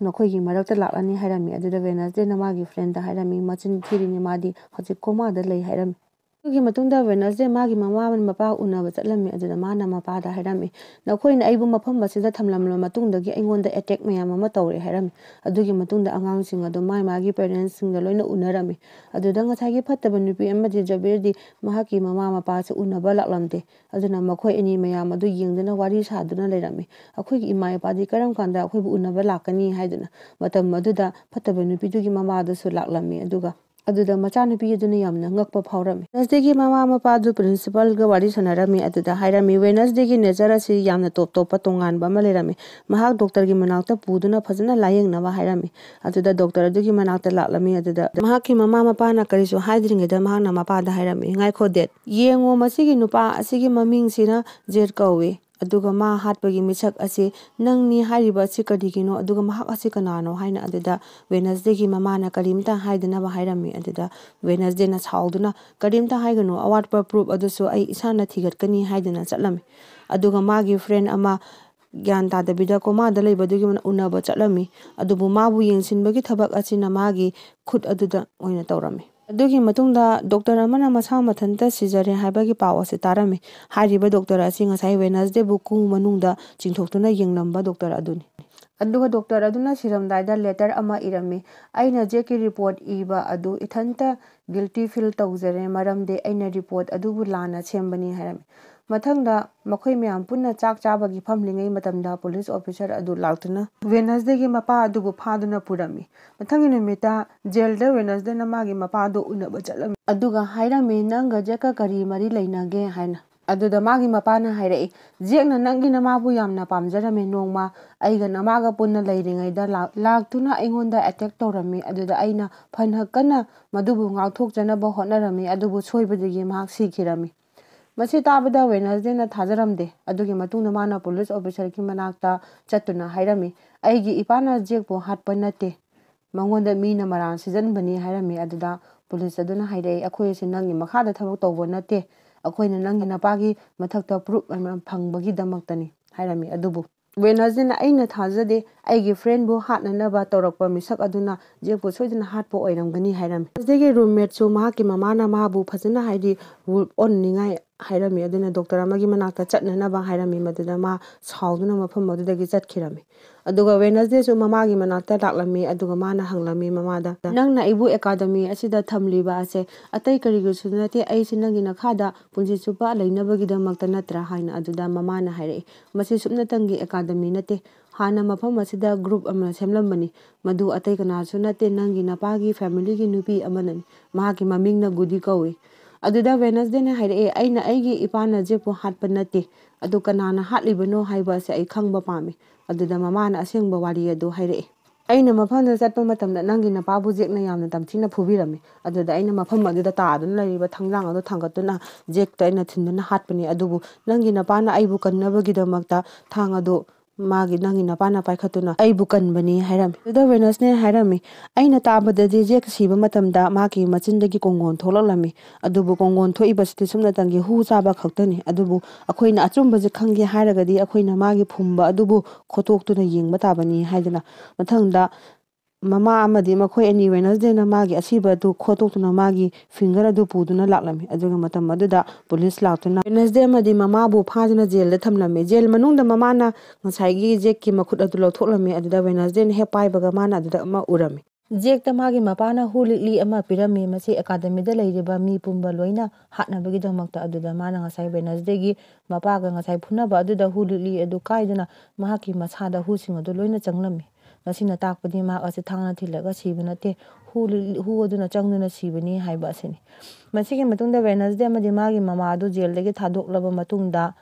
ꯅꯈꯣꯏꯒꯤ ꯃꯔꯛꯇ ꯂꯥꯛꯂꯅꯤ" ꯍꯥꯏꯔꯝꯃꯤ꯫ ꯑꯗꯨꯗ ꯋꯦꯅꯁꯗꯦꯅ ꯃꯥꯒꯤ ꯐ꯭ꯔꯦꯟꯗ ꯍꯥꯏꯔꯝꯃꯤ, "ꯃꯆꯤꯟ ꯊꯤꯔꯤꯅꯤ, ꯃꯥꯗꯤ ꯍꯧꯖꯤꯛ ꯀꯣꯃꯥꯗ ꯂꯩ" ꯍꯥꯏꯔꯝꯃꯤ꯫ ꯑꯗꯨꯒꯤ ꯃꯇꯨꯡꯗ ꯋꯦꯅꯁꯗꯦ ꯃꯥꯒꯤ ꯃꯃꯥ ꯃꯄꯥ ꯎꯅꯕ ꯆꯠꯂꯝꯃꯤ꯫ ꯑꯗꯨꯗ ꯃꯥꯅ ꯃꯄꯥꯗ ꯍꯥꯏꯔꯝꯃꯤ, "ꯅꯈꯣꯏꯅ ꯑꯩꯕꯨ ꯃꯐꯝ ꯑꯁꯤꯗ ꯊꯝꯂꯝꯂꯕ ꯃꯇꯨꯡꯗꯒꯤ ꯑꯩꯉꯣꯟꯗ ꯑꯦꯇꯦꯛ ꯃꯌꯥꯝ ꯑꯃ ꯇꯧꯔꯦ" ꯍꯥꯏꯔꯝꯃꯤ꯫ ꯑꯗꯨꯒꯤ ꯃꯇꯨꯡꯗ ꯑꯉꯥꯡꯁꯤꯡ ꯑꯗꯨ ꯃꯥꯏ ꯃꯥꯒꯤ ꯄꯦꯔꯦꯟꯁꯁꯤꯡꯗ ꯂꯣꯏꯅ ꯎꯅꯔꯝꯃꯤ꯫ ꯑꯗꯨꯗ ꯉꯁꯥꯏꯒꯤ ꯐꯠꯇꯕ ꯅꯨꯄꯤ ꯑꯃꯗꯤ ꯖꯕꯤꯔꯗꯤ ꯃꯍꯥꯛꯀꯤ ꯃꯃꯥ ꯃꯄꯥꯁꯨ ꯎꯅꯕ ꯂꯥꯛꯂꯝꯗꯦ꯫ ꯑꯗꯨꯅ ꯃꯈꯣꯏ ꯑꯅꯤ ꯃꯌꯥꯝ ꯑꯗꯨ ꯌꯦꯡꯗꯨꯅ ꯋꯥꯔꯤ ꯁꯥꯗꯨꯅ ꯂꯩꯔꯝꯃꯤ꯫ "ꯑꯩꯈꯣꯏꯒꯤ ꯏꯃꯥ ꯏꯄꯥꯗꯤ ꯀꯔꯝ ꯀꯥꯟꯗ ꯑꯩꯈꯣꯏꯕꯨ ꯎꯅꯕ ꯂꯥꯛꯀꯅꯤ?" ꯍꯥꯏꯗꯨꯅ꯫ ꯃꯇꯝ ꯑꯗꯨꯗ ꯐꯠꯇꯕ ꯅꯨꯄꯤꯗꯨꯒꯤ ꯃꯃꯥꯗꯨꯁꯨ ꯂꯥꯛꯂꯝꯃꯤ꯫ ꯑꯗꯨꯒ ꯑꯗꯨꯗ ꯃꯆꯥꯅꯨꯄꯤ ꯑꯗꯨꯅ ꯌꯥꯝꯅ ꯉꯛꯄ ꯐꯥꯎꯔꯝꯃꯤ꯫ ꯋꯦꯅꯁꯗꯦꯒꯤ ꯃꯃꯥ ꯃꯄꯥꯗꯨ ꯄ꯭ꯔꯤꯟꯁꯤꯄꯜꯒ ꯋꯥꯔꯤ ꯁꯥꯟꯅꯔꯝꯃꯤ꯫ ꯑꯗꯨꯗ ꯍꯥꯏꯔꯝꯃꯤ, "ꯋꯦꯅꯁꯗꯦꯒꯤ ꯅꯦꯆꯔ ꯑꯁꯤ ꯌꯥꯝꯅ ꯇꯣꯞ ꯇꯣꯞꯄ ꯇꯣꯉꯥꯟꯕ ꯑꯃ ꯂꯩꯔꯝꯃꯤ꯫ ꯃꯍꯥꯛ ꯗꯣꯛꯇꯔꯒꯤ ꯃꯅꯥꯛꯇ ꯄꯨꯗꯨꯅ ꯐꯖꯅ ꯂꯥꯌꯦꯡꯅꯕ ꯍꯥꯏꯔꯝꯃꯤ꯫" ꯑꯗꯨꯗ ꯗꯣꯛꯇꯔ ꯑꯗꯨꯒꯤ ꯃꯅꯥꯛꯇ ꯂꯥꯛꯂꯝꯃꯤ꯫ ꯑꯗꯨꯗ ꯃꯍꯥꯛꯀꯤ ꯃꯃꯥ ꯃꯄꯥꯅ ꯀꯔꯤꯁꯨ ꯍꯥꯏꯗ꯭ꯔꯤꯉꯩꯗ ꯃꯍꯥꯛꯅ ꯃꯄꯥꯗ ꯍꯥꯏꯔꯝꯃꯤ, "ꯉꯥꯏꯈꯣ ꯗꯦꯠ, ꯌꯦꯡꯉꯣ, ꯃꯁꯤꯒꯤ ꯅꯨꯄꯥ ꯑꯁꯤꯒꯤ ꯃꯃꯤꯡꯁꯤꯅ ꯖꯦꯠ ꯀꯧꯏ꯫ ꯑꯗꯨꯒ ꯃꯥ ꯍꯥꯠꯄꯒꯤ ꯃꯤꯁꯛ ꯑꯁꯤ ꯅꯪꯅꯤ ꯍꯥꯏꯔꯤꯕ ꯑꯁꯤ ꯀꯔꯤꯒꯤꯅꯣ? ꯑꯗꯨꯒ ꯃꯍꯥꯛ ꯑꯁꯤ ꯀꯅꯥꯅꯣ?" ꯍꯥꯏꯅ꯫ ꯑꯗꯨꯗ ꯋꯦꯅꯁꯗꯦꯒꯤ ꯃꯃꯥꯅ ꯀꯔꯤꯝꯇ ꯍꯥꯏꯗꯅꯕ ꯍꯥꯏꯔꯝꯃꯤ꯫ ꯑꯗꯨꯗ ꯋꯦꯅꯁꯗꯦꯅ ꯁꯥꯎꯗꯨꯅ, "ꯀꯔꯤꯝꯇ ꯍꯥꯏꯒꯅꯨ, ꯑꯋꯥꯠꯄ ꯄ꯭ꯔꯨꯐ ꯑꯗꯨꯁꯨ ꯑꯩ ꯏꯁꯥꯅ ꯊꯤꯒꯠꯀꯅꯤ" ꯍꯥꯏꯗꯨꯅ ꯆꯠꯂꯝꯃꯤ꯫ ꯑꯗꯨꯒ ꯃꯥꯒꯤ ꯐ꯭ꯔꯦꯟ ꯑꯃ ꯒ꯭ꯌꯥꯟ ꯇꯥꯗꯕꯤꯗ ꯀꯣꯃꯥꯗ ꯂꯩꯕꯗꯨꯒꯤ ꯎꯅꯕ ꯆꯠꯂꯝꯃꯤ꯫ ꯑꯗꯨꯕꯨ ꯃꯥꯕꯨ ꯌꯦꯡꯁꯤꯟꯕꯒꯤ ꯊꯕꯛ ꯑꯁꯤꯅ ꯃꯥꯒꯤ ꯈꯨꯠ ꯑꯗꯨꯗ ꯑꯣꯏꯅ ꯇꯧꯔꯝꯃꯤ꯫ ꯑꯗꯨꯒꯤ ꯃꯇꯨꯡꯗ ꯗꯣꯛꯇꯔ ꯑꯃꯅ ꯃꯁꯥ ꯃꯊꯟꯇ ꯁꯤꯖꯔꯦ ꯍꯥꯏꯕꯒꯤ ꯄꯥꯎ ꯑꯁꯤ ꯇꯥꯔꯝꯃꯤ꯫ ꯍꯥꯏꯔꯤꯕ ꯗꯣꯛꯇꯔ ꯑꯁꯤ ꯉꯁꯥꯏ ꯋꯦꯅꯁꯗꯦꯕꯨ ꯀꯨ ꯃꯅꯨꯡꯗ ꯆꯤꯡꯊꯣꯛꯇꯨꯅ ꯌꯦꯡꯂꯝꯕ ꯗꯣꯛꯇꯔ ꯑꯗꯨꯅꯤ꯫ ꯑꯗꯨꯒ ꯗꯣꯛꯇꯔ ꯑꯗꯨꯅ ꯁꯤꯔꯝꯗꯥꯏꯗ ꯂꯦꯇꯔ ꯑꯃ ꯏꯔꯝꯃꯤ, "ꯑꯩꯅ ꯖꯦꯛꯀꯤ ꯔꯤꯄꯣꯔꯠ ꯏꯕ ꯑꯗꯨ ꯏꯊꯟꯇ ꯒꯤꯜꯇꯤ ꯐꯤꯜ ꯇꯧꯖꯔꯦ, ꯃꯔꯝꯗꯤ ꯑꯩꯅ ꯔꯤꯄꯣꯔꯠ ꯑꯗꯨꯕꯨ ꯂꯥꯟꯅ ꯁꯦꯝꯕꯅꯤ" ꯍꯥꯏꯔꯝꯃꯤ꯫ ꯃꯊꯪꯗ ꯃꯈꯣꯏ ꯃꯌꯥꯝ ꯄꯨꯟꯅ ꯆꯥꯛ ꯆꯥꯕꯒꯤ ꯐꯝꯂꯤꯉꯩ ꯃꯇꯝꯗ ꯄꯨꯂꯤꯁ ꯑꯣꯐꯤꯁꯔ ꯑꯗꯨ ꯂꯥꯛꯇꯨꯅ ꯋꯦꯅꯁꯗꯦꯒꯤ ꯃꯄꯥ ꯑꯗꯨꯕꯨ ꯐꯥꯗꯨꯅ ꯄꯨꯔꯝꯃꯤ꯫ ꯃꯊꯪꯒꯤ ꯅꯨꯃꯤꯠꯇ ꯖꯦꯜꯗ ꯋꯦꯅꯁꯗꯦꯅ ꯃꯥꯒꯤ ꯃꯄꯥꯗꯨ ꯎꯅꯕ ꯆꯠꯂꯝꯃꯤ꯫ ꯑꯗꯨꯒ ꯍꯥꯏꯔꯝꯃꯤ, "ꯅꯪꯒ ꯖꯦꯛꯀ ꯀꯔꯤ ꯃꯔꯤ ꯂꯩꯅꯒꯦ?" ꯍꯥꯏꯅ꯫ ꯑꯗꯨꯗ ꯃꯥꯒꯤ ꯃꯄꯥꯅ ꯍꯥꯏꯔꯛꯏ, "ꯖꯦꯛꯅ ꯅꯪꯒꯤ ꯅꯃꯥꯕꯨ ꯌꯥꯝꯅ ꯄꯥꯝꯖꯔꯝꯃꯤ꯫ ꯅꯣꯡꯃ ꯑꯩꯒ ꯅꯃꯥꯒ ꯄꯨꯟꯅ ꯂꯩꯔꯤꯉꯩꯗ ꯂꯥꯛ-, ꯂꯥꯛꯇꯨꯅ ꯑꯩꯉꯣꯟꯗ attack ꯇꯧꯔꯝꯃꯤ꯫ ꯑꯗꯨꯗ ꯑꯩꯅ ꯐꯅ ꯀꯟꯅ ꯃꯗꯨꯕꯨ ꯉꯥꯛꯊꯣꯛꯆꯅꯕ ꯍꯣꯠꯅꯔꯝꯃꯤ, ꯑꯗꯨꯕꯨ ꯁꯣꯏꯕꯗꯒꯤ ꯃꯍꯥꯛ ꯁꯤꯈꯤꯔꯝꯃꯤ꯫" ꯃꯁꯤ ꯇꯥꯕꯗ ꯋꯦꯅꯁꯗꯦꯅ ꯊꯥꯖꯔꯝꯗꯦ꯫ ꯑꯗꯨꯒꯤ ꯃꯇꯨꯡꯗ ꯃꯥꯅ ꯄꯨꯂꯤꯁ ꯑꯣꯐꯤꯁꯔꯒꯤ ꯃꯅꯥꯛꯇ ꯆꯠꯇꯨꯅ ꯍꯥꯏꯔꯝꯃꯤ, "ꯑꯩꯒꯤ ꯏꯄꯥꯅ ꯖꯦꯛꯄꯨ ꯍꯥꯠꯄ ꯅꯠꯇꯦ, ꯃꯉꯣꯟꯗ ꯃꯤꯅ ꯃꯔꯥꯜ ꯁꯤꯖꯟꯕꯅꯤ" ꯍꯥꯏꯔꯝꯃꯤ꯫ ꯑꯗꯨꯗ ꯄꯨꯂꯤꯁ ꯑꯗꯨꯅ ꯍꯥꯏꯔꯛꯏ, "ꯑꯩꯈꯣꯏ ꯑꯁꯤ ꯅꯪꯒꯤ ꯃꯈꯥꯗ ꯊꯕꯛ ꯇꯧꯕ ꯅꯠꯇꯦ, ꯑꯩꯈꯣꯏꯅ ꯅꯪꯒꯤ ꯅꯄꯥꯒꯤ ꯃꯊꯛꯇ proof ꯑꯃ ꯐꯪꯕꯒꯤꯗꯃꯛꯇꯅꯤ" ꯍꯥꯏꯔꯝꯃꯤ꯫ ꯑꯗꯨꯕꯨ ꯋꯦꯅꯁꯗꯦꯅ, "ꯑꯩꯅ ꯊꯥꯖꯗꯦ, ꯑꯩꯒꯤ friendꯕꯨ ꯍꯥꯠꯅꯅꯕ ꯇꯧꯔꯛꯄ ꯃꯤꯁꯛ ꯑꯗꯨꯅ ꯖꯦꯛꯄꯨ ꯁꯣꯏꯗꯅ ꯍꯥꯠꯄ ꯑꯣꯏꯔꯝꯒꯅꯤ" ꯍꯥꯏꯔꯝꯃꯤ꯫ ꯋꯦꯅꯁꯗꯦꯒꯤ roommateꯁꯨ ꯃꯍꯥꯛꯀꯤ ꯃꯃꯥꯅ ꯃꯥꯕꯨ ꯐꯖꯅ, ꯍꯥꯏꯗꯤ, wolf ꯑꯣꯟꯅꯤꯡꯉꯥꯏ ꯍꯥꯏꯔꯝꯃꯤ꯫ ꯑꯗꯨꯅ doctor ꯑꯃꯒꯤ ꯃꯅꯥꯛꯇ ꯆꯠꯅꯅꯕ ꯍꯥꯏꯔꯝꯃꯤ꯫ ꯃꯗꯨꯗ ꯃꯥ ꯁꯥꯎꯗꯨꯅ ꯃꯐꯝ ꯑꯗꯨꯗꯒꯤ ꯆꯠꯈꯤꯔꯝꯃꯤ꯫ ꯑꯗꯨꯒ ꯋꯦꯅꯁꯗꯦꯁꯨ ꯃꯃꯥꯒꯤ ꯃꯅꯥꯛꯇ ꯂꯥꯛꯂꯝꯃꯤ꯫ ꯑꯗꯨꯒ ꯃꯥꯅ ꯍꯪꯂꯝꯃꯤ ꯃꯃꯥꯗ, "ꯅꯪꯅ ꯑꯩꯕꯨ academy ꯑꯁꯤꯗ ꯊꯝꯂꯤꯕ ꯑꯁꯦ ꯑꯇꯩ ꯀꯔꯤꯒꯤꯁꯨ ꯅꯠꯇꯦ, ꯑꯩꯁꯦ ꯅꯪꯒꯤ ꯅꯈꯥꯗ ꯄꯨꯟꯁꯤ ꯆꯨꯞꯄ ꯂꯩꯅꯕꯒꯤꯗꯃꯛꯇ ꯅꯠꯇ꯭ꯔꯥ?" ꯍꯥꯏꯅ꯫ ꯑꯗꯨꯗ ꯃꯃꯥꯅ ꯍꯥꯏꯔꯛꯏ, "ꯃꯁꯤ ꯁꯨꯞꯅꯇꯪꯒꯤ academy ꯅꯠꯇꯦ꯫ ꯍꯥꯟꯅ ꯃꯐꯝ ꯑꯁꯤꯗ group ꯑꯃ ꯁꯦꯝꯂꯝꯕꯅꯤ꯫ ꯃꯗꯨ ꯑꯇꯩ ꯀꯅꯥꯁꯨ ꯅꯠꯇꯦ, ꯅꯪꯒꯤ ꯅꯄꯥꯒꯤ familyꯒꯤ ꯅꯨꯄꯤ ꯑꯃꯅꯅꯤ꯫ ꯃꯍꯥꯛꯀꯤ ꯃꯃꯤꯡꯅ ꯒꯨꯗꯤ ꯀꯧꯏ꯫" ꯑꯗꯨꯗ ꯋꯦꯅꯁꯗꯦꯅ ꯍꯥꯏꯔꯛꯑꯦ, "ꯑꯩꯅ ꯑꯩꯒꯤ ꯏꯄꯥꯅ ꯖꯦꯛꯄꯨ ꯍꯥꯠꯄ ꯅꯠꯇꯦ꯫ ꯑꯗꯨ ꯀꯅꯥꯅ ꯍꯥꯠꯂꯤꯕꯅꯣ ꯍꯥꯏꯕ ꯑꯁꯤ ꯑꯩ ꯈꯪꯕ ꯄꯥꯝꯃꯤ꯫" ꯑꯗꯨꯗ ꯃꯃꯥꯅ ꯑꯁꯦꯡꯕ ꯋꯥꯔꯤ ꯑꯗꯨ ꯍꯥꯏꯔꯛꯑꯦ꯫ "ꯑꯩꯅ ꯃꯐꯝꯗ ꯆꯠꯄ ꯃꯇꯝꯗ ꯅꯪꯒꯤ ꯅꯄꯥꯕꯨ ꯖꯦꯛꯅ ꯌꯥꯝꯅ ꯇꯝꯊꯤꯅ ꯐꯨꯕꯤꯔꯝꯃꯤ꯫ ꯑꯗꯨꯗ ꯑꯩꯅ ꯃꯐꯝ ꯑꯗꯨꯗ ꯇꯥꯗꯨꯅ ꯂꯩꯔꯤꯕ ꯊꯥꯡꯖꯥꯡ ꯑꯗꯨ ꯊꯥꯡꯒꯠꯇꯨꯅ ꯖꯦꯛꯇ ꯑꯩꯅ ꯊꯤꯟꯗꯨꯅ ꯍꯥꯠꯄꯅꯤ꯫ ꯑꯗꯨꯕꯨ ꯅꯪꯒꯤ ꯅꯄꯥꯅ ꯑꯩꯕꯨ ꯀꯟꯅꯕꯒꯤꯗꯃꯛꯇ ꯊꯥꯡ ꯑꯗꯨ ꯃꯥꯒꯤ, ꯅꯪꯒꯤ ꯅꯄꯥꯅ ꯄꯥꯏꯈꯠꯇꯨꯅ ꯑꯩꯕꯨ ꯀꯟꯕꯅꯤ" ꯍꯥꯏꯔꯝꯃꯤ꯫ ꯑꯗꯨꯗ ꯋꯦꯅꯁꯗꯦꯅ ꯍꯥꯏꯔꯝꯃꯤ, "ꯑꯩꯅ ꯇꯥꯕꯗꯗꯤ ꯖꯦꯛ ꯁꯤꯕ ꯃꯇꯝꯗ ꯃꯥꯒꯤ ꯃꯆꯤꯟꯗꯒꯤ ꯀꯣꯡꯒꯣꯟ ꯊꯣꯛꯂꯛꯂꯝꯃꯤ꯫ ꯑꯗꯨꯕꯨ ꯀꯣꯡꯒꯣꯟ ꯊꯣꯛꯏꯕꯁꯤꯗꯤ ꯁꯨꯞꯅꯇꯪꯒꯤ ꯍꯨ ꯆꯥꯕ ꯈꯛꯇꯅꯤ꯫ ꯑꯗꯨꯕꯨ ꯑꯩꯈꯣꯏꯅ ꯑꯆꯨꯝꯕꯁꯤ ꯈꯪꯒꯦ ꯍꯥꯏꯔꯒꯗꯤ ꯑꯩꯈꯣꯏꯅ ꯃꯥꯒꯤ ꯐꯨꯝꯕ ꯑꯗꯨꯕꯨ ꯈꯣꯠꯇꯣꯛꯇꯨꯅ ꯌꯦꯡꯕ ꯇꯥꯕꯅꯤ" ꯍꯥꯏꯗꯨꯅ ꯃꯊꯪꯗ ꯃꯃꯥ ꯑꯃꯗꯤ ꯃꯈꯣꯏ ꯑꯅꯤ ꯋꯦꯅꯁꯗꯦꯅ ꯃꯥꯒꯤ ꯑꯁꯤꯕ ꯑꯗꯨ ꯈꯣꯠꯇꯣꯛꯇꯨꯅ ꯃꯥꯒꯤ finger ꯑꯗꯨ ꯄꯨꯗꯨꯅ ꯂꯥꯛꯂꯝꯃꯤ꯫ ꯑꯗꯨꯒ ꯃꯇꯝ ꯑꯗꯨꯗ ꯄꯨꯂꯤꯁ ꯂꯥꯛꯇꯨꯅ ꯋꯦꯅꯁꯗꯦ ꯑꯃꯗꯤ ꯃꯃꯥꯕꯨ ꯐꯥꯗꯨꯅ ꯖꯦꯜꯗ ꯊꯝꯂꯝꯃꯤ꯫ ꯖꯦꯜ ꯃꯅꯨꯡꯗ ꯃꯃꯥꯅ ꯉꯁꯥꯏꯒꯤ ꯖꯦꯛꯀꯤ ꯃꯈꯨꯠ ꯑꯗꯨ ꯂꯧꯊꯣꯛꯂꯝꯃꯤ꯫ ꯑꯗꯨꯗ ꯋꯦꯅꯁꯗꯦꯅ ꯍꯦꯛ ꯄꯥꯏꯕꯒ ꯃꯥꯅ ꯑꯗꯨꯗ ꯑꯃ ꯎꯔꯝꯃꯤ꯫ ꯖꯦꯛꯇ ꯃꯥꯒꯤ ꯃꯄꯥꯅ ꯍꯨ ꯂꯤꯛꯂꯤ ꯑꯃ ꯄꯤꯔꯝꯃꯤ, ꯃꯁꯤ academyꯗ ꯂꯩꯔꯤꯕ ꯃꯤ ꯄꯨꯝꯕ ꯂꯣꯏꯅ ꯍꯥꯠꯅꯕꯒꯤꯗꯃꯛꯇ꯫ ꯑꯗꯨꯗ ꯃꯥꯅ ꯉꯁꯥꯏ ꯋꯦꯅꯁꯗꯦꯒꯤ ꯃꯄꯥꯒ ꯉꯁꯥꯏ ꯐꯨꯅꯕ ꯑꯗꯨꯗ ꯍꯨ ꯂꯤꯛꯂꯤ ꯑꯗꯨ ꯀꯥꯏꯗꯨꯅ ꯃꯍꯥꯛꯀꯤ ꯃꯁꯥꯗ ꯍꯨꯁꯤꯡ ꯑꯗꯨ ꯂꯣꯏꯅ ꯆꯪꯂꯝꯃꯤ꯫ ꯃꯁꯤꯅ ꯇꯥꯛꯄꯗꯤ ꯃꯍꯥꯛ ꯑꯁꯤ ꯊꯥꯡꯅ ꯊꯤꯜꯂꯒ ꯁꯤꯕ ꯅꯠꯇꯦ, ꯍꯨ ꯍꯨ ꯑꯗꯨꯅ ꯆꯪꯗꯨꯅ ꯁꯤꯕꯅꯤ ꯍꯥꯏꯕ ꯑꯁꯤꯅꯤ꯫ ꯃꯁꯤꯒꯤ ꯃꯇꯨꯡꯗ ꯋꯦꯅꯁꯗꯦ ꯑꯃꯗꯤ ꯃꯥꯒꯤ ꯃꯃꯥ ꯑꯗꯨ ꯖꯦꯜꯗꯒꯤ ꯊꯥꯗꯣꯛꯂꯕ ꯃꯇꯨꯡꯗ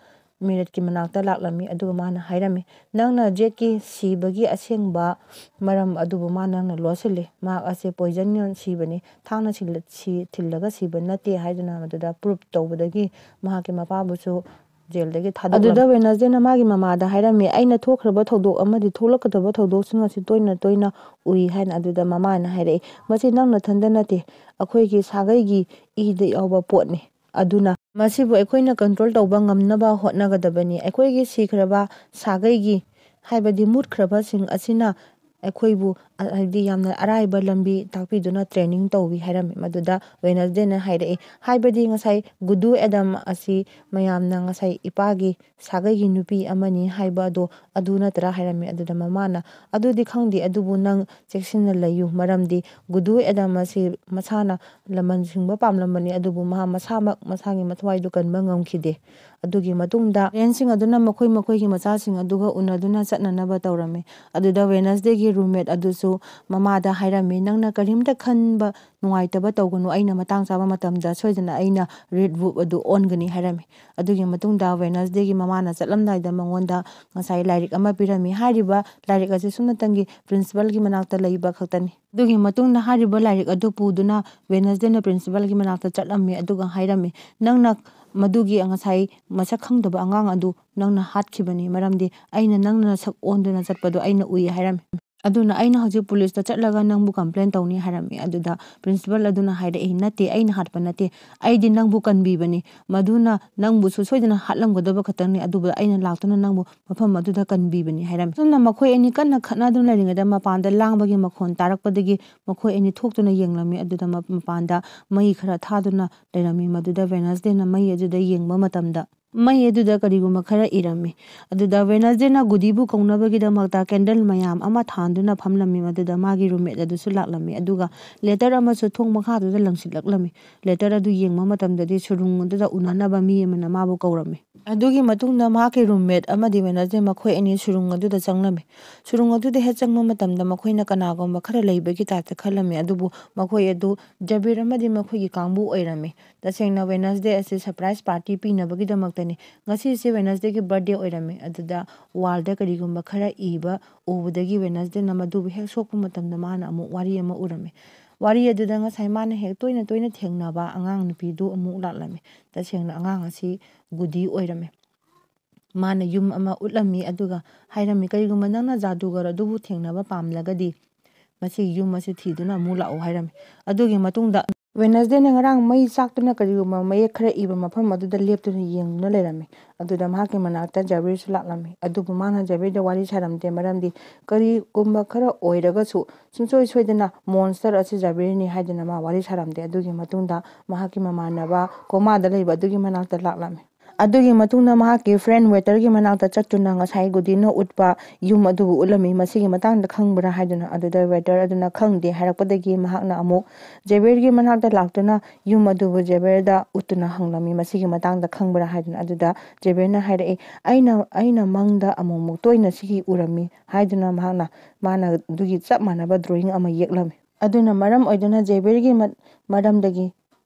ꯃꯤꯔꯦꯠꯀꯤ ꯃꯅꯥꯛꯇ ꯂꯥꯛꯂꯝꯃꯤ꯫ ꯑꯗꯨꯒ ꯃꯥꯅ ꯍꯥꯏꯔꯝꯃꯤ, "ꯅꯪꯅ ꯖꯦꯠꯀꯤ ꯁꯤꯕꯒꯤ ꯑꯁꯦꯡꯕ ꯃꯔꯝ ꯑꯗꯨꯕꯨ ꯃꯥ ꯅꯪꯅ ꯂꯣꯠꯁꯤꯜꯂꯤ꯫ ꯃꯍꯥꯛ ꯑꯁꯦ ꯄꯣꯏꯖꯟꯅ ꯁꯤꯕꯅꯤ, ꯊꯥꯡꯅ ꯁꯤꯜꯂ- ꯁꯤ- ꯊꯤꯜꯂꯒ ꯁꯤꯕ ꯅꯠꯇꯦ" ꯍꯥꯏꯗꯨꯅ ꯃꯗꯨꯗ ꯄ꯭ꯔꯨꯞ ꯇꯧꯕꯗꯒꯤ ꯃꯍꯥꯛꯀꯤ ꯃꯄꯥꯕꯨꯁꯨ ꯖꯦꯜꯗꯒꯤ ꯊꯥꯗꯣꯛꯂꯝꯃꯤ꯫ ꯑꯗꯨꯗ ꯋꯦꯅꯁꯗꯦꯅ ꯃꯥꯒꯤ ꯃꯃꯥꯗ ꯍꯥꯏꯔꯝꯃꯤ, "ꯑꯩꯅ ꯊꯣꯛꯈ꯭ꯔꯕ ꯊꯧꯗꯣꯛ ꯑꯃꯗꯤ ꯊꯣꯛꯂꯛꯀꯗꯕ ꯊꯧꯗꯣꯛꯁꯤꯡ ꯑꯁꯤ ꯇꯣꯏꯅ ꯇꯣꯏꯅ ꯎꯏ" ꯍꯥꯏꯅ꯫ ꯑꯗꯨꯗ ꯃꯃꯥꯅ ꯍꯥꯏꯔꯛꯏ, "ꯃꯁꯤ ꯅꯪ ꯅꯊꯟꯗ ꯅꯠꯇꯦ, ꯑꯩꯈꯣꯏꯒꯤ ꯁꯥꯒꯩꯒꯤ ꯏꯗ ꯌꯥꯎꯕ ꯄꯣꯠꯅꯤ꯫ ꯑꯗꯨꯅ ꯃꯁꯤꯕꯨ ꯑꯩꯈꯣꯏꯅ ꯀꯟꯇ꯭ꯔꯣꯜ ꯇꯧꯕ ꯉꯝꯅꯕ ꯍꯣꯠꯅꯒꯗꯕꯅꯤ꯫ ꯑꯩꯈꯣꯏꯒꯤ ꯁꯤꯈ꯭ꯔꯕ ꯁꯥꯒꯩꯒꯤ, ꯍꯥꯏꯕꯗꯤ ꯃꯨꯠꯈ꯭ꯔꯕꯁꯤꯡ ꯑꯁꯤꯅ ꯑꯩꯈꯣꯏꯕꯨ, ꯑ, ꯍꯥꯏꯕꯗꯤ ꯌꯥꯝꯅ ꯑꯔꯥꯏꯕ ꯂꯝꯕꯤ ꯇꯥꯛꯄꯤꯗꯨꯅ ꯇ꯭ꯔꯦꯅꯤꯡ ꯇꯧꯏ" ꯍꯥꯏꯔꯝꯃꯤ꯫ ꯃꯗꯨꯗ ꯋꯦꯅꯁꯗꯦꯅ ꯍꯥꯏꯔꯛꯏ, "ꯍꯥꯏꯕꯗꯤ ꯉꯁꯥꯏ ꯒꯨꯗꯨ ꯑꯦꯗꯝ ꯑꯁꯤ ꯃꯌꯥꯝꯅ ꯉꯁꯥꯏ ꯏꯄꯥꯒꯤ ꯁꯥꯒꯩꯒꯤ ꯅꯨꯄꯤ ꯑꯃꯅꯤ ꯍꯥꯏꯕ ꯑꯗꯣ ꯑꯗꯨ ꯅꯠꯇ꯭ꯔꯥ?" ꯍꯥꯏꯔꯝꯃꯤ꯫ ꯑꯗꯨꯗ ꯃꯃꯥꯅ, "ꯑꯗꯨꯗꯤ ꯈꯪꯗꯦ, ꯑꯗꯨꯕꯨ ꯅꯪ ꯆꯦꯛꯁꯤꯟꯅ ꯂꯩꯌꯨ, ꯃꯔꯝꯗꯤ ꯒꯨꯗꯨ ꯑꯦꯗꯝ ꯑꯁꯤ ꯃꯁꯥꯅ ꯂꯃꯟ ꯁꯤꯡꯕ ꯄꯥꯝꯂꯝꯕꯅꯤ, ꯑꯗꯨꯕꯨ ꯃꯍꯥꯛ ꯃꯁꯥꯃꯛ ꯃꯁꯥꯒꯤ ꯃꯊ꯭ꯋꯥꯏꯗꯨ ꯀꯟꯕ ꯉꯝꯈꯤꯗꯦ꯫ ꯑꯗꯨꯒꯤ ꯃꯇꯨꯡꯗ ꯄꯦꯔꯦꯟꯁꯁꯤꯡ ꯑꯗꯨꯅ ꯃꯈꯣꯏ ꯃꯈꯣꯏꯒꯤ ꯃꯆꯥꯁꯤꯡ ꯑꯗꯨꯒ ꯎꯅꯗꯨꯅ ꯆꯠꯅꯅꯕ ꯇꯧꯔꯝꯃꯤ꯫ ꯑꯗꯨꯗ ꯋꯦꯅꯁꯗꯦꯒꯤ ꯔꯨꯝꯃꯦꯠ ꯑꯗꯨꯁꯨ ꯃꯃꯥꯗ ꯍꯥꯏꯔꯝꯃꯤ, "ꯅꯪꯅ ꯀꯔꯤꯝꯇ ꯈꯟꯕ ꯅꯨꯡꯉꯥꯏꯇꯕ ꯇꯧꯒꯅꯨ, ꯑꯩꯅ ꯃꯇꯥꯡ ꯆꯥꯕ ꯃꯇꯝꯗ ꯁꯣꯏꯗꯅ ꯑꯩꯅ ꯔꯦꯗ ꯔꯨꯝ ꯑꯗꯨ ꯑꯣꯟꯒꯅꯤ" ꯍꯥꯏꯔꯝꯃꯤ꯫ ꯑꯗꯨꯒꯤ ꯃꯇꯨꯡꯗ ꯋꯦꯅꯁꯗꯦꯒꯤ ꯃꯃꯥꯅ ꯆꯠꯂꯝꯗꯥꯏꯗ ꯃꯉꯣꯟꯗ ꯉꯁꯥꯏ ꯂꯥꯏꯔꯤꯛ ꯑꯃ ꯄꯤꯔꯝꯃꯤ꯫ ꯍꯥꯏꯔꯤꯕ ꯂꯥꯏꯔꯤꯛ ꯑꯁꯤ ꯁꯨꯞꯅꯇꯪꯒꯤ ꯄ꯭ꯔꯤꯟꯁꯤꯄꯜꯒꯤ ꯃꯅꯥꯛꯇ ꯂꯩꯕ ꯈꯛꯇꯅꯤ꯫ ꯑꯗꯨꯒꯤ ꯃꯇꯨꯡꯗ ꯍꯥꯏꯔꯤꯕ ꯂꯥꯏꯔꯤꯛ ꯑꯗꯨ ꯄꯨꯗꯨꯅ ꯋꯦꯅꯁꯗꯦꯅ ꯄ꯭ꯔꯤꯟꯁꯤꯄꯜꯒꯤ ꯃꯅꯥꯛꯇ ꯆꯠꯂꯝꯃꯤ, ꯑꯗꯨꯒ ꯍꯥꯏꯔꯝꯃꯤ, "ꯅꯪꯅ ꯃꯗꯨꯒꯤ ꯉꯁꯥꯏ ꯃꯁꯛ ꯈꯪꯗꯕ ꯑꯉꯥꯡ ꯑꯗꯨ ꯅꯪꯅ ꯍꯥꯠꯈꯤꯕꯅꯤ, ꯃꯔꯝꯗꯤ ꯑꯩꯅ ꯅꯪꯅ ꯁꯛ ꯑꯣꯟꯗꯨꯅ ꯆꯠꯄꯗꯣ ꯑꯩꯅ ꯎꯏ" ꯍꯥꯏꯔꯝꯃꯤ꯫ "ꯑꯗꯨꯅ ꯑꯩꯅ ꯍꯧꯖꯤꯛ ꯄꯨꯂꯤꯁꯇ ꯆꯠꯂꯒ ꯅꯪꯕꯨ ꯀꯝꯄ꯭ꯂꯦꯟ ꯇꯧꯅꯤ" ꯍꯥꯏꯔꯝꯃꯤ꯫ ꯑꯗꯨꯗ ꯄ꯭ꯔꯤꯟꯁꯤꯄꯜ ꯑꯗꯨꯅ ꯍꯥꯏꯔꯛꯏ, "ꯅꯠꯇꯦ, ꯑꯩꯅ ꯍꯥꯠꯄ ꯅꯠꯇꯦ, ꯑꯩꯗꯤ ꯅꯪꯕꯨ ꯀꯟꯕꯤꯕꯅꯤ, ꯃꯗꯨꯅ ꯅꯪꯕꯨꯁꯨ ꯁꯣꯏꯗꯅ ꯍꯥꯠꯂꯝꯒꯗꯕ ꯈꯛꯇꯅꯤ, ꯑꯗꯨꯕꯨ ꯑꯩꯅ ꯂꯥꯛꯇꯨꯅ ꯅꯪꯕꯨ ꯃꯐꯝ ꯑꯗꯨꯗ ꯀꯟꯕꯤꯕꯅꯤ" ꯍꯥꯏꯔꯝꯃꯤ꯫ ꯑꯁꯨꯝꯅ ꯃꯈꯣꯏ ꯑꯅꯤ ꯀꯟꯅ ꯈꯠꯅꯗꯨꯅ ꯂꯩꯔꯤꯉꯩꯗ ꯃꯄꯥꯟꯗ ꯂꯥꯡꯕꯒꯤ ꯃꯈꯣꯟ ꯇꯥꯔꯛꯄꯗꯒꯤ ꯃꯈꯣꯏ ꯑꯅꯤ ꯊꯣꯛꯇꯨꯅ ꯌꯦꯡꯂꯝꯃꯤ꯫ ꯑꯗꯨꯗ ꯃ-, ꯃꯄꯥꯟꯗ ꯃꯩ ꯈꯔ ꯊꯥꯗꯨꯅ ꯂꯩꯔꯝꯃꯤ꯫ ꯃꯗꯨꯗ ꯋꯦꯅꯁꯗꯦꯅ ꯃꯩ ꯑꯗꯨꯗ ꯌꯦꯡꯕ ꯃꯇꯝꯗ ꯃꯩ ꯑꯗꯨꯗ ꯀꯔꯤꯒꯨꯝꯕ ꯈꯔ ꯏꯔꯝꯃꯤ꯫ ꯑꯗꯨꯗ ꯋꯦꯅꯁꯗꯦꯅ ꯒꯨꯗꯤꯕꯨ ꯀꯧꯅꯕꯒꯤꯗꯃꯛꯇ ꯀꯦꯟꯗꯜ ꯃꯌꯥꯝ ꯑꯃ ꯊꯥꯟꯗꯨꯅ ꯐꯝꯂꯝꯃꯤ꯫ ꯃꯗꯨꯗ ꯃꯥꯒꯤ ꯔꯨꯝꯃꯦꯠ ꯑꯗꯨꯁꯨ ꯂꯥꯛꯂꯝꯃꯤ, ꯑꯗꯨꯒ ꯂꯦꯇꯔ ꯑꯃꯁꯨ ꯊꯣꯡ ꯃꯈꯥꯗꯨꯗ ꯂꯪꯁꯤꯜꯂꯛꯂꯝꯃꯤ꯫ ꯂꯦꯇꯔ ꯑꯗꯨ ꯌꯦꯡꯕ ꯃꯇꯝꯗꯗꯤ ꯁꯨꯔꯨꯡ ꯑꯗꯨꯗ ꯎꯅꯅꯕ ꯃꯤ ꯑꯃꯅ ꯃꯥꯕꯨ ꯀꯧꯔꯝꯃꯤ꯫ ꯑꯗꯨꯒꯤ ꯃꯇꯨꯡꯗ ꯃꯍꯥꯛꯀꯤ ꯔꯨꯝꯃꯦꯠ ꯑꯃꯗꯤ ꯋꯦꯅꯁꯗꯦ ꯃꯈꯣꯏ ꯑꯅꯤ ꯁꯨꯔꯨꯡ ꯑꯗꯨꯗ ꯆꯪꯂꯝꯃꯤ꯫ ꯁꯨꯔꯨꯡ ꯑꯗꯨꯗ ꯍꯦꯛ ꯆꯪꯕ ꯃꯇꯝꯗ ꯃꯈꯣꯏꯅ ꯀꯅꯥꯒꯨꯝꯕ ꯈꯔ ꯂꯩꯕꯒꯤ ꯇꯥꯏꯞꯇ ꯈꯜꯂꯝꯃꯤ, ꯑꯗꯨꯕꯨ ꯃꯈꯣꯏ ꯑꯗꯨ ꯖꯕꯤꯔ ꯑꯃꯗꯤ ꯃꯈꯣꯏꯒꯤ ꯀꯥꯡꯕꯨ ꯑꯣꯏꯔꯝꯃꯤ꯫ ꯇꯁꯦꯡꯅ ꯋꯦꯅꯁꯗꯦ ꯑꯁꯤ ꯁꯔꯄ꯭ꯔꯥꯏꯁ ꯄꯥꯔꯇꯤ ꯄꯤꯅꯕꯒꯤꯗꯃꯛꯇꯅꯤ꯫ ꯉꯁꯤꯁꯦ ꯋꯦꯅꯁꯗꯦꯒꯤ ꯕꯥꯔꯊꯗꯦ ꯑꯣꯏꯔꯝꯃꯤ꯫ ꯑꯗꯨꯗ ꯋꯥꯜꯗ ꯀꯔꯤꯒꯨꯝꯕ ꯈꯔ ꯏꯕ ꯎꯕꯗꯒꯤ ꯋꯦꯅꯁꯗꯦꯅ ꯃꯗꯨꯕꯨ ꯍꯦꯛ ꯁꯣꯛꯄ ꯃꯇꯝꯗ ꯃꯥꯅ ꯑꯃꯨꯛ ꯋꯥꯔꯤ ꯑꯃ ꯎꯔꯝꯃꯤ꯫ ꯋꯥꯔꯤ ꯑꯗꯨꯗ ꯉꯁꯥꯏ ꯃꯥꯅ ꯍꯦꯛ ꯇꯣꯏꯅ ꯇꯣꯏꯅ ꯊꯦꯡꯅꯕ ꯑꯉꯥꯡ ꯅꯨꯄꯤꯗꯨ ꯑꯃꯨꯛ ꯂꯥꯛꯂꯝꯃꯤ꯫ ꯇꯁꯦꯡꯅ ꯑꯉꯥꯡ ꯑꯁꯤ ꯒꯨꯗꯤ ꯑꯣꯏꯔꯝꯃꯤ꯫ ꯃꯥꯅ ꯌꯨꯝ ꯑꯃ ꯎꯠꯂꯝꯃꯤ, ꯑꯗꯨꯒ ꯍꯥꯏꯔꯝꯃꯤ, "ꯀꯔꯤꯒꯨꯝꯕ ꯅꯪꯅ ꯖꯥꯗꯨꯒꯔ ꯑꯗꯨꯕꯨ ꯊꯦꯡꯅꯕ ꯄꯥꯝꯂꯒꯗꯤ ꯃꯁꯤꯒꯤ ꯌꯨꯝ ꯑꯁꯤ ꯊꯤꯗꯨꯅ ꯑꯃꯨꯛ ꯂꯥꯛꯎ" ꯍꯥꯏꯔꯝꯃꯤ꯫ ꯑꯗꯨꯒꯤ ꯃꯇꯨꯡꯗ ꯋꯦꯅꯁꯗꯦꯅ ꯉꯔꯥꯡ ꯃꯩ ꯆꯥꯛꯇꯨꯅ ꯀꯔꯤꯒꯨꯝꯕ ꯃꯌꯦꯛ ꯈꯔ ꯏꯕ ꯃꯐꯝ ꯑꯗꯨꯗ ꯂꯦꯞꯇꯨꯅ ꯌꯦꯡꯗꯨꯅ ꯂꯩꯔꯝꯃꯤ꯫ ꯑꯗꯨꯗ ꯃꯍꯥꯛꯀꯤ ꯃꯅꯥꯛꯇ ꯖꯕꯤꯔꯁꯨ ꯂꯥꯛꯂꯝꯃꯤ꯫ ꯑꯗꯨꯕꯨ ꯃꯥꯅ ꯖꯕꯤꯔꯗ ꯋꯥꯔꯤ ꯁꯥꯔꯝꯗꯦ, ꯃꯔꯝꯗꯤ ꯀꯔꯤꯒꯨꯝꯕ ꯈꯔ ꯑꯣꯏꯔꯒꯁꯨ ꯁꯨꯡꯁꯣꯏ ꯁꯣꯏꯗꯅ ꯃꯣꯟꯁꯇꯔ ꯑꯁꯤ ꯖꯕꯤꯔꯅꯤ ꯍꯥꯏꯗꯨꯅ ꯃꯥ ꯋꯥꯔꯤ ꯁꯥꯔꯝꯗꯦ꯫ ꯑꯗꯨꯒꯤ ꯃꯇꯨꯡꯗ ꯃꯍꯥꯛꯀꯤ ꯃꯃꯥꯟꯅꯕ ꯀꯣꯃꯥꯗ ꯂꯩꯕ ꯑꯗꯨꯒꯤ ꯃꯅꯥꯛꯇ ꯂꯥꯛꯂꯝꯃꯤ꯫ ꯑꯗꯨꯒꯤ ꯃꯇꯨꯡꯗ ꯃꯍꯥꯛꯀꯤ ꯐ꯭ꯔꯦꯟ ꯋꯦꯇꯔꯒꯤ ꯃꯅꯥꯛꯇ ꯆꯠꯇꯨꯅ ꯉꯁꯥꯏ ꯒꯨꯗꯤꯅ ꯎꯠꯄ ꯌꯨꯝ ꯑꯗꯨꯕꯨ ꯎꯠꯂꯝꯃꯤ꯫ ꯃꯁꯤꯒꯤ ꯃꯇꯥꯡꯗ ꯈꯪꯕ꯭ꯔꯥ ꯍꯥꯏꯗꯨꯅ꯫ ꯑꯗꯨꯗ ꯋꯦꯇꯔ ꯑꯗꯨꯅ ꯈꯪꯗꯦ ꯍꯥꯏꯔꯛꯄꯗꯒꯤ ꯃꯍꯥꯛꯅ ꯑꯃꯨꯛ ꯖꯦꯕꯤꯌꯔꯒꯤ ꯃꯅꯥꯛꯇ ꯂꯥꯛꯇꯨꯅ ꯌꯨꯝ ꯑꯗꯨꯕꯨ ꯖꯦꯕꯤꯌꯔꯗ ꯎꯠꯇꯨꯅ ꯍꯪꯂꯝꯃꯤ, "ꯃꯁꯤꯒꯤ ꯃꯇꯥꯡꯗ ꯈꯪꯕ꯭ꯔꯥ?" ꯍꯥꯏꯗꯨꯅ꯫ ꯑꯗꯨꯗ ꯖꯦꯕꯤꯌꯔꯅ ꯍꯥꯏꯔꯛꯏ, "ꯑꯩꯅ, ꯑꯩꯅ ꯃꯪꯗ ꯑꯃꯨꯛꯃꯨꯛ ꯇꯣꯏꯅ ꯁꯤꯒꯤ ꯎꯔꯝꯃꯤ" ꯍꯥꯏꯗꯨꯅ ꯃꯍꯥꯛꯅ, ꯃꯥꯅ ꯑꯗꯨꯒꯤ ꯆꯞ ꯃꯥꯟꯅꯕ ꯗ꯭ꯔꯣꯌꯤꯡ ꯑꯃ ꯌꯦꯛꯂꯝꯃꯤ꯫ ꯑꯗꯨꯅ ꯃꯔꯝ ꯑꯣꯏꯗꯨꯅ ꯖꯦꯕꯤꯌꯔꯒꯤ ꯃ-, ꯃꯔꯝꯗꯒꯤ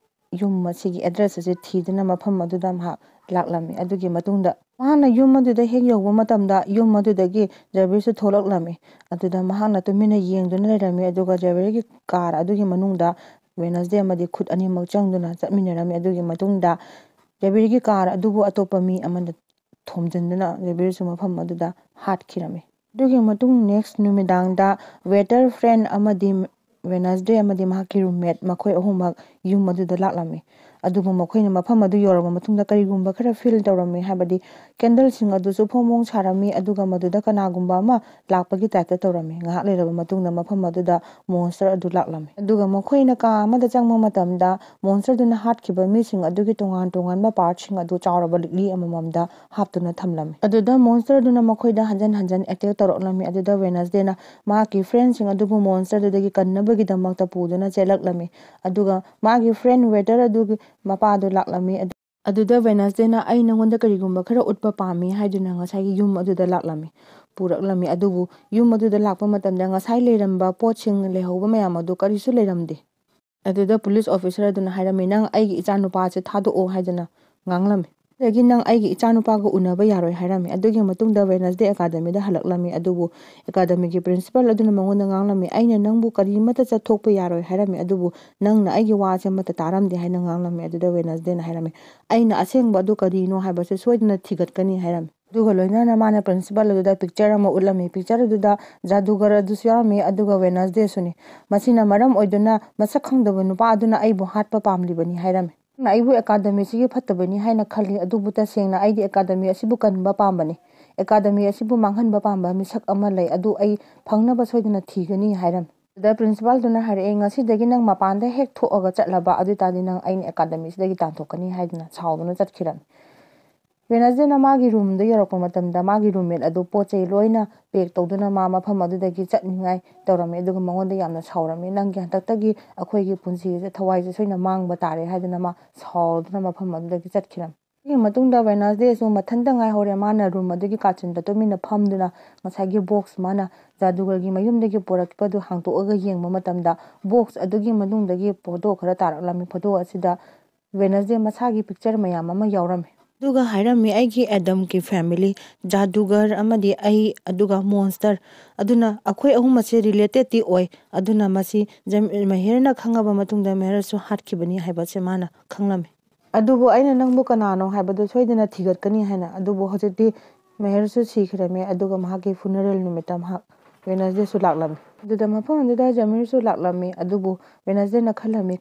ꯌꯨꯝ ꯑꯁꯤꯒꯤ ꯑꯦꯗ꯭ꯔꯦꯁ ꯑꯁꯤ ꯊꯤꯗꯨꯅ ꯃꯐꯝ ꯑꯗꯨꯗ ꯃꯍꯥꯛ ꯂꯥꯛꯂꯝꯃꯤ꯫ ꯑꯗꯨꯒꯤ ꯃꯇꯨꯡꯗ ꯃꯍꯥꯛꯅ ꯌꯨꯝ ꯑꯗꯨꯗ ꯍꯦꯛ ꯌꯧꯕ ꯃꯇꯝꯗ ꯌꯨꯝ ꯑꯗꯨꯗꯒꯤ ꯖꯦꯕꯤꯌꯔꯁꯨ ꯊꯣꯛꯂꯛꯂꯝꯃꯤ꯫ ꯑꯗꯨꯗ ꯃꯍꯥꯛꯅ ꯇꯨꯃꯤꯟꯅ ꯌꯦꯡꯗꯨꯅ ꯂꯩꯔꯝꯃꯤ, ꯑꯗꯨꯒ ꯖꯦꯕꯤꯌꯔꯒꯤ ꯀꯥꯔ ꯑꯗꯨꯒꯤ ꯃꯅꯨꯡꯗ ꯋꯦꯅꯁꯗꯦ ꯑꯃꯗꯤ ꯈꯨꯠ ꯑꯅꯤꯃꯛ ꯆꯪꯗꯨꯅ ꯆꯠꯃꯤꯟꯅꯔꯝꯃꯤ꯫ ꯑꯗꯨꯒꯤ ꯃꯇꯨꯡꯗ ꯖꯦꯕꯤꯌꯔꯒꯤ ꯀꯥꯔ ꯑꯗꯨꯕꯨ ꯑꯇꯣꯞꯄ ꯃꯤ ꯑꯃꯅ ꯊꯣꯝꯖꯤꯟꯗꯨꯅ ꯖꯦꯕꯤꯌꯔꯁꯨ ꯃꯐꯝ ꯑꯗꯨꯗ ꯍꯥꯠꯈꯤꯔꯝꯃꯤ꯫ ꯑꯗꯨꯒꯤ ꯃꯇꯨꯡ ꯅꯦꯛꯁ ꯅꯨꯃꯤꯗꯥꯡꯗ ꯋꯦꯇꯔ ꯐ꯭ꯔꯦꯟ ꯑꯃꯗꯤ ꯋꯦꯅꯁꯗꯦ ꯑꯃꯗꯤ ꯃꯍꯥꯛꯀꯤ ꯔꯨꯝꯃꯦꯠ ꯃꯈꯣꯏ ꯑꯍꯨꯝꯃꯛ ꯌꯨꯝ ꯑꯗꯨꯗ ꯂꯥꯛꯂꯝꯃꯤ꯫ ꯑꯗꯨꯕꯨ ꯃꯈꯣꯏꯅ ꯃꯐꯝ ꯑꯗꯨ ꯌꯧꯔꯕ ꯃꯇꯨꯡꯗ ꯀꯔꯤꯒꯨꯝꯕ ꯈꯔ ꯐꯤꯜ ꯇꯧꯔꯝꯃꯤ, ꯍꯥꯏꯕꯗꯤ ꯀꯦꯟꯗꯜꯁꯤꯡ ꯑꯗꯨꯁꯨ ꯐꯣꯡ ꯐꯣꯡ ꯁꯥꯔꯝꯃꯤ, ꯑꯗꯨꯒ ꯃꯗꯨꯗ ꯀꯅꯥꯒꯨꯝꯕ ꯑꯃ ꯂꯥꯛꯄꯒꯤ ꯇꯥꯏꯞꯇ ꯇꯧꯔꯝꯃꯤ꯫ ꯉꯥꯏꯍꯥꯛ ꯂꯩꯔꯕ ꯃꯇꯨꯡꯗ ꯃꯐꯝ ꯑꯗꯨꯗ ꯃꯣꯟꯁꯇꯔ ꯑꯗꯨ ꯂꯥꯛꯂꯝꯃꯤ꯫ ꯑꯗꯨꯒ ꯃꯈꯣꯏꯅ ꯀꯥ ꯑꯃꯗ ꯆꯪꯕ ꯃꯇꯝꯗ ꯃꯣꯟꯁꯇꯔꯗꯨꯅ ꯍꯥꯠꯈꯤꯕ ꯃꯤꯁꯤꯡ ꯑꯗꯨꯒꯤ ꯇꯣꯉꯥꯟ ꯇꯣꯉꯥꯟꯕ ꯄꯥꯔꯠꯁꯤꯡ ꯑꯗꯨ ꯆꯥꯎꯔꯕ ꯂꯤꯛꯂꯤ ꯑꯃꯃꯝꯗ ꯍꯥꯞꯇꯨꯅ ꯊꯝꯂꯝꯃꯤ꯫ ꯑꯗꯨꯗ ꯃꯣꯟꯁꯇꯔꯗꯨꯅ ꯃꯈꯣꯏꯗ ꯍꯟꯖꯟ ꯍꯟꯖꯟ ꯑꯦꯇꯦꯛ ꯇꯧꯔꯛꯂꯝꯃꯤ꯫ ꯑꯗꯨꯗ ꯋꯦꯅꯁꯗꯦꯅ ꯃꯍꯥꯛꯀꯤ ꯐ꯭ꯔꯦꯟꯁꯤꯡ ꯑꯗꯨꯕꯨ ꯃꯣꯟꯁꯇꯔꯗꯨꯗꯒꯤ ꯀꯟꯅꯕꯒꯤꯗꯃꯛꯇ ꯄꯨꯗꯨꯅ ꯆꯦꯜꯂꯛꯂꯝꯃꯤ꯫ ꯑꯗꯨꯒ ꯃꯥꯒꯤ ꯐ꯭ꯔꯦꯟ ꯋꯦꯇꯔ ꯑꯗꯨꯒꯤ ꯃꯄꯥꯗꯨ ꯂꯥꯛꯂꯝꯃꯤ꯫ ꯑꯗꯨ ꯑꯗꯨꯗ ꯋꯦꯅꯁꯗꯦꯅ "ꯑꯩ ꯅꯪꯉꯣꯟꯗ ꯀꯔꯤꯒꯨꯝꯕ ꯈꯔ ꯎꯠꯄ ꯄꯥꯝꯃꯤ" ꯍꯥꯏꯗꯨꯅ ꯉꯁꯥꯏꯒꯤ ꯌꯨꯝ ꯑꯗꯨꯗ ꯂꯥꯛꯂꯝꯃꯤ, ꯄꯨꯔꯛꯂꯝꯃꯤ꯫ ꯑꯗꯨꯕꯨ ꯌꯨꯝ ꯑꯗꯨꯗ ꯂꯥꯛꯄ ꯃꯇꯝꯗ ꯉꯁꯥꯏ ꯂꯩꯔꯝꯕ ꯄꯣꯠꯁꯤꯡ ꯂꯩꯍꯧꯕ ꯃꯌꯥꯝ ꯑꯗꯨ ꯀꯔꯤꯁꯨ ꯂꯩꯔꯝꯗꯦ꯫ ꯑꯗꯨꯗ ꯄꯨꯂꯤꯁ ꯑꯣꯐꯤꯁꯔ ꯑꯗꯨꯅ ꯍꯥꯏꯔꯝꯃꯤ, "ꯅꯪ ꯑꯩꯒꯤ ꯏꯆꯥꯅꯨꯄꯥꯁꯦ ꯊꯥꯗꯣꯛꯑꯣ" ꯍꯥꯏꯗꯅ ꯉꯥꯡꯂꯝꯃꯤ꯫ ꯑꯗꯒꯤ "ꯅꯪ ꯑꯩꯒꯤ ꯏꯆꯥꯅꯨꯄꯥꯒ ꯎꯅꯕ ꯌꯥꯔꯣꯏ" ꯍꯥꯏꯔꯝꯃꯤ꯫ ꯑꯗꯨꯒꯤ ꯃꯇꯨꯡꯗ ꯋꯦꯅꯁꯗꯦ ꯑꯦꯀꯥꯗꯃꯤꯗ ꯍꯜꯂꯛꯂꯝꯃꯤ꯫ ꯑꯗꯨꯕꯨ ꯑꯦꯀꯥꯗꯃꯤꯒꯤ ꯄ꯭ꯔꯤꯟꯁꯤꯄꯥꯜ ꯑꯗꯨꯅ ꯃꯉꯣꯟꯗ ꯉꯥꯡꯂꯝꯃꯤ, "ꯑꯩꯅ ꯅꯪꯕꯨ ꯀꯔꯤꯃꯠꯇ ꯆꯠꯊꯣꯛꯄ ꯌꯥꯔꯣꯏ ꯍꯥꯏꯔꯝꯃꯤ, ꯑꯗꯨꯕꯨ ꯅꯪꯅ ꯑꯩꯒꯤ ꯋꯥꯁꯦ ꯑꯃꯠꯇ ꯇꯥꯔꯝꯗꯦ" ꯍꯥꯏꯅ ꯉꯥꯡꯂꯝꯃꯤ꯫ ꯑꯗꯨꯗ ꯋꯦꯅꯁꯗꯦꯅ ꯍꯥꯏꯔꯝꯃꯤ, "ꯑꯩꯅ ꯑꯁꯦꯡꯕ ꯑꯗꯨ ꯀꯔꯤꯅꯣ ꯍꯥꯏꯕꯁꯦ ꯁꯣꯏꯗꯅ ꯊꯤꯒꯠꯀꯅꯤ" ꯍꯥꯏꯔꯝꯃꯤ꯫ ꯑꯗꯨꯒ ꯂꯣꯏꯅꯅ ꯃꯥꯅ ꯄ꯭ꯔꯤꯟꯁꯤꯄꯥꯜ ꯑꯗꯨꯗ ꯄꯤꯛꯆꯔ ꯑꯃ ꯎꯠꯂꯝꯃꯤ꯫ ꯄꯤꯛꯆꯔ ꯑꯗꯨꯗ ꯖꯥꯗꯨꯒꯔ ꯑꯗꯨꯁꯨ ꯌꯥꯎꯔꯝꯃꯤ, ꯑꯗꯨꯒ ꯋꯦꯅꯁꯗꯦꯁꯨꯅꯤ꯫ ꯃꯁꯤꯅ ꯃꯔꯝ ꯑꯣꯏꯗꯨꯅ ꯃꯁꯛ ꯈꯪꯗꯕ ꯅꯨꯄꯥ ꯑꯗꯨꯅ ꯑꯩꯕꯨ ꯍꯥꯠꯄ ꯄꯥꯝꯂꯤꯕꯅꯤ ꯍꯥꯏꯔꯝꯃꯤ꯫ "ꯅꯪꯅ ꯑꯩꯕꯨ ꯑꯦꯀꯥꯗꯃꯤꯁꯤꯒꯤ ꯐꯠꯇꯕꯅꯤ ꯍꯥꯏꯅ ꯈꯜꯂꯤ, ꯑꯗꯨꯕꯨ ꯇꯁꯦꯡꯅ ꯑꯩꯗꯤ ꯑꯦꯀꯥꯗꯃꯤ ꯑꯁꯤꯕꯨ ꯀꯟꯕ ꯄꯥꯝꯕꯅꯤ꯫ ꯑꯦꯀꯥꯗꯃꯤ ꯑꯁꯤꯕꯨ ꯃꯥꯡꯍꯟꯕ ꯄꯥꯝꯕ ꯃꯤꯁꯛ ꯑꯃ ꯂꯩ, ꯑꯗꯨ ꯑꯩ ꯐꯪꯅꯕ ꯁꯣꯏꯗꯅ ꯊꯤꯒꯅꯤ" ꯍꯥꯏꯔꯝꯃꯤ꯫ ꯑꯗꯨꯗ ꯄ꯭ꯔꯤꯟꯁꯤꯄꯥꯜꯗꯨꯅ ꯍꯥꯏꯔꯛꯑꯦ, "ꯉꯁꯤꯗꯒꯤ ꯅꯪ ꯃꯄꯥꯟꯗ ꯍꯦꯛ ꯊꯣꯛꯑꯒ ꯆꯠꯂꯕ ꯑꯗꯨ ꯑꯣꯏꯇꯥꯔꯗꯤ ꯅꯪ ꯑꯩꯅ ꯑꯦꯀꯥꯗꯃꯤꯁꯤꯗꯒꯤ ꯇꯥꯟꯊꯣꯛꯀꯅꯤ" ꯍꯥꯏꯗꯨꯅ ꯁꯥꯎꯗꯨꯅ ꯆꯠꯈꯤꯔꯝꯃꯤ꯫ ꯋꯦꯅꯁꯗꯦꯅ ꯃꯥꯒꯤ ꯔꯨꯝꯗ ꯌꯧꯔꯛꯄ ꯃꯇꯝꯗ ꯃꯥꯒꯤ ꯔꯨꯝꯃꯦꯠ ꯑꯗꯨ ꯄꯣꯠ ꯆꯩ ꯂꯣꯏꯅ ꯄꯦꯛ ꯇꯧꯗꯨꯅ ꯃꯥ ꯃꯐꯝ ꯑꯗꯨꯗꯒꯤ ꯆꯠꯅꯤꯡꯉꯥꯏ ꯇꯧꯔꯝꯃꯤ, ꯑꯗꯨꯒ ꯃꯉꯣꯟꯗ ꯌꯥꯝꯅ ꯁꯥꯎꯔꯝꯃꯤ꯫ "ꯅꯪꯒꯤ ꯍꯟꯗꯛꯇꯒꯤ ꯑꯩꯈꯣꯏꯒꯤ ꯄꯨꯟꯁꯤꯁꯦ ꯊꯋꯥꯏꯁꯦ ꯁꯣꯏꯅ ꯃꯥꯡꯕ ꯇꯥꯔꯦ" ꯍꯥꯏꯗꯨꯅ ꯃꯥ ꯁꯥꯎꯗꯨꯅ ꯃꯐꯝ ꯑꯗꯨꯗꯒꯤ ꯆꯠꯈꯤꯔꯝꯃꯤ꯫ ꯁꯤꯒꯤ ꯃꯇꯨꯡꯗ ꯋꯦꯅꯁꯗꯦꯁꯨ ꯃꯊꯟꯇ ꯉꯥꯏꯍꯧꯔꯦ꯫ ꯃꯥꯅ ꯔꯨꯝ ꯑꯗꯨꯒꯤ ꯀꯥꯆꯤꯟꯗ ꯇꯨꯃꯤꯟꯅ ꯐꯝꯗꯨꯅ ꯉꯁꯥꯏꯒꯤ ꯕꯣꯛꯁ, ꯃꯥꯅ ꯖꯥꯗꯨꯒꯔꯒꯤ ꯃꯌꯨꯝꯗꯒꯤ ꯄꯨꯔꯛꯄꯗꯨ ꯍꯥꯡꯇꯣꯛꯑꯒ ꯌꯦꯡꯕ ꯃꯇꯝꯗ ꯕꯣꯛꯁ ꯑꯗꯨꯒꯤ ꯃꯅꯨꯡꯗꯒꯤ ꯐꯣꯇꯣ ꯈꯔ ꯇꯥꯔꯛꯂꯝꯃꯤ꯫ ꯐꯣꯇꯣ ꯑꯁꯤꯗ ꯋꯦꯅꯁꯗꯦ ꯃꯁꯥꯒꯤ ꯄꯤꯛꯆꯔ ꯃꯌꯥꯝ ꯑꯃ ꯌꯥꯎꯔꯝꯃꯤ꯫ ꯑꯗꯨꯒ ꯍꯥꯏꯔꯝꯃꯤ, "ꯑꯩꯒꯤ ꯑꯦꯗꯝꯒꯤ ꯐꯦꯃꯤꯂꯤ, ꯖꯥꯗꯨꯒꯔ ꯑꯃꯗꯤ ꯑꯩ, ꯑꯗꯨꯒ ꯃꯣꯟꯁꯇꯔ, ꯑꯗꯨꯅ ꯑꯩꯈꯣꯏ ꯑꯍꯨꯝ ꯑꯁꯦ ꯔꯤꯂꯦꯇꯦꯠꯇꯤ ꯑꯣꯏ꯫ ꯑꯗꯨꯅ ꯃꯁꯤ ꯖꯝ-, ꯃꯦꯍꯔꯅ ꯈꯪꯉꯕ ꯃꯇꯨꯡꯗ ꯃꯦꯍꯔꯁꯨ ꯍꯥꯠꯈꯤꯕꯅꯤ ꯍꯥꯏꯕꯁꯦ ꯃꯥꯅ ꯈꯪꯂꯝꯃꯤ꯫ ꯑꯗꯨꯕꯨ ꯑꯩꯅ ꯅꯪꯕꯨ ꯀꯅꯥꯅꯣ ꯍꯥꯏꯕꯗꯨ ꯁꯣꯏꯗꯅ ꯊꯤꯒꯠꯀꯅꯤ" ꯍꯥꯏꯅ꯫ ꯑꯗꯨꯕꯨ ꯍꯧꯖꯤꯛꯇꯤ ꯃꯦꯍꯔꯁꯨ ꯁꯤꯈ꯭ꯔꯃꯦ, ꯑꯗꯨꯒ ꯃꯍꯥꯛꯀꯤ ꯐꯨꯅꯔꯦꯜ ꯅꯨꯃꯤꯠꯇ ꯃꯍꯥꯛ ꯋꯦꯅꯁꯗꯦꯁꯨ ꯂꯥꯛꯂꯝꯃꯤ꯫ ꯑꯗꯨꯗ ꯃꯐꯝ ꯑꯗꯨꯗ ꯖꯃꯤꯔꯁꯨ ꯂꯥꯛꯂꯝꯃꯤ, ꯑꯗꯨꯕꯨ ꯋꯦꯅꯁꯗꯦꯅ ꯈꯜꯂꯝꯃꯤ,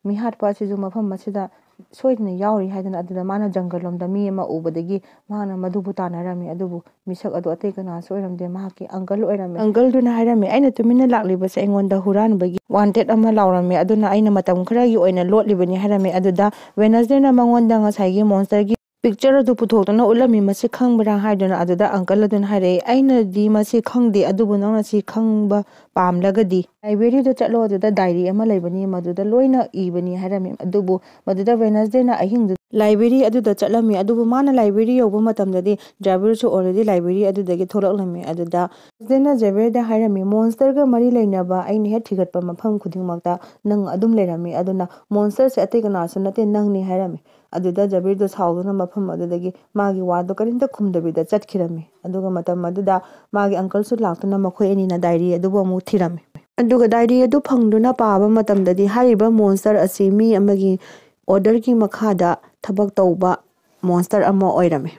"ꯃꯤꯍꯥꯠꯄ ꯑꯁꯤꯁꯨ ꯃꯐꯝ ꯑꯁꯤꯗ ꯁꯣꯏꯗꯅ ꯌꯥꯎꯔꯤ" ꯍꯥꯏꯗꯅ꯫ ꯑꯗꯨꯗ ꯃꯥꯅ ꯖꯪꯒꯜ ꯂꯣꯝꯗ ꯃꯤ ꯑꯃ ꯎꯕꯗꯒꯤ ꯃꯍꯥꯛꯅ ꯃꯗꯨꯕꯨ ꯇꯥꯟꯅꯔꯝꯃꯤ꯫ ꯑꯗꯨꯕꯨ ꯃꯤꯁꯛ ꯑꯗꯨ ꯑꯇꯩ ꯀꯅꯥꯁꯨ ꯑꯣꯏꯔꯝꯗꯦ, ꯃꯍꯥꯛꯀꯤ ꯑꯪꯀꯜ ꯑꯣꯏꯔꯝꯃꯤ꯫ ꯑꯪꯀꯜꯗꯨꯅ ꯍꯥꯏꯔꯝꯃꯤ, "ꯑꯩꯅ ꯇꯨꯃꯤꯟꯅ ꯂꯥꯛꯂꯤꯕꯁꯦ ꯑꯩꯉꯣꯟꯗ ꯍꯨꯔꯥꯟꯕꯒꯤ ꯋꯥꯟꯇꯦꯠ ꯑꯃ ꯂꯥꯎꯔꯝꯃꯤ, ꯑꯗꯨꯅ ꯑꯩꯅ ꯃꯇꯝ ꯈꯔꯒꯤ ꯑꯣꯏꯅ ꯂꯣꯠꯂꯤꯕꯅꯤ" ꯍꯥꯏꯔꯝꯃꯤ꯫ ꯑꯗꯨꯗ ꯋꯦꯅꯁꯗꯦꯅ ꯃꯉꯣꯟꯗ ꯉꯁꯥꯏꯒꯤ ꯃꯣꯟꯁꯇꯔꯒꯤ ꯄꯤꯛꯆꯔ ꯑꯗꯨ ꯄꯨꯊꯣꯛꯇꯨꯅ ꯎꯠꯂꯝꯃꯤ, "ꯃꯁꯤ ꯈꯪꯕ꯭ꯔꯥ?" ꯍꯥꯏꯗꯨꯅ꯫ ꯑꯗꯨꯗ ꯑꯪꯀꯜ ꯑꯗꯨꯅ ꯍꯥꯏꯔꯛꯏ, "ꯑꯩꯅꯗꯤ ꯃꯁꯤ ꯈꯪꯗꯦ, ꯑꯗꯨꯕꯨ ꯅꯪꯅ ꯁꯤ ꯈꯪꯕ ꯄꯥꯝꯂꯒꯗꯤ" "Library-ꯗ ꯆꯠꯂꯣ, ꯑꯗꯨꯗ diary ꯑꯃ ꯂꯩꯕꯅꯤ, ꯃꯗꯨꯗ ꯂꯣꯏꯅ ꯏꯕꯅꯤ" ꯍꯥꯏꯔꯝꯃꯤ꯫ ꯑꯗꯨꯕꯨ ꯃꯗꯨꯗ Wednesday-ꯅ ꯑꯍꯤꯡꯗꯨ library ꯑꯗꯨꯗ ꯆꯠꯂꯝꯃꯤ꯫ ꯑꯗꯨꯕꯨ ꯃꯥꯅ library ꯌꯧꯕ ꯃꯇꯝꯗꯗꯤ Javier-ꯁꯨ already library ꯑꯗꯨꯗꯒꯤ ꯊꯣꯛꯂꯛꯂꯝꯃꯤ꯫ ꯑꯗꯨꯗ Wednesday-ꯅ Javier-ꯗ ꯍꯥꯏꯔꯝꯃꯤ, "Monster-ꯒ ꯃꯔꯤ ꯂꯩꯅꯕ ꯑꯩꯅ ꯍꯦꯛ ꯊꯤꯒꯠꯄ ꯃꯐꯝ ꯈꯨꯗꯤꯡꯃꯛꯇ ꯅꯪ ꯑꯗꯨꯝ ꯂꯩꯔꯝꯃꯤ, ꯑꯗꯨꯅ Monster-ꯁꯦ ꯑꯇꯩ ꯀꯅꯥꯁꯨ ꯅꯠꯇꯦ, ꯅꯪꯅꯤ" ꯍꯥꯏꯔꯝꯃꯤ꯫ ꯑꯗꯨꯗ Javier-ꯗꯣ ꯁꯥꯎꯗꯨꯅ ꯃꯐꯝ ꯑꯗꯨꯗꯒꯤ ꯃꯥꯒꯤ ꯋꯥꯗꯣ ꯀꯔꯤꯝꯇ ꯈꯨꯝꯗꯕꯤꯗ ꯆꯠꯈꯤꯔꯝꯃꯤ꯫ ꯑꯗꯨꯒ ꯃꯇꯝ ꯑꯗꯨꯗ ꯃꯥꯒꯤ uncle-ꯁꯨ ꯂꯥꯛꯇꯨꯅ ꯃꯈꯣꯏ ꯑꯅꯤꯅ diary ꯑꯗꯨꯕꯨ ꯑꯃꯨꯛ ꯊꯤꯔꯝꯃꯤ꯫ ꯑꯗꯨꯒ diary ꯑꯗꯨ ꯐꯪꯗꯨꯅ ꯄꯥꯕ ꯃꯇꯝꯗꯗꯤ ꯍꯥꯏꯔꯤꯕ monster ꯑꯁꯤ ꯃꯤ ꯑꯃꯒꯤ order-ꯒꯤ ꯃꯈꯥꯗ ꯊꯕꯛ ꯇꯧꯕ monster ꯑꯃ ꯑꯣꯏꯔꯝꯃꯤ꯫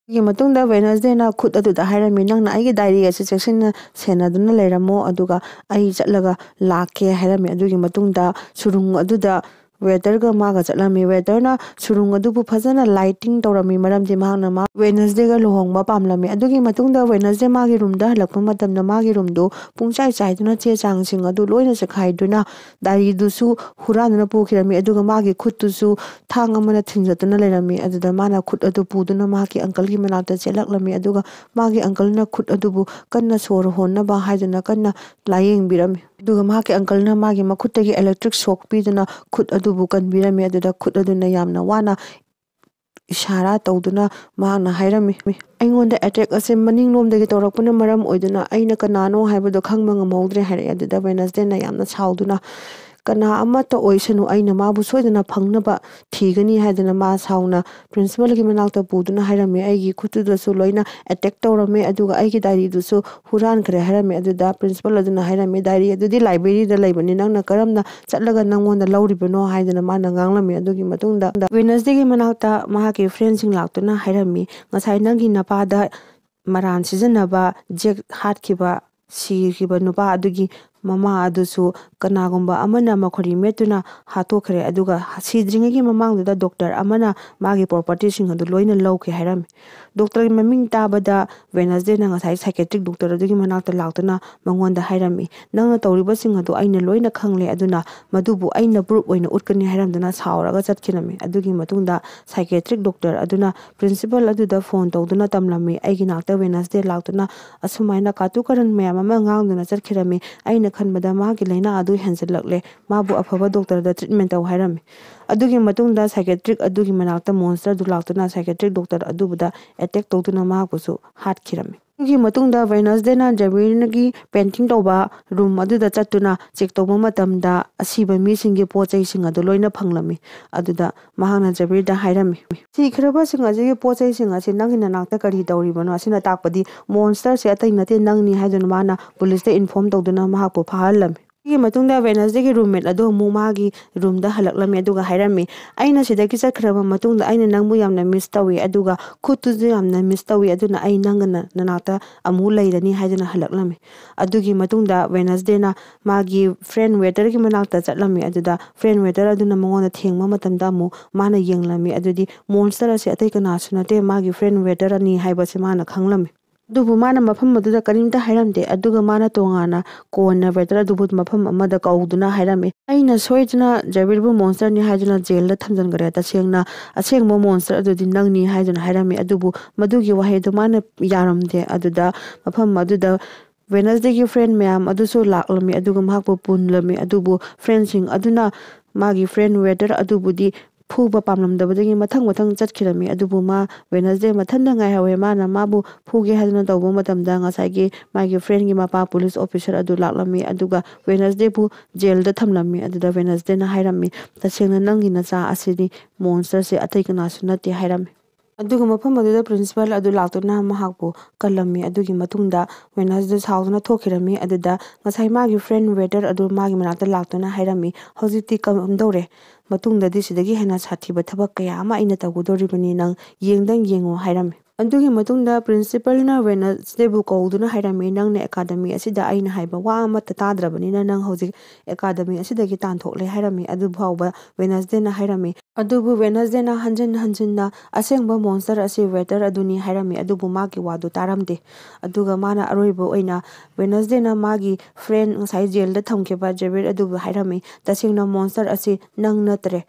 ꯁꯤꯒꯤ ꯃꯇꯨꯡꯗ Wednesday-ꯅ ꯈꯨꯠ ꯑꯗꯨꯗ ꯍꯥꯏꯔꯝꯃꯤ, "ꯅꯪꯅ ꯑꯩꯒꯤ diary ꯑꯁꯤ ꯆꯦꯛꯁꯤꯟꯅ ꯁꯦꯟꯅꯗꯨꯅ ꯂꯩꯔꯝꯃꯣ, ꯑꯗꯨꯒ ꯑꯩ ꯆꯠꯂꯒ ꯂꯥꯛꯀꯦ" ꯍꯥꯏꯔꯝꯃꯤ꯫ ꯑꯗꯨꯒꯤ ꯃꯇꯨꯡꯗ ꯁꯨꯔꯨꯡ ꯑꯗꯨꯗ waiter-ꯒ ꯃꯥꯒ ꯆꯠꯂꯝꯃꯤ꯫ Waiter-ꯅ ꯁꯨꯔꯨꯡ ꯑꯗꯨꯕꯨ ꯐꯖꯅ lighting ꯇꯧꯔꯝꯃꯤ, ꯃꯔꯝꯗꯤ ꯃꯍꯥꯛꯅ ꯃꯥ Wednesday-ꯒ ꯂꯨꯍꯣꯡꯕ ꯄꯥꯝꯂꯝꯃꯤ꯫ ꯑꯗꯨꯒꯤ ꯃꯇꯨꯡꯗ Wednesday ꯃꯥꯒꯤ room-ꯗ ꯍꯜꯂꯛꯄ ꯃꯇꯝꯗ ꯃꯥꯒꯤ room-ꯗꯨ ꯄꯨꯡꯆꯥꯏ ꯆꯥꯏꯗꯨꯅ ꯆꯦ ꯆꯥꯡꯁꯤꯡ ꯑꯗꯨ ꯂꯣꯏꯅ ꯆꯈꯥꯏꯗꯨꯅ diary-ꯗꯨꯁꯨ ꯍꯨꯔꯥꯟꯗꯨꯅ ꯄꯨꯈꯤꯔꯝꯃꯤ꯫ ꯑꯗꯨꯒ ꯃꯥꯒꯤ ꯈꯨꯠꯇꯨꯁꯨ ꯊꯥꯡ ꯑꯃꯅ ꯊꯤꯟꯖꯠꯇꯨꯅ ꯂꯩꯔꯝꯃꯤ꯫ ꯑꯗꯨꯗ ꯃꯥꯅ ꯈꯨꯠ ꯑꯗꯨ ꯄꯨꯗꯨꯅ ꯃꯍꯥꯛꯀꯤ uncle-ꯒꯤ ꯃꯅꯥꯛꯇ ꯆꯦꯜꯂꯛꯂꯝꯃꯤ꯫ ꯑꯗꯨꯒ ꯃꯥꯒꯤ uncle-ꯅ ꯈꯨꯠ ꯑꯗꯨꯕꯨ ꯀꯟꯅ ꯁꯣꯔ ꯍꯣꯟꯅꯕ ꯍꯥꯏꯗꯨꯅ ꯀꯟꯅ ꯂꯥꯌꯦꯡꯕꯤꯔꯝꯃꯤ꯫ ꯑꯗꯨꯒ ꯃꯍꯥꯛꯀꯤ uncle-ꯅ ꯃꯥꯒꯤ ꯃꯈꯨꯠꯇꯒꯤ electric shock ꯄꯤꯗꯨꯅ ꯈꯨꯠ ꯑꯗꯨꯕꯨ ꯀꯟꯕꯤꯔꯝꯃꯤ꯫ ꯑꯗꯨꯗ ꯈꯨꯠ ꯑꯗꯨꯅ ꯌꯥꯝꯅ ꯋꯥꯅ ꯏꯁꯥꯔꯥ ꯇꯧꯗꯨꯅ ꯃꯍꯥꯛꯅ ꯍꯥꯏꯔꯝꯃꯤ, "ꯑꯩꯉꯣꯟꯗ attack ꯑꯁꯤ ꯃꯅꯤꯡꯂꯣꯝꯗꯒꯤ ꯇꯧꯔꯛꯄꯅ ꯃꯔꯝ ꯑꯣꯏꯗꯨꯅ ꯑꯩꯅ ꯀꯅꯥꯅꯣ ꯍꯥꯏꯕꯗꯨ ꯈꯪꯕ ꯉꯝꯍꯧꯗ꯭ꯔꯦ" ꯍꯥꯏꯔꯛꯑꯦ꯫ ꯑꯗꯨꯗ Wednesday-ꯅ ꯌꯥꯝꯅ ꯁꯥꯎꯗꯨꯅ, "ꯀꯅꯥ ꯑꯃꯠꯇ ꯑꯣꯏꯁꯅꯨ, ꯑꯩꯅ ꯃꯥꯕꯨ ꯁꯣꯏꯗꯅ ꯐꯪꯅꯕ ꯊꯤꯒꯅꯤ" ꯍꯥꯏꯗꯨꯅ ꯃꯥ ꯁꯥꯎꯅ principal-ꯒꯤ ꯃꯅꯥꯛꯇ ꯄꯨꯗꯨꯅ ꯍꯥꯏꯔꯝꯃꯤ, "ꯑꯩꯒꯤ ꯈꯨꯠꯇꯨꯗꯁꯨ ꯂꯣꯏꯅ attack ꯇꯧꯔꯝꯃꯦ, ꯑꯗꯨꯒ ꯑꯩꯒꯤ diary-ꯗꯨꯁꯨ ꯍꯨꯔꯥꯟꯈ꯭ꯔꯦ" ꯍꯥꯏꯔꯝꯃꯤ꯫ ꯑꯗꯨꯗ principal ꯑꯗꯨꯅ ꯍꯥꯏꯔꯝꯃꯤ, "Diary ꯑꯗꯨꯗꯤ library-ꯗ ꯂꯩꯕꯅꯤ, ꯅꯪꯅ ꯀꯔꯝꯅ ꯆꯠꯂꯒ ꯅꯪꯉꯣꯟꯗ ꯂꯧꯔꯤꯕꯅꯣ?" ꯍꯥꯏꯗꯅ ꯃꯥꯅ ꯉꯥꯡꯂꯝꯃꯤ꯫ ꯑꯗꯨꯒꯤ ꯃꯇꯨꯡꯗ Wednesday-ꯒꯤ ꯃꯅꯥꯛꯇ ꯃꯍꯥꯛꯀꯤ friend-ꯁꯤꯡ ꯂꯥꯛꯇꯨꯅ ꯍꯥꯏꯔꯝꯃꯤ, "ꯉꯁꯥꯏ ꯅꯪꯒꯤ ꯅꯄꯥꯗ ꯃꯔꯥꯟ ꯁꯤꯖꯤꯟꯅꯕ Jack ꯍꯥꯠꯈꯤꯕ, ꯁꯤꯈꯤꯕ ꯅꯨꯄꯥ ꯑꯗꯨꯒꯤ ꯃꯃꯥ ꯑꯗꯨꯁꯨ ꯀꯅꯥꯒꯨꯝꯕ ꯑꯃꯅ ꯃꯈꯣꯏꯔꯤ ꯃꯦꯠꯇꯨꯅ ꯍꯥꯠꯇꯣꯛꯈ꯭ꯔꯦ, ꯑꯗꯨꯒ ꯁꯤꯗ꯭ꯔꯤꯉꯩꯒꯤ ꯃꯃꯥꯡꯗꯨꯗ doctor ꯑꯃꯅ ꯃꯥꯒꯤ property-ꯁꯤꯡ ꯑꯗꯨ ꯂꯣꯏꯅ ꯂꯧꯈꯤ" ꯍꯥꯏꯔꯝꯃꯤ꯫ Doctor-ꯒꯤ ꯃꯃꯤꯡ ꯇꯥꯕꯗ Wednesday-ꯅ ꯉꯁꯥꯏ psychiatric doctor ꯑꯗꯨꯒꯤ ꯃꯅꯥꯛꯇ ꯂꯥꯛꯇꯨꯅ ꯃꯉꯣꯟꯗ ꯍꯥꯏꯔꯝꯃꯤ, "ꯅꯪꯅ ꯇꯧꯔꯤꯕꯁꯤꯡ ꯑꯗꯨ ꯑꯩꯅ ꯂꯣꯏꯅ ꯈꯪꯂꯦ, ꯑꯗꯨꯅ ꯃꯗꯨꯕꯨ ꯑꯩꯅ proof ꯑꯣꯏꯅ ꯎꯠꯀꯅꯤ" ꯍꯥꯏꯔꯝꯗꯨꯅ ꯁꯥꯎꯔꯒ ꯆꯠꯈꯤꯔꯝꯃꯤ꯫ ꯑꯗꯨꯒꯤ ꯃꯇꯨꯡꯗ psychiatric doctor ꯑꯗꯨꯅ principal ꯑꯗꯨꯗ phone ꯇꯧꯗꯨꯅ ꯇꯝꯂꯝꯃꯤ, "ꯑꯩꯒꯤ ꯅꯥꯛꯇ Wednesday ꯂꯥꯛꯇꯨꯅ ꯑꯁꯨꯃꯥꯏꯅ ꯀꯥꯇꯨ ꯀꯥꯔꯟ ꯃꯌꯥꯝ ꯑꯃ ꯉꯥꯡꯗꯨꯅ ꯆꯠꯈꯤꯔꯝꯃꯤ, ꯑꯩꯅ ꯈꯟꯕꯗ ꯃꯍꯥꯛꯀꯤ ꯂꯥꯏꯅꯥ ꯑꯗꯨ ꯍꯦꯟꯖꯜꯂꯛꯂꯦ꯫ ꯃꯥꯕꯨ ꯑꯐꯕ ꯗꯣꯛꯇꯔꯗ ꯇ꯭ꯔꯤꯠꯃꯦꯟ ꯇꯧ ꯍꯥꯏꯔꯝꯃꯤ꯫ ꯑꯗꯨꯒꯤ ꯃꯇꯨꯡꯗ ꯁꯥꯏꯀꯦꯇ꯭ꯔꯤꯛ ꯑꯗꯨꯒꯤ ꯃꯅꯥꯛꯇ ꯃꯣꯟꯁꯇꯔ ꯑꯗꯨ ꯂꯥꯛꯇꯨꯅ ꯁꯥꯏꯀꯦꯇ꯭ꯔꯤꯛ ꯗꯣꯛꯇꯔ ꯑꯗꯨꯕꯨꯗ ꯑꯦꯇꯦꯛ ꯇꯧꯗꯨꯅ ꯃꯍꯥꯛꯄꯨꯁꯨ ꯍꯥꯠꯈꯤꯔꯝꯃꯤ꯫ ꯑꯗꯨꯒꯤ ꯃꯇꯨꯡꯗ ꯋꯦꯅꯁꯗꯦꯅ ꯖꯦꯕꯤꯔꯅꯒꯤ ꯄꯦꯟꯇꯤꯡ ꯇꯧꯕ ꯔꯨꯝ ꯑꯗꯨꯗ ꯆꯠꯇꯨꯅ ꯆꯦꯛ ꯇꯧꯕ ꯃꯇꯝꯗ ꯑꯁꯤꯕ ꯃꯤꯁꯤꯡꯒꯤ ꯄꯣꯠ ꯆꯩꯁꯤꯡ ꯑꯗꯨ ꯂꯣꯏꯅ ꯐꯪꯂꯝꯃꯤ꯫ ꯑꯗꯨꯗ ꯃꯍꯥꯛꯅ ꯖꯦꯕꯤꯔꯗ ꯍꯥꯏꯔꯝꯃꯤ, "ꯁꯤꯈ꯭ꯔꯕꯁꯤꯡ ꯑꯁꯤꯒꯤ ꯄꯣꯠ ꯆꯩꯁꯤꯡ ꯑꯁꯤ ꯅꯪꯒꯤ ꯅꯅꯥꯛꯇ ꯀꯔꯤ ꯇꯧꯔꯤꯕꯅꯣ? ꯑꯁꯤꯅ ꯇꯥꯛꯄꯗꯤ ꯃꯣꯟꯁꯇꯔꯁꯦ ꯑꯇꯩ ꯅꯠꯇꯦ, ꯅꯪꯅꯤ" ꯍꯥꯏꯗꯨꯅ ꯃꯥꯅ ꯄꯨꯂꯤꯁꯇ ꯏꯟꯐꯣꯔꯝ ꯇꯧꯗꯨꯅ ꯃꯍꯥꯛꯄꯨ ꯐꯥꯍꯜꯂꯝꯃꯤ꯫ ꯁꯤꯒꯤ ꯃꯇꯨꯡꯗ ꯋꯦꯅꯁꯗꯦꯒꯤ ꯔꯨꯝꯃꯦꯠ ꯑꯗꯨ ꯑꯃꯨꯛ ꯃꯥꯒꯤ ꯔꯨꯝꯗ ꯍꯜꯂꯛꯂꯝꯃꯤ ꯑꯗꯨꯒ ꯍꯥꯏꯔꯝꯃꯤ, "ꯑꯩꯅ ꯁꯤꯗꯒꯤ ꯆꯠꯈ꯭ꯔꯕ ꯃꯇꯨꯡꯗ ꯑꯩꯅ ꯅꯪꯕꯨ ꯌꯥꯝꯅ ꯃꯤꯁ ꯇꯧꯏ, ꯑꯗꯨꯒ ꯈꯨꯠꯇꯨꯁꯨ ꯌꯥꯝꯅ ꯃꯤꯁ ꯇꯧꯏ, ꯑꯗꯨꯅ ꯑꯩ ꯅꯪꯒ ꯅ-, ꯅꯅꯥꯛꯇ ꯑꯃꯨꯛ ꯂꯩꯔꯅꯤ" ꯍꯥꯏꯗꯨꯅ ꯍꯜꯂꯛꯂꯝꯃꯤ꯫ ꯑꯗꯨꯒꯤ ꯃꯇꯨꯡꯗ ꯋꯦꯅꯁꯗꯦꯅ ꯃꯥꯒꯤ ꯐ꯭ꯔꯦꯟ ꯋꯦꯇꯔꯒꯤ ꯃꯅꯥꯛꯇ ꯆꯠꯂꯝꯃꯤ꯫ ꯑꯗꯨꯗ ꯐ꯭ꯔꯦꯟ ꯋꯦꯇꯔ ꯑꯗꯨꯅ ꯃꯉꯣꯟꯗ ꯊꯦꯡꯕ ꯃꯇꯝꯗ ꯑꯃꯨꯛ ꯃꯥꯅ ꯌꯦꯡꯂꯝꯃꯤ꯫ ꯑꯗꯨꯗꯤ ꯃꯣꯟꯁꯇꯔ ꯑꯁꯤ ꯑꯇꯩ ꯀꯅꯥꯁꯨ ꯅꯠꯇꯦ, ꯃꯥꯒꯤ ꯐ꯭ꯔꯦꯟ ꯋꯦꯇꯔꯅꯤ ꯍꯥꯏꯕꯁꯤ ꯃꯥꯅ ꯈꯪꯂꯝꯃꯤ꯫ ꯑꯗꯨꯕꯨ ꯃꯥꯅ ꯃꯐꯝ ꯑꯗꯨꯗ ꯀꯔꯤꯝꯇ ꯍꯥꯏꯔꯝꯗꯦ꯫ ꯑꯗꯨꯒ ꯃꯥꯅ ꯇꯣꯉꯥꯟꯅ ꯀꯣꯟꯅ ꯋꯦꯇꯔ ꯑꯗꯨꯕꯨ ꯃꯐꯝ ꯑꯃꯗ ꯀꯧꯗꯨꯅ ꯍꯥꯏꯔꯝꯃꯤ, "ꯑꯩꯅ ꯁꯣꯏꯗꯅ ꯖꯦꯕꯤꯔꯕꯨ ꯃꯣꯟꯁꯇꯔꯅꯤ ꯍꯥꯏꯗꯨꯅ ꯖꯦꯜꯗ ꯊꯝꯖꯤꯟꯈ꯭ꯔꯦ꯫ ꯇꯁꯦꯡꯅ ꯑꯁꯦꯡꯕ ꯃꯣꯟꯁꯇꯔ ꯑꯗꯨꯗꯤ ꯅꯪꯅꯤ" ꯍꯥꯏꯗꯨꯅ ꯍꯥꯏꯔꯝꯃꯤ꯫ ꯑꯗꯨꯕꯨ ꯃꯗꯨꯒꯤ ꯋꯥꯍꯩꯗꯨ ꯃꯥꯅ ꯌꯥꯔꯝꯗꯦ꯫ ꯑꯗꯨꯗ ꯃꯐꯝ ꯑꯗꯨꯗ ꯋꯦꯅꯁꯗꯦꯒꯤ ꯐ꯭ꯔꯦꯟ ꯃꯌꯥꯝ ꯑꯗꯨꯁꯨ ꯂꯥꯛꯂꯝꯃꯤ, ꯑꯗꯨꯒ ꯃꯍꯥꯛꯄꯨ ꯄꯨꯜꯂꯝꯃꯤ꯫ ꯑꯗꯨꯕꯨ ꯐ꯭ꯔꯦꯟꯁꯤꯡ ꯑꯗꯨꯅ ꯃꯥꯒꯤ ꯐ꯭ꯔꯦꯟ ꯋꯦꯇꯔ ꯑꯗꯨꯕꯨꯗꯤ ꯐꯨꯕ ꯄꯥꯝꯂꯝꯗꯕꯗꯒꯤ ꯃꯊꯪ ꯃꯊꯪ ꯆꯠꯈꯤꯔꯝꯃꯤ꯫ ꯑꯗꯨꯕꯨ ꯃꯥ ꯋꯦꯅꯁꯗꯦ ꯃꯊꯟꯇ ꯉꯥꯏꯍꯧꯋꯦ꯫ ꯃꯥꯅ ꯃꯥꯕꯨ ꯐꯨꯒꯦ ꯍꯥꯏꯗꯨꯅ ꯇꯧꯕ ꯃꯇꯝꯗ ꯉꯁꯥꯏꯒꯤ ꯃꯥꯒꯤ ꯐ꯭ꯔꯦꯟꯒꯤ ꯃꯄꯥ ꯄꯨꯂꯤꯁ ꯑꯣꯐꯤꯁꯔ ꯑꯗꯨ ꯂꯥꯛꯂꯝꯃꯤ, ꯑꯗꯨꯒ ꯋꯦꯅꯁꯗꯦꯕꯨ ꯖꯦꯜꯗ ꯊꯝꯂꯝꯃꯤ꯫ ꯑꯗꯨꯗ ꯋꯦꯅꯁꯗꯦꯅ ꯍꯥꯏꯔꯝꯃꯤ, "ꯇꯁꯦꯡꯅ ꯅꯪꯒꯤ ꯅꯆꯥ ꯑꯁꯤꯅꯤ, ꯃꯣꯟꯁꯇꯔꯁꯦ ꯑꯇꯩ ꯀꯅꯥꯁꯨ ꯅꯠꯇꯦ" ꯍꯥꯏꯔꯝꯃꯤ꯫ ꯑꯗꯨꯒ ꯃꯐꯝ ꯑꯗꯨꯗ ꯄ꯭ꯔꯤꯟꯁꯤꯄꯥꯜ ꯑꯗꯨ ꯂꯥꯛꯇꯨꯅ ꯃꯍꯥꯛꯄꯨ ꯀꯜꯂꯝꯃꯤ꯫ ꯑꯗꯨꯒꯤ ꯃꯇꯨꯡꯗ ꯋꯦꯅꯁꯗꯦ ꯁꯥꯎꯗꯨꯅ ꯊꯣꯛꯈꯤꯔꯝꯃꯤ꯫ ꯑꯗꯨꯗ ꯉꯁꯥꯏ ꯃꯥꯒꯤ ꯐ꯭ꯔꯦꯟ ꯋꯦꯇꯔ ꯑꯗꯨ ꯃꯥꯒꯤ ꯃꯅꯥꯛꯇ ꯂꯥꯛꯇꯨꯅ ꯍꯥꯏꯔꯝꯃꯤ, "ꯍꯧꯖꯤꯛꯇꯤ ꯀꯝꯗꯧꯔꯦ? ꯃꯇꯨꯡꯗꯗꯤ ꯁꯤꯗꯒꯤ ꯍꯦꯟꯅ ꯁꯥꯊꯤꯕ ꯊꯕꯛ ꯀꯌꯥ ꯑꯃ ꯑꯩꯅ ꯇꯧꯒꯗꯧꯔꯤꯕꯅꯤ, ꯅꯪ ꯌꯦꯡꯗꯪ ꯌꯦꯡꯉꯣ" ꯍꯥꯏꯔꯝꯃꯤ꯫ ꯑꯗꯨꯒꯤ ꯃꯇꯨꯡꯗ ꯄ꯭ꯔꯤꯟꯁꯤꯄꯜꯅ ꯋꯦꯅꯁꯗꯦꯕꯨ ꯀꯧꯗꯨꯅ ꯍꯥꯏꯔꯝꯃꯤ, "ꯅꯪꯅ ꯑꯦꯀꯥꯗꯃꯤ ꯑꯁꯤꯗ ꯑꯩꯅ ꯍꯥꯏꯕ ꯋꯥ ꯑꯃꯠꯇ ꯇꯥꯗ꯭ꯔꯕꯅꯤꯅ ꯅꯪ ꯍꯧꯖꯤꯛ ꯑꯦꯀꯥꯗꯃꯤ ꯑꯁꯤꯗꯒꯤ ꯇꯥꯟꯊꯣꯛꯂꯦ" ꯍꯥꯏꯔꯝꯃꯤ꯫ ꯑꯗꯨꯐꯥꯎꯕ ꯋꯦꯅꯁꯗꯦꯅ ꯍꯥꯏꯔꯝꯃꯤ꯫ ꯑꯗꯨꯕꯨ ꯋꯦꯅꯁꯗꯦꯅ ꯍꯟꯖꯤꯟ ꯍꯟꯖꯤꯟꯅ "ꯑꯁꯦꯡꯕ ꯃꯣꯟꯁꯇꯔ ꯑꯁꯤ ꯋꯦꯇꯔ ꯑꯗꯨꯅꯤ" ꯍꯥꯏꯔꯝꯃꯤ꯫ ꯑꯗꯨꯕꯨ ꯃꯥꯒꯤ ꯋꯥꯗꯨ ꯇꯥꯔꯝꯗꯦ꯫ ꯑꯗꯨꯒ ꯃꯥꯅ ꯑꯔꯣꯏꯕ ꯑꯣꯏꯅ ꯋꯦꯅꯁꯗꯦꯅ ꯃꯥꯒꯤ ꯐ꯭ꯔꯦꯟ ꯉꯁꯥꯏ ꯖꯦꯜꯗ ꯊꯝꯈꯤꯕ ꯖꯦꯕꯤꯔ ꯑꯗꯨꯕꯨ ꯍꯥꯏꯔꯝꯃꯤ, "ꯇꯁꯦꯡꯅ ꯃꯣꯟꯁꯇꯔ ꯑꯁꯤ ꯅꯪ ꯅꯠꯇ꯭ꯔꯦ꯫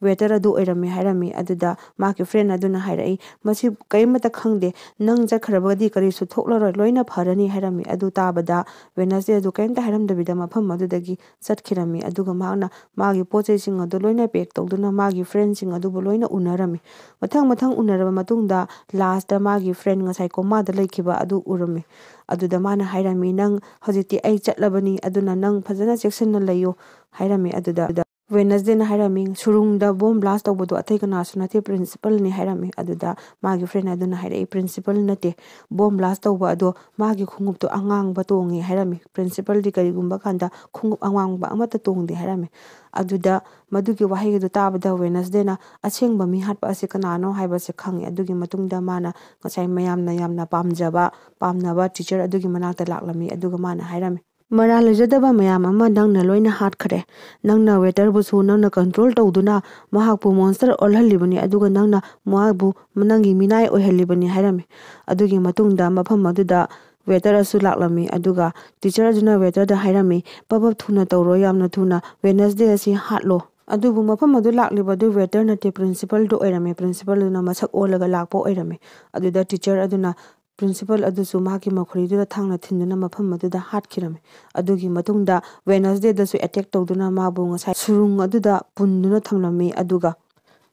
ꯋꯦꯇꯔ ꯑꯗꯨ ꯑꯣꯏꯔꯝꯃꯤ ꯍꯥꯏꯔꯝꯃꯤ꯫ ꯑꯗꯨꯗ ꯃꯥꯒꯤ ꯐ꯭ꯔꯦꯟ ꯑꯗꯨꯅ ꯍꯥꯏꯔꯛꯏ, "ꯃꯁꯤ ꯀꯔꯤꯃꯇ ꯈꯪꯗꯦ, ꯅꯪ ꯆꯠꯈ꯭ꯔꯕꯗꯤ ꯀꯔꯤꯁꯨ ꯊꯣꯛꯂꯔꯣꯏ, ꯂꯣꯏꯅ ꯐꯔꯅꯤ" ꯍꯥꯏꯔꯝꯃꯤ꯫ ꯑꯗꯨ ꯇꯥꯕꯗ ꯋꯦꯅꯁꯗꯦ ꯑꯗꯨ ꯀꯔꯤꯝꯇ ꯍꯥꯏꯔꯝꯗꯕꯤꯗ ꯃꯐꯝ ꯑꯗꯨꯗꯒꯤ ꯆꯠꯈꯤꯔꯝꯃꯤ꯫ ꯑꯗꯨꯒ ꯃꯍꯥꯛꯅ ꯃꯥꯒꯤ ꯄꯣꯠ ꯆꯩꯁꯤꯡ ꯑꯗꯨ ꯂꯣꯏꯅ ꯄꯦꯛ ꯇꯧꯗꯨꯅ ꯃꯥꯒꯤ ꯐ꯭ꯔꯦꯟꯁꯤꯡ ꯑꯗꯨꯕꯨ ꯂꯣꯏꯅ ꯎꯅꯔꯝꯃꯤ꯫ ꯃꯊꯪ ꯃꯊꯪ ꯎꯅꯔꯕ ꯃꯇꯨꯡꯗ ꯂꯥꯁꯇ ꯃꯥꯒꯤ ꯐ꯭ꯔꯦꯟ ꯉꯁꯥꯏ ꯀꯣꯃꯥꯗ ꯂꯩꯈꯤꯕ ꯑꯗꯨ ꯎꯔꯝꯃꯤ꯫ ꯑꯗꯨꯗ ꯃꯥꯅ ꯍꯥꯏꯔꯝꯃꯤ, "ꯅꯪ ꯍꯧꯖꯤꯛꯇꯤ ꯑꯩ ꯆꯠꯂꯕꯅꯤ, ꯑꯗꯨꯅ ꯅꯪ ꯐꯖꯅ ꯆꯦꯛꯁꯤꯟꯅ ꯂꯩꯌꯨ" ꯍꯥꯏꯔꯝꯃꯤ꯫ ꯑꯗꯨꯗ ꯋꯦꯅꯁꯗꯦꯅ ꯍꯥꯏꯔꯝꯃꯤ, "ꯁꯨꯔꯨꯡꯗ ꯕꯣꯝ ꯕ꯭ꯂꯥꯁ ꯇꯧꯕꯗꯣ ꯑꯇꯩ ꯀꯅꯥꯁꯨ ꯅꯠꯇꯦ, ꯄ꯭ꯔꯤꯟꯁꯤꯄꯜꯅꯤ" ꯍꯥꯏꯔꯝꯃꯤ꯫ ꯑꯗꯨꯗ ꯃꯥꯒꯤ ꯐ꯭ꯔꯦꯟ ꯑꯗꯨꯅ ꯍꯥꯏꯔꯛꯏ, "ꯄ꯭ꯔꯤꯟꯁꯤꯄꯜ ꯅꯠꯇꯦ, ꯕꯣꯝ ꯕ꯭ꯂꯥꯁ ꯇꯧꯕ ꯑꯗꯣ ꯃꯥꯒꯤ ꯈꯣꯡꯎꯞꯇꯣ ꯑꯉꯥꯡꯕ ꯇꯣꯡꯉꯤ" ꯍꯥꯏꯔꯝꯃꯤ꯫ "ꯄ꯭ꯔꯤꯟꯁꯤꯄꯜꯗꯤ ꯀꯔꯤꯒꯨꯝꯕ ꯀꯥꯟꯗ ꯈꯣꯡꯎꯞ ꯑꯉꯥꯡꯕ ꯑꯃꯠꯇ ꯇꯣꯡꯗꯦ" ꯍꯥꯏꯔꯝꯃꯤ꯫ ꯑꯗꯨꯗ ꯃꯗꯨꯒꯤ ꯋꯥꯍꯩ ꯑꯗꯨ ꯇꯥꯕꯗ ꯋꯦꯅꯁꯗꯦꯅ ꯑꯁꯦꯡꯕ ꯃꯤ ꯍꯥꯠꯄ ꯑꯁꯤ ꯀꯅꯥꯅꯣ ꯍꯥꯏꯕꯁꯦ ꯈꯪꯉꯤ꯫ ꯑꯗꯨꯒꯤ ꯃꯇꯨꯡꯗ ꯃꯥꯅ ꯉꯁꯥꯏ ꯃꯌꯥꯝꯅ ꯌꯥꯝꯅ ꯄꯥꯝꯖꯕ, ꯄꯥꯝꯅꯕ ꯇꯤꯆꯔ ꯑꯗꯨꯒꯤ ꯃꯅꯥꯛꯇ ꯂꯥꯛꯂꯝꯃꯤ꯫ ꯑꯗꯨꯒ ꯃꯥꯅ ꯍꯥꯏꯔꯝꯃꯤ, "ꯃꯔꯥꯜ ꯂꯩꯖꯗꯕ ꯃꯌꯥꯝ ꯑꯃ ꯅꯪꯅ ꯂꯣꯏꯅ ꯍꯥꯠꯈ꯭ꯔꯦ꯫ ꯅꯪꯅ ꯋꯦꯇꯔꯕꯨꯁꯨ ꯅꯪꯅ ꯀꯟꯇ꯭ꯔꯣꯜ ꯇꯧꯗꯨꯅ ꯃꯍꯥꯛꯄꯨ ꯃꯣꯟꯁꯇꯔ ꯑꯣꯜꯍꯜꯂꯤꯕꯅꯤ, ꯑꯗꯨꯒ ꯅꯪꯅ ꯃꯍꯥꯛꯄꯨ ꯅꯪꯒꯤ ꯃꯤꯅꯥꯏ ꯑꯣꯏꯍꯜꯂꯤꯕꯅꯤ" ꯍꯥꯏꯔꯝꯃꯤ꯫ ꯑꯗꯨꯒꯤ ꯃꯇꯨꯡꯗ ꯃꯐꯝ ꯑꯗꯨꯗ ꯋꯦꯇꯔ ꯑꯗꯨꯁꯨ ꯂꯥꯛꯂꯝꯃꯤ꯫ ꯑꯗꯨꯒ ꯇꯤꯆꯔ ꯑꯗꯨꯅ ꯋꯦꯇꯔꯗ ꯍꯥꯏꯔꯝꯃꯤ, "ꯄꯕꯞ ꯊꯨꯅ ꯇꯧꯔꯣ, ꯌꯥꯝꯅ ꯊꯨꯅ ꯋꯦꯅꯁꯗꯦ ꯑꯁꯤ ꯍꯥꯠꯂꯣ"꯫ ꯑꯗꯨꯕꯨ ꯃꯐꯝ ꯑꯗꯨ ꯂꯥꯛꯂꯤꯕ ꯑꯗꯨ ꯋꯦꯇꯔ ꯅꯠꯇꯦ, ꯄ꯭ꯔꯤꯟꯁꯤꯄꯜꯗꯨ ꯑꯣꯏꯔꯝꯃꯤ꯫ ꯄ꯭ꯔꯤꯟꯁꯤꯄꯜꯗꯨꯅ ꯃꯁꯛ ꯑꯣꯜꯂꯒ ꯂꯥꯛꯄ ꯑꯣꯏꯔꯝꯃꯤ꯫ ꯑꯗꯨꯗ ꯇꯤꯆꯔ ꯑꯗꯨꯅ ꯄ꯭ꯔꯤꯟꯁꯤꯄꯜ ꯑꯗꯨꯁꯨ ꯃꯍꯥꯛꯀꯤ ꯃꯈꯨꯔꯤꯗꯨꯗ ꯊꯥꯡꯅ ꯊꯤꯟꯗꯨꯅ ꯃꯐꯝ ꯑꯗꯨꯗ ꯍꯥꯠꯈꯤꯔꯝꯃꯤ꯫ ꯑꯗꯨꯒꯤ ꯃꯇꯨꯡꯗ ꯋꯦꯅꯁꯗꯦꯗꯁꯨ ꯑꯦꯇꯦꯛ ꯇꯧꯗꯨꯅ ꯃꯥꯕꯨ ꯉꯁꯥꯏ ꯁꯨꯔꯨꯡ ꯑꯗꯨꯗ ꯄꯨꯟꯗꯨꯅ ꯊꯝꯂꯝꯃꯤ꯫ ꯑꯗꯨꯒ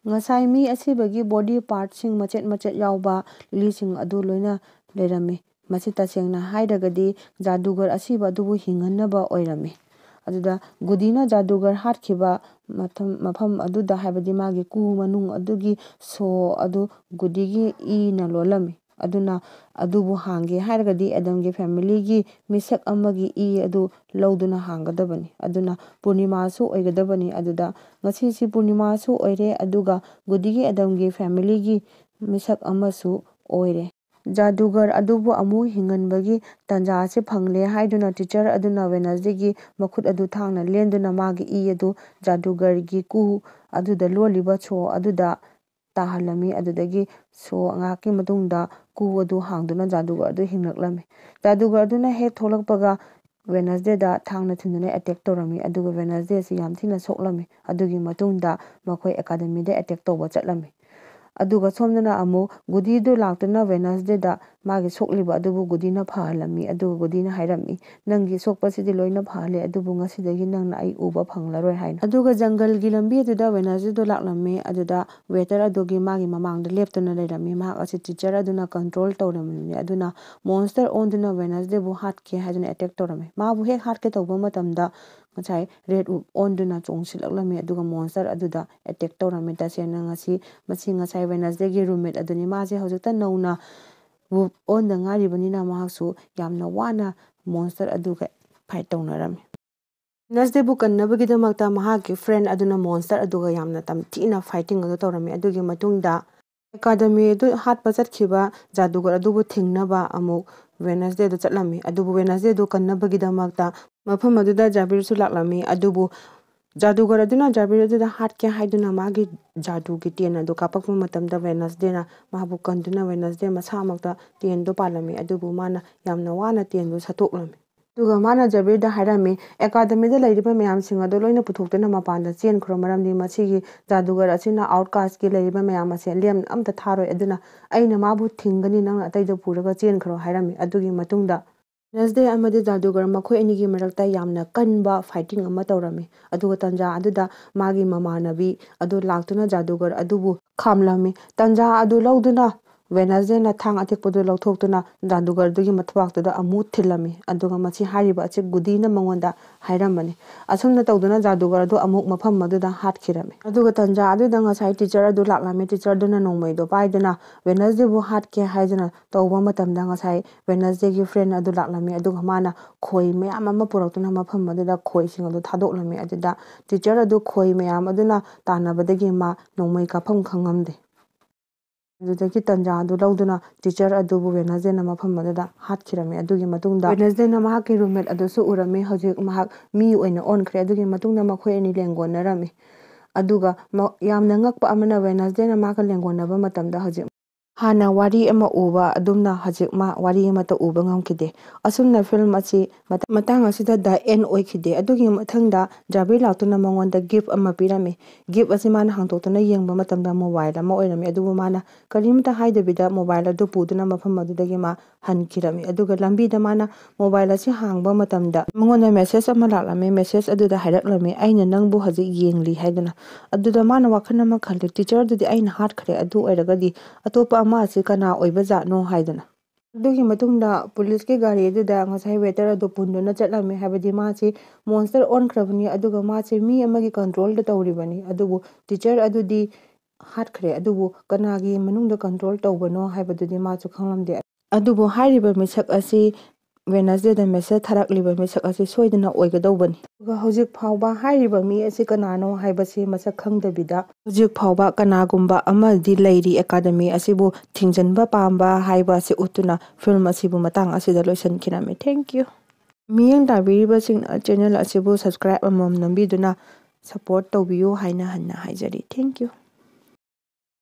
ꯉꯁꯥꯏ ꯃꯤ ꯑꯁꯤꯕꯒꯤ ꯕꯣꯗꯤ ꯄꯥꯔꯠꯁꯤꯡ ꯃꯆꯦꯠ ꯃꯆꯦꯠ ꯌꯥꯎꯕ ꯂꯤꯛꯂꯤꯁꯤꯡ ꯑꯗꯨ ꯂꯣꯏꯅ ꯂꯩꯔꯝꯃꯤ꯫ ꯃꯁꯤ ꯇꯁꯦꯡꯅ ꯍꯥꯏꯔꯒꯗꯤ ꯖꯥꯗꯨꯒꯔ ꯑꯁꯤꯕ ꯑꯗꯨꯕꯨ ꯍꯤꯡꯍꯟꯅꯕ ꯑꯣꯏꯔꯝꯃꯤ꯫ ꯑꯗꯨꯗ ꯒꯨꯗꯤꯅ ꯖꯥꯗꯨꯒꯔ ꯍꯥꯠꯈꯤꯕ ꯃꯐꯝ, ꯃꯐꯝ ꯑꯗꯨꯗ, ꯍꯥꯏꯕꯗꯤ ꯃꯥꯒꯤ ꯀꯨ ꯃꯅꯨꯡ ꯑꯗꯨꯒꯤ ꯁꯣ ꯑꯗꯨ ꯒꯨꯗꯤꯒꯤ ꯏꯅ ꯂꯣꯜꯂꯝꯃꯤ꯫ ꯑꯗꯨꯅ ꯑꯗꯨꯕꯨ ꯍꯥꯡꯒꯦ ꯍꯥꯏꯔꯒꯗꯤ ꯑꯦꯗꯝꯒꯤ ꯐꯦꯃꯤꯂꯤꯒꯤ ꯃꯤꯁꯛ ꯑꯃꯒꯤ ꯏ ꯑꯗꯨ ꯂꯧꯗꯨꯅ ꯍꯥꯡꯒꯗꯕꯅꯤ꯫ ꯑꯗꯨꯅ ꯄꯨꯔꯅꯤꯃꯥꯁꯨ ꯑꯣꯏꯒꯗꯕꯅꯤ꯫ ꯑꯗꯨꯗ ꯉꯁꯤꯁꯤ ꯄꯨꯔꯅꯤꯃꯥꯁꯨ ꯑꯣꯏꯔꯦ, ꯑꯗꯨꯒ ꯒꯨꯗꯤꯒꯤ ꯑꯦꯗꯝꯒꯤ ꯐꯦꯃꯤꯂꯤꯒꯤ ꯃꯤꯁꯛ ꯑꯃꯁꯨ ꯑꯣꯏꯔꯦ꯫ ꯖꯥꯗꯨꯒꯔ ꯑꯗꯨꯕꯨ ꯑꯃꯨꯛ ꯍꯤꯡꯍꯟꯕꯒꯤ ꯇꯥꯟꯖꯥ ꯑꯁꯤ ꯐꯪꯂꯦ ꯍꯥꯏꯗꯨꯅ ꯇꯤꯆꯔ ꯑꯗꯨꯅ ꯋꯦꯅꯁꯗꯦꯒꯤ ꯃꯈꯨꯠ ꯑꯗꯨ ꯊꯥꯡꯅ ꯂꯦꯟꯗꯨꯅ ꯃꯥꯒꯤ ꯏ ꯑꯗꯨ ꯖꯥꯗꯨꯒꯔꯒꯤ ꯀꯨ ꯑꯗꯨꯗ ꯂꯣꯜꯂꯤꯕ ꯁꯣ ꯑꯗꯨꯗ ꯇꯥꯍꯜꯂꯝꯃꯤ꯫ ꯑꯗꯨꯗꯒꯤ ꯁꯣ ꯉꯥꯏꯍꯥꯛꯀꯤ ꯃꯇꯨꯡꯗ ꯀꯨ ꯑꯗꯨ ꯍꯥꯡꯗꯨꯅ ꯖꯥꯗꯨꯒꯔ ꯑꯗꯨ ꯍꯤꯡꯂꯛꯂꯝꯃꯤ꯫ ꯖꯥꯗꯨꯒꯔ ꯑꯗꯨꯅ ꯍꯦꯛ ꯊꯣꯛꯂꯛꯄꯒ ꯋꯦꯅꯁꯗꯦꯗ ꯊꯥꯡꯅ ꯊꯤꯟꯗꯨꯅ ꯑꯦꯇꯦꯛ ꯇꯧꯔꯝꯃꯤ꯫ ꯑꯗꯨꯒ ꯋꯦꯅꯁꯗꯦꯁꯤ ꯌꯥꯝ ꯊꯤꯅ ꯁꯣꯛꯂꯝꯃꯤ꯫ ꯑꯗꯨꯒꯤ ꯃꯇꯨꯡꯗ ꯃꯈꯣꯏ ꯑꯦꯀꯥꯗꯃꯤꯗ ꯑꯦꯇꯦꯛ ꯇꯧꯕ ꯆꯠꯂꯝꯃꯤ꯫ ꯑꯗꯨꯒ ꯁꯣꯝꯗꯅ ꯑꯃꯨꯛ ꯒꯨꯗꯤꯗꯨ ꯂꯥꯛꯇꯨꯅ ꯋꯦꯅꯁꯗꯦꯗ ꯃꯥꯒꯤ ꯁꯣꯛꯂꯤꯕ ꯑꯗꯨꯕꯨ ꯒꯨꯗꯤꯅ ꯐꯍꯜꯂꯝꯃꯤ꯫ ꯑꯗꯨꯒ ꯒꯨꯗꯤꯅ ꯍꯥꯏꯔꯝꯃꯤ, "ꯅꯪꯒꯤ ꯁꯣꯛꯄꯁꯤꯗꯤ ꯂꯣꯏꯅ ꯐꯍꯜꯂꯦ, ꯑꯗꯨꯕꯨ ꯉꯁꯤꯗꯒꯤ ꯅꯪꯅ ꯑꯩ ꯎꯕ ꯐꯪꯂꯔꯣꯏ" ꯍꯥꯏꯅ꯫ ꯑꯗꯨꯒ ꯖꯪꯒꯜꯒꯤ ꯂꯝꯕꯤ ꯑꯗꯨꯗ ꯋꯦꯅꯁꯗꯦꯗꯣ ꯂꯥꯛꯂꯝꯃꯤ꯫ ꯑꯗꯨꯗ ꯋꯦꯇꯔ ꯑꯗꯨꯒꯤ ꯃꯥꯒꯤ ꯃꯃꯥꯡꯗ ꯂꯦꯞꯇꯨꯅ ꯂꯩꯔꯝꯃꯤ꯫ ꯃꯍꯥꯛ ꯑꯁꯤ ꯇꯤꯆꯔ ꯑꯗꯨꯅ ꯀꯟꯇ꯭ꯔꯣꯜ ꯇꯧꯔꯝꯃꯤꯕꯅꯤ꯫ ꯑꯗꯨꯅ ꯃꯣꯟꯁꯇꯔ ꯑꯣꯟꯗꯨꯅ ꯋꯦꯅꯁꯗꯦꯕꯨ ꯍꯥꯠꯀꯦ ꯍꯥꯏꯗꯨꯅ ꯑꯦꯇꯦꯛ ꯇꯧꯔꯝꯃꯤ꯫ ꯃꯥꯕꯨ ꯍꯦꯛ ꯍꯥꯠꯀꯦ ꯇꯧꯕ ꯃꯇꯝꯗ ꯉꯁꯥꯏ ꯔꯦꯗ ꯋꯨꯜꯐ ꯑꯣꯟꯗꯨꯅ ꯆꯣꯡꯁꯤꯜꯂꯛꯂꯝꯃꯤ꯫ ꯑꯗꯨꯒ ꯃꯣꯟꯁꯇꯔ ꯑꯗꯨꯗ ꯑꯦꯇꯦꯛ ꯇꯧꯔꯝꯃꯤ꯫ ꯇꯁꯦꯡꯅ ꯉꯁꯤ ꯃꯁꯤ ꯉꯁꯥꯏ ꯋꯦꯅꯁꯗꯦꯒꯤ ꯔꯨꯝꯃꯦꯠ ꯑꯗꯨꯅꯤ꯫ ꯃꯥꯁꯦ ꯍꯧꯖꯤꯛꯇ ꯅꯧꯅ ꯋꯨꯜꯐ ꯑꯣꯟꯗ ꯉꯥꯏꯔꯤꯕꯅꯤꯅ ꯃꯍꯥꯛꯁꯨ ꯌꯥꯝꯅ ꯋꯥꯅ ꯃꯣꯟꯁꯇꯔ ꯑꯗꯨꯒ ꯐꯥꯏꯠ ꯇꯧꯅꯔꯝꯃꯤ꯫ ꯋꯦꯅꯁꯗꯦꯕꯨ ꯀꯟꯅꯕꯒꯤꯗꯃꯛꯇ ꯃꯍꯥꯛꯀꯤ ꯐ꯭ꯔꯦꯟ ꯑꯗꯨꯅ ꯃꯣꯟꯁꯇꯔ ꯑꯗꯨꯒ ꯌꯥꯝꯅ ꯇꯝꯊꯤꯅ ꯐꯥꯏꯇꯤꯡ ꯑꯗꯨ ꯇꯧꯔꯝꯃꯤ꯫ ꯑꯗꯨꯒꯤ ꯃꯇꯨꯡꯗ ꯑꯦꯀꯥꯗꯃꯤ ꯑꯗꯨ ꯍꯥꯠꯄ ꯆꯠꯈꯤꯕ ꯖꯥꯗꯨꯒꯔ ꯑꯗꯨꯕꯨ ꯊꯤꯡꯅꯕ ꯑꯃꯨꯛ ꯋꯦꯅꯁꯗꯦꯗꯨ ꯆꯠꯂꯝꯃꯤ꯫ ꯑꯗꯨꯕꯨ ꯋꯦꯅꯁꯗꯦꯗꯨ ꯀꯟꯅꯕꯒꯤꯗꯃꯛꯇ ꯃꯐꯝ ꯑꯗꯨꯗ ꯖꯥꯕꯤꯔꯁꯨ ꯂꯥꯛꯂꯝꯃꯤ꯫ ꯑꯗꯨꯕꯨ ꯖꯥꯗꯨꯒꯔ ꯑꯗꯨꯅ ꯖꯥꯕꯤꯔ ꯑꯗꯨꯗ ꯍꯥꯠꯀꯦ ꯍꯥꯏꯗꯨꯅ ꯃꯥꯒꯤ ꯖꯥꯗꯨꯒꯤ ꯇꯦꯟ ꯑꯗꯨ ꯀꯥꯞꯄꯛꯄ ꯃꯇꯝꯗ ꯋꯦꯅꯁꯗꯦꯅ ꯃꯥꯕꯨ ꯀꯟꯗꯨꯅ ꯋꯦꯅꯁꯗꯦ ꯃꯁꯥꯃꯛꯇ ꯇꯦꯟꯗꯨ ꯄꯥꯜꯂꯝꯃꯤ꯫ ꯑꯗꯨꯕꯨ ꯃꯥꯅ ꯌꯥꯝꯅ ꯋꯥꯅ ꯇꯦꯟꯗꯨ ꯁꯠꯇꯣꯛꯂꯝꯃꯤ꯫ ꯑꯗꯨꯒ ꯃꯥꯅ ꯖꯥꯕꯤꯔꯗ ꯍꯥꯏꯔꯝꯃꯤ, "ꯑꯦꯀꯥꯗꯃꯤꯗ ꯂꯩꯔꯤꯕ ꯃꯌꯥꯝꯁꯤꯡ ꯑꯗꯨ ꯂꯣꯏꯅ ꯄꯨꯊꯣꯛꯇꯨꯅ ꯃꯄꯥꯟꯗ ꯆꯦꯟꯈ꯭ꯔꯣ, ꯃꯔꯝꯗꯤ ꯃꯁꯤꯒꯤ ꯖꯥꯗꯨꯒꯔ ꯑꯁꯤꯅ ꯑꯥꯎꯠꯀꯥꯁꯀꯤ ꯂꯩꯔꯤꯕ ꯃꯌꯥꯝ ꯑꯁꯦ ꯂꯦꯝꯅ ꯑꯝꯇ ꯊꯥꯔꯣꯏ, ꯑꯗꯨꯅ ꯑꯩꯅ ꯃꯥꯕꯨ ꯊꯤꯡꯒꯅꯤ, ꯅꯪꯅ ꯑꯇꯩꯗ ꯄꯨꯔꯒ ꯆꯦꯟꯈ꯭ꯔꯣ" ꯍꯥꯏꯔꯝꯃꯤ꯫ ꯑꯗꯨꯒꯤ ꯃꯇꯨꯡꯗ ꯋꯦꯅꯁꯗꯦ ꯑꯃꯗꯤ ꯖꯥꯗꯨꯒꯔ ꯃꯈꯣꯏ ꯑꯅꯤꯒꯤ ꯃꯔꯛꯇ ꯌꯥꯝꯅ ꯀꯟꯕ ꯐꯥꯏꯇꯤꯡ ꯑꯃ ꯇꯧꯔꯝꯃꯤ꯫ ꯑꯗꯨꯒ ꯇꯟꯖꯥ ꯑꯗꯨꯗ ꯃꯥꯒꯤ ꯃꯃꯥꯟꯅꯕꯤ ꯑꯗꯨ ꯂꯥꯛꯇꯨꯅ ꯖꯥꯗꯨꯒꯔ ꯑꯗꯨꯕꯨ ꯈꯥꯝꯂꯝꯃꯤ꯫ ꯇꯟꯖꯥ ꯑꯗꯨ ꯂꯧꯗꯨꯅ ꯋꯦꯅꯁꯗꯦꯅ ꯊꯥꯡ ꯑꯇꯦꯛꯄꯗꯨ ꯂꯧꯊꯣꯛꯇꯨꯅ ꯖꯥꯗꯨꯒꯔꯗꯨꯒꯤ ꯃꯊꯕꯥꯛꯇꯨꯗ ꯑꯃꯨꯛ ꯊꯤꯜꯂꯝꯃꯤ꯫ ꯑꯗꯨꯒ ꯃꯁꯤ ꯍꯥꯏꯔꯤꯕ ꯑꯁꯤ ꯒꯨꯗꯤꯅ ꯃꯉꯣꯟꯗ ꯍꯥꯏꯔꯝꯕꯅꯤ꯫ ꯑꯁꯨꯝꯅ ꯇꯧꯗꯨꯅ ꯖꯥꯗꯨꯒꯔ ꯑꯗꯨ ꯑꯃꯨꯛ ꯃꯐꯝ ꯑꯗꯨꯗ ꯍꯥꯠꯈꯤꯔꯝꯃꯤ꯫ ꯑꯗꯨꯒ ꯇꯟꯖꯥ ꯑꯗꯨꯗ ꯉꯁꯥꯏ ꯇꯤꯆꯔ ꯑꯗꯨ ꯂꯥꯛꯂꯝꯃꯤ꯫ ꯇꯤꯆꯔꯗꯨꯅ ꯅꯣꯡꯃꯩꯗꯣ ꯄꯥꯏꯗꯨꯅ ꯋꯦꯅꯁꯗꯦꯕꯨ ꯍꯥꯠꯀꯦ ꯍꯥꯏꯗꯨꯅ ꯇꯧꯕ ꯃꯇꯝꯗ ꯉꯁꯥꯏ ꯋꯦꯅꯁꯗꯦꯒꯤ ꯐ꯭ꯔꯦꯟ ꯑꯗꯨ ꯂꯥꯛꯂꯝꯃꯤ꯫ ꯑꯗꯨꯒ ꯃꯥꯅ ꯈꯣꯏ ꯃꯌꯥꯝ ꯑꯃ ꯄꯨꯔꯛꯇꯨꯅ ꯃꯐꯝ ꯑꯗꯨꯗ ꯈꯣꯏꯁꯤꯡ ꯑꯗꯨ ꯊꯥꯗꯣꯛꯂꯝꯃꯤ꯫ ꯑꯗꯨꯗ ꯇꯤꯆꯔ ꯑꯗꯨ ꯈꯣꯏ ꯃꯌꯥꯝ ꯑꯗꯨꯅ ꯇꯥꯟꯅꯕꯗꯒꯤ ꯃꯥ ꯅꯣꯡꯃꯩ ꯀꯥꯞꯐꯝ ꯈꯪꯉꯝꯗꯦ꯫ ꯑꯗꯨꯗꯒꯤ ꯇꯟꯖꯥ ꯑꯗꯨ ꯂꯧꯗꯨꯅ ꯇꯤꯆꯔ ꯑꯗꯨꯕꯨ ꯋꯦꯅꯁꯗꯦꯅ ꯃꯐꯝ ꯑꯗꯨꯗ ꯍꯥꯠꯈꯤꯔꯝꯃꯤ꯫ ꯑꯗꯨꯒꯤ ꯃꯇꯨꯡꯗ ꯋꯦꯅꯁꯗꯦꯅ ꯃꯍꯥꯛꯀꯤ ꯔꯨꯝꯃꯦꯠ ꯑꯗꯨꯁꯨ ꯎꯔꯝꯃꯤ꯫ ꯍꯧꯖꯤꯛ ꯃꯍꯥꯛ ꯃꯤ ꯑꯣꯏꯅ ꯑꯣꯟꯈ꯭ꯔꯦ꯫ ꯑꯗꯨꯒꯤ ꯃꯇꯨꯡꯗ ꯃꯈꯣꯏ ꯑꯅꯤ ꯂꯦꯡꯒꯣꯟꯅꯔꯝꯃꯤ꯫ ꯑꯗꯨꯒ ꯃ-, ꯌꯥꯝꯅ ꯉꯛꯄ ꯑꯃꯅ ꯋꯦꯅꯁꯗꯦꯅ ꯃꯍꯥꯛꯀ ꯂꯦꯡꯒꯣꯟꯅꯕ ꯃꯇꯝꯗ ꯍꯧꯖꯤꯛ ꯍꯥꯟꯅ ꯋꯥꯔꯤ ꯑꯃ ꯎꯕ ꯑꯗꯨꯝꯅ ꯍꯧꯖꯤꯛ ꯃꯥ ꯋꯥꯔꯤ ꯑꯃꯠꯇ ꯎꯕ ꯉꯝꯈꯤꯗꯦ꯫ ꯑꯁꯨꯝꯅ ꯐꯤꯂꯝ ꯑꯁꯤ ꯃꯇꯥꯡ ꯑꯁꯤꯗ ꯗ ꯑꯦꯟ ꯑꯣꯏꯈꯤꯗꯦ꯫ ꯑꯗꯨꯒꯤ ꯃꯊꯪꯗ ꯖꯥꯕꯤꯔ ꯂꯥꯛꯇꯨꯅ ꯃꯉꯣꯟꯗ ꯒꯤꯐ ꯑꯃ ꯄꯤꯔꯝꯃꯤ꯫ ꯒꯤꯐ ꯑꯁꯤ ꯃꯥꯅ ꯍꯥꯡꯗꯣꯛꯇꯨꯅ ꯌꯦꯡꯕ ꯃꯇꯝꯗ ꯃꯣꯕꯥꯏꯜ ꯑꯃ ꯑꯣꯏꯔꯝꯃꯤ꯫ ꯑꯗꯨꯕꯨ ꯃꯥꯅ ꯀꯔꯤꯝꯇ ꯍꯥꯏꯗꯕꯤꯗ ꯃꯣꯕꯥꯏꯜ ꯑꯗꯨ ꯄꯨꯗꯨꯅ ꯃꯐꯝ ꯑꯗꯨꯗꯒꯤ ꯃꯥ ꯍꯟꯈꯤꯔꯝꯃꯤ꯫ ꯑꯗꯨꯒ ꯂꯝꯕꯤꯗ ꯃꯥꯅ ꯃꯣꯕꯥꯏꯜ ꯑꯁꯤ ꯍꯥꯡꯕ ꯃꯇꯝꯗ ꯃꯉꯣꯟꯗ ꯃꯦꯁꯦꯖ ꯑꯃ ꯂꯥꯛꯂꯝꯃꯤ꯫ ꯃꯦꯁꯦꯖ ꯑꯗꯨꯗ ꯍꯥꯏꯔꯛꯂꯝꯃꯤ, "ꯑꯩꯅ ꯅꯪꯕꯨ ꯍꯧꯖꯤꯛ ꯌꯦꯡꯂꯤ" ꯍꯥꯏꯗꯅ꯫ ꯑꯗꯨꯗ ꯃꯥꯅ ꯋꯥꯈꯜ ꯑꯃ ꯈꯜꯂꯤ, "ꯇꯤꯆꯔꯗꯨꯗꯤ ꯑꯩꯅ ꯍꯥꯠꯈ꯭ꯔꯦ, ꯑꯗꯨ ꯑꯣꯏꯔꯒꯗꯤ ꯑꯇꯣꯞꯄ ꯑꯃ ꯑꯁꯤ ꯀꯅꯥ ꯑꯣꯏꯕ ꯖꯥꯠꯅꯣ?" ꯍꯥꯏꯗꯅ꯫ ꯑꯗꯨꯒꯤ ꯃꯇꯨꯡꯗ ꯄꯨꯂꯤꯁꯀꯤ ꯒꯥꯔꯤ ꯑꯗꯨꯗ ꯉꯁꯥꯏ ꯋꯦꯇꯔ ꯑꯗꯨ ꯄꯨꯟꯗꯨꯅ ꯆꯠꯂꯝꯃꯤ, ꯍꯥꯏꯕꯗꯤ ꯃꯥꯁꯤ ꯃꯣꯟꯁꯇꯔ ꯑꯣꯟꯈ꯭ꯔꯕꯅꯤ, ꯑꯗꯨꯒ ꯃꯥꯁꯤ ꯃꯤ ꯑꯃꯒꯤ ꯀꯟꯇ꯭ꯔꯣꯜꯗ ꯇꯧꯔꯤꯕꯅꯤ꯫ ꯑꯗꯨꯕꯨ ꯇꯤꯆꯔ ꯑꯗꯨꯗꯤ ꯍꯥꯠꯈ꯭ꯔꯦ, ꯑꯗꯨꯕꯨ ꯀꯅꯥꯒꯤ ꯃꯅꯨꯡꯗ ꯀꯟꯇ꯭ꯔꯣꯜ ꯇꯧꯕꯅꯣ ꯍꯥꯏꯕꯗꯨꯗꯤ ꯃꯥꯁꯨ ꯈꯪꯂꯝꯗꯦ꯫ ꯑꯗꯨꯕꯨ ꯍꯥꯏꯔꯤꯕ ꯃꯤꯁꯛ ꯑꯁꯤ ꯋꯦꯅꯁꯗꯦꯗ ꯃꯦꯁꯦꯖ ꯊꯥꯔꯛꯂꯤꯕ ꯃꯤꯁꯛ ꯑꯁꯤ ꯁꯣꯏꯗꯅ ꯑꯣꯏꯒꯗꯧꯕꯅꯤ꯫ ꯑꯗꯨꯒ ꯍꯧꯖꯤꯛ ꯐꯥꯎꯕ ꯍꯥꯏꯔꯤꯕ ꯃꯤ ꯑꯁꯤ ꯀꯅꯥꯅꯣ ꯍꯥꯏꯕꯁꯤ ꯃꯁꯛ ꯈꯪꯗꯕꯤꯗ ꯍꯧꯖꯤꯛ ꯐꯥꯎꯕ ꯀꯅꯥꯒꯨꯝꯕ ꯑꯃꯗꯤ ꯂꯩꯔꯤ ꯑꯦꯀꯥꯗꯃꯤ ꯑꯁꯤꯕꯨ ꯊꯤꯡꯖꯤꯟꯕ ꯄꯥꯝꯕ ꯍꯥꯏꯕ ꯑꯁꯤ ꯎꯠꯇꯨꯅ ꯐꯤꯂꯝ ꯑꯁꯤꯕꯨ ꯃꯇꯥꯡ ꯑꯁꯤꯗ ꯂꯣꯏꯁꯤꯟꯈꯤꯔꯝꯃꯤ꯫ Thank you꯫ ꯃꯤꯠꯌꯦꯡ ꯇꯥꯕꯤꯔꯤꯕꯁꯤꯡꯅ ꯆꯦꯅꯦꯜ ꯑꯁꯤꯕꯨ ꯁꯕꯁꯀ꯭ꯔꯥꯏꯕ ꯑꯃꯃꯝ ꯅꯝꯕꯤꯗꯨꯅ ꯁꯄꯣꯔꯠ ꯇꯧꯕꯤꯌꯨ ꯍꯥꯏꯅ ꯍꯟꯅ ꯍꯥꯏꯖꯔꯤ꯫ Thank you꯫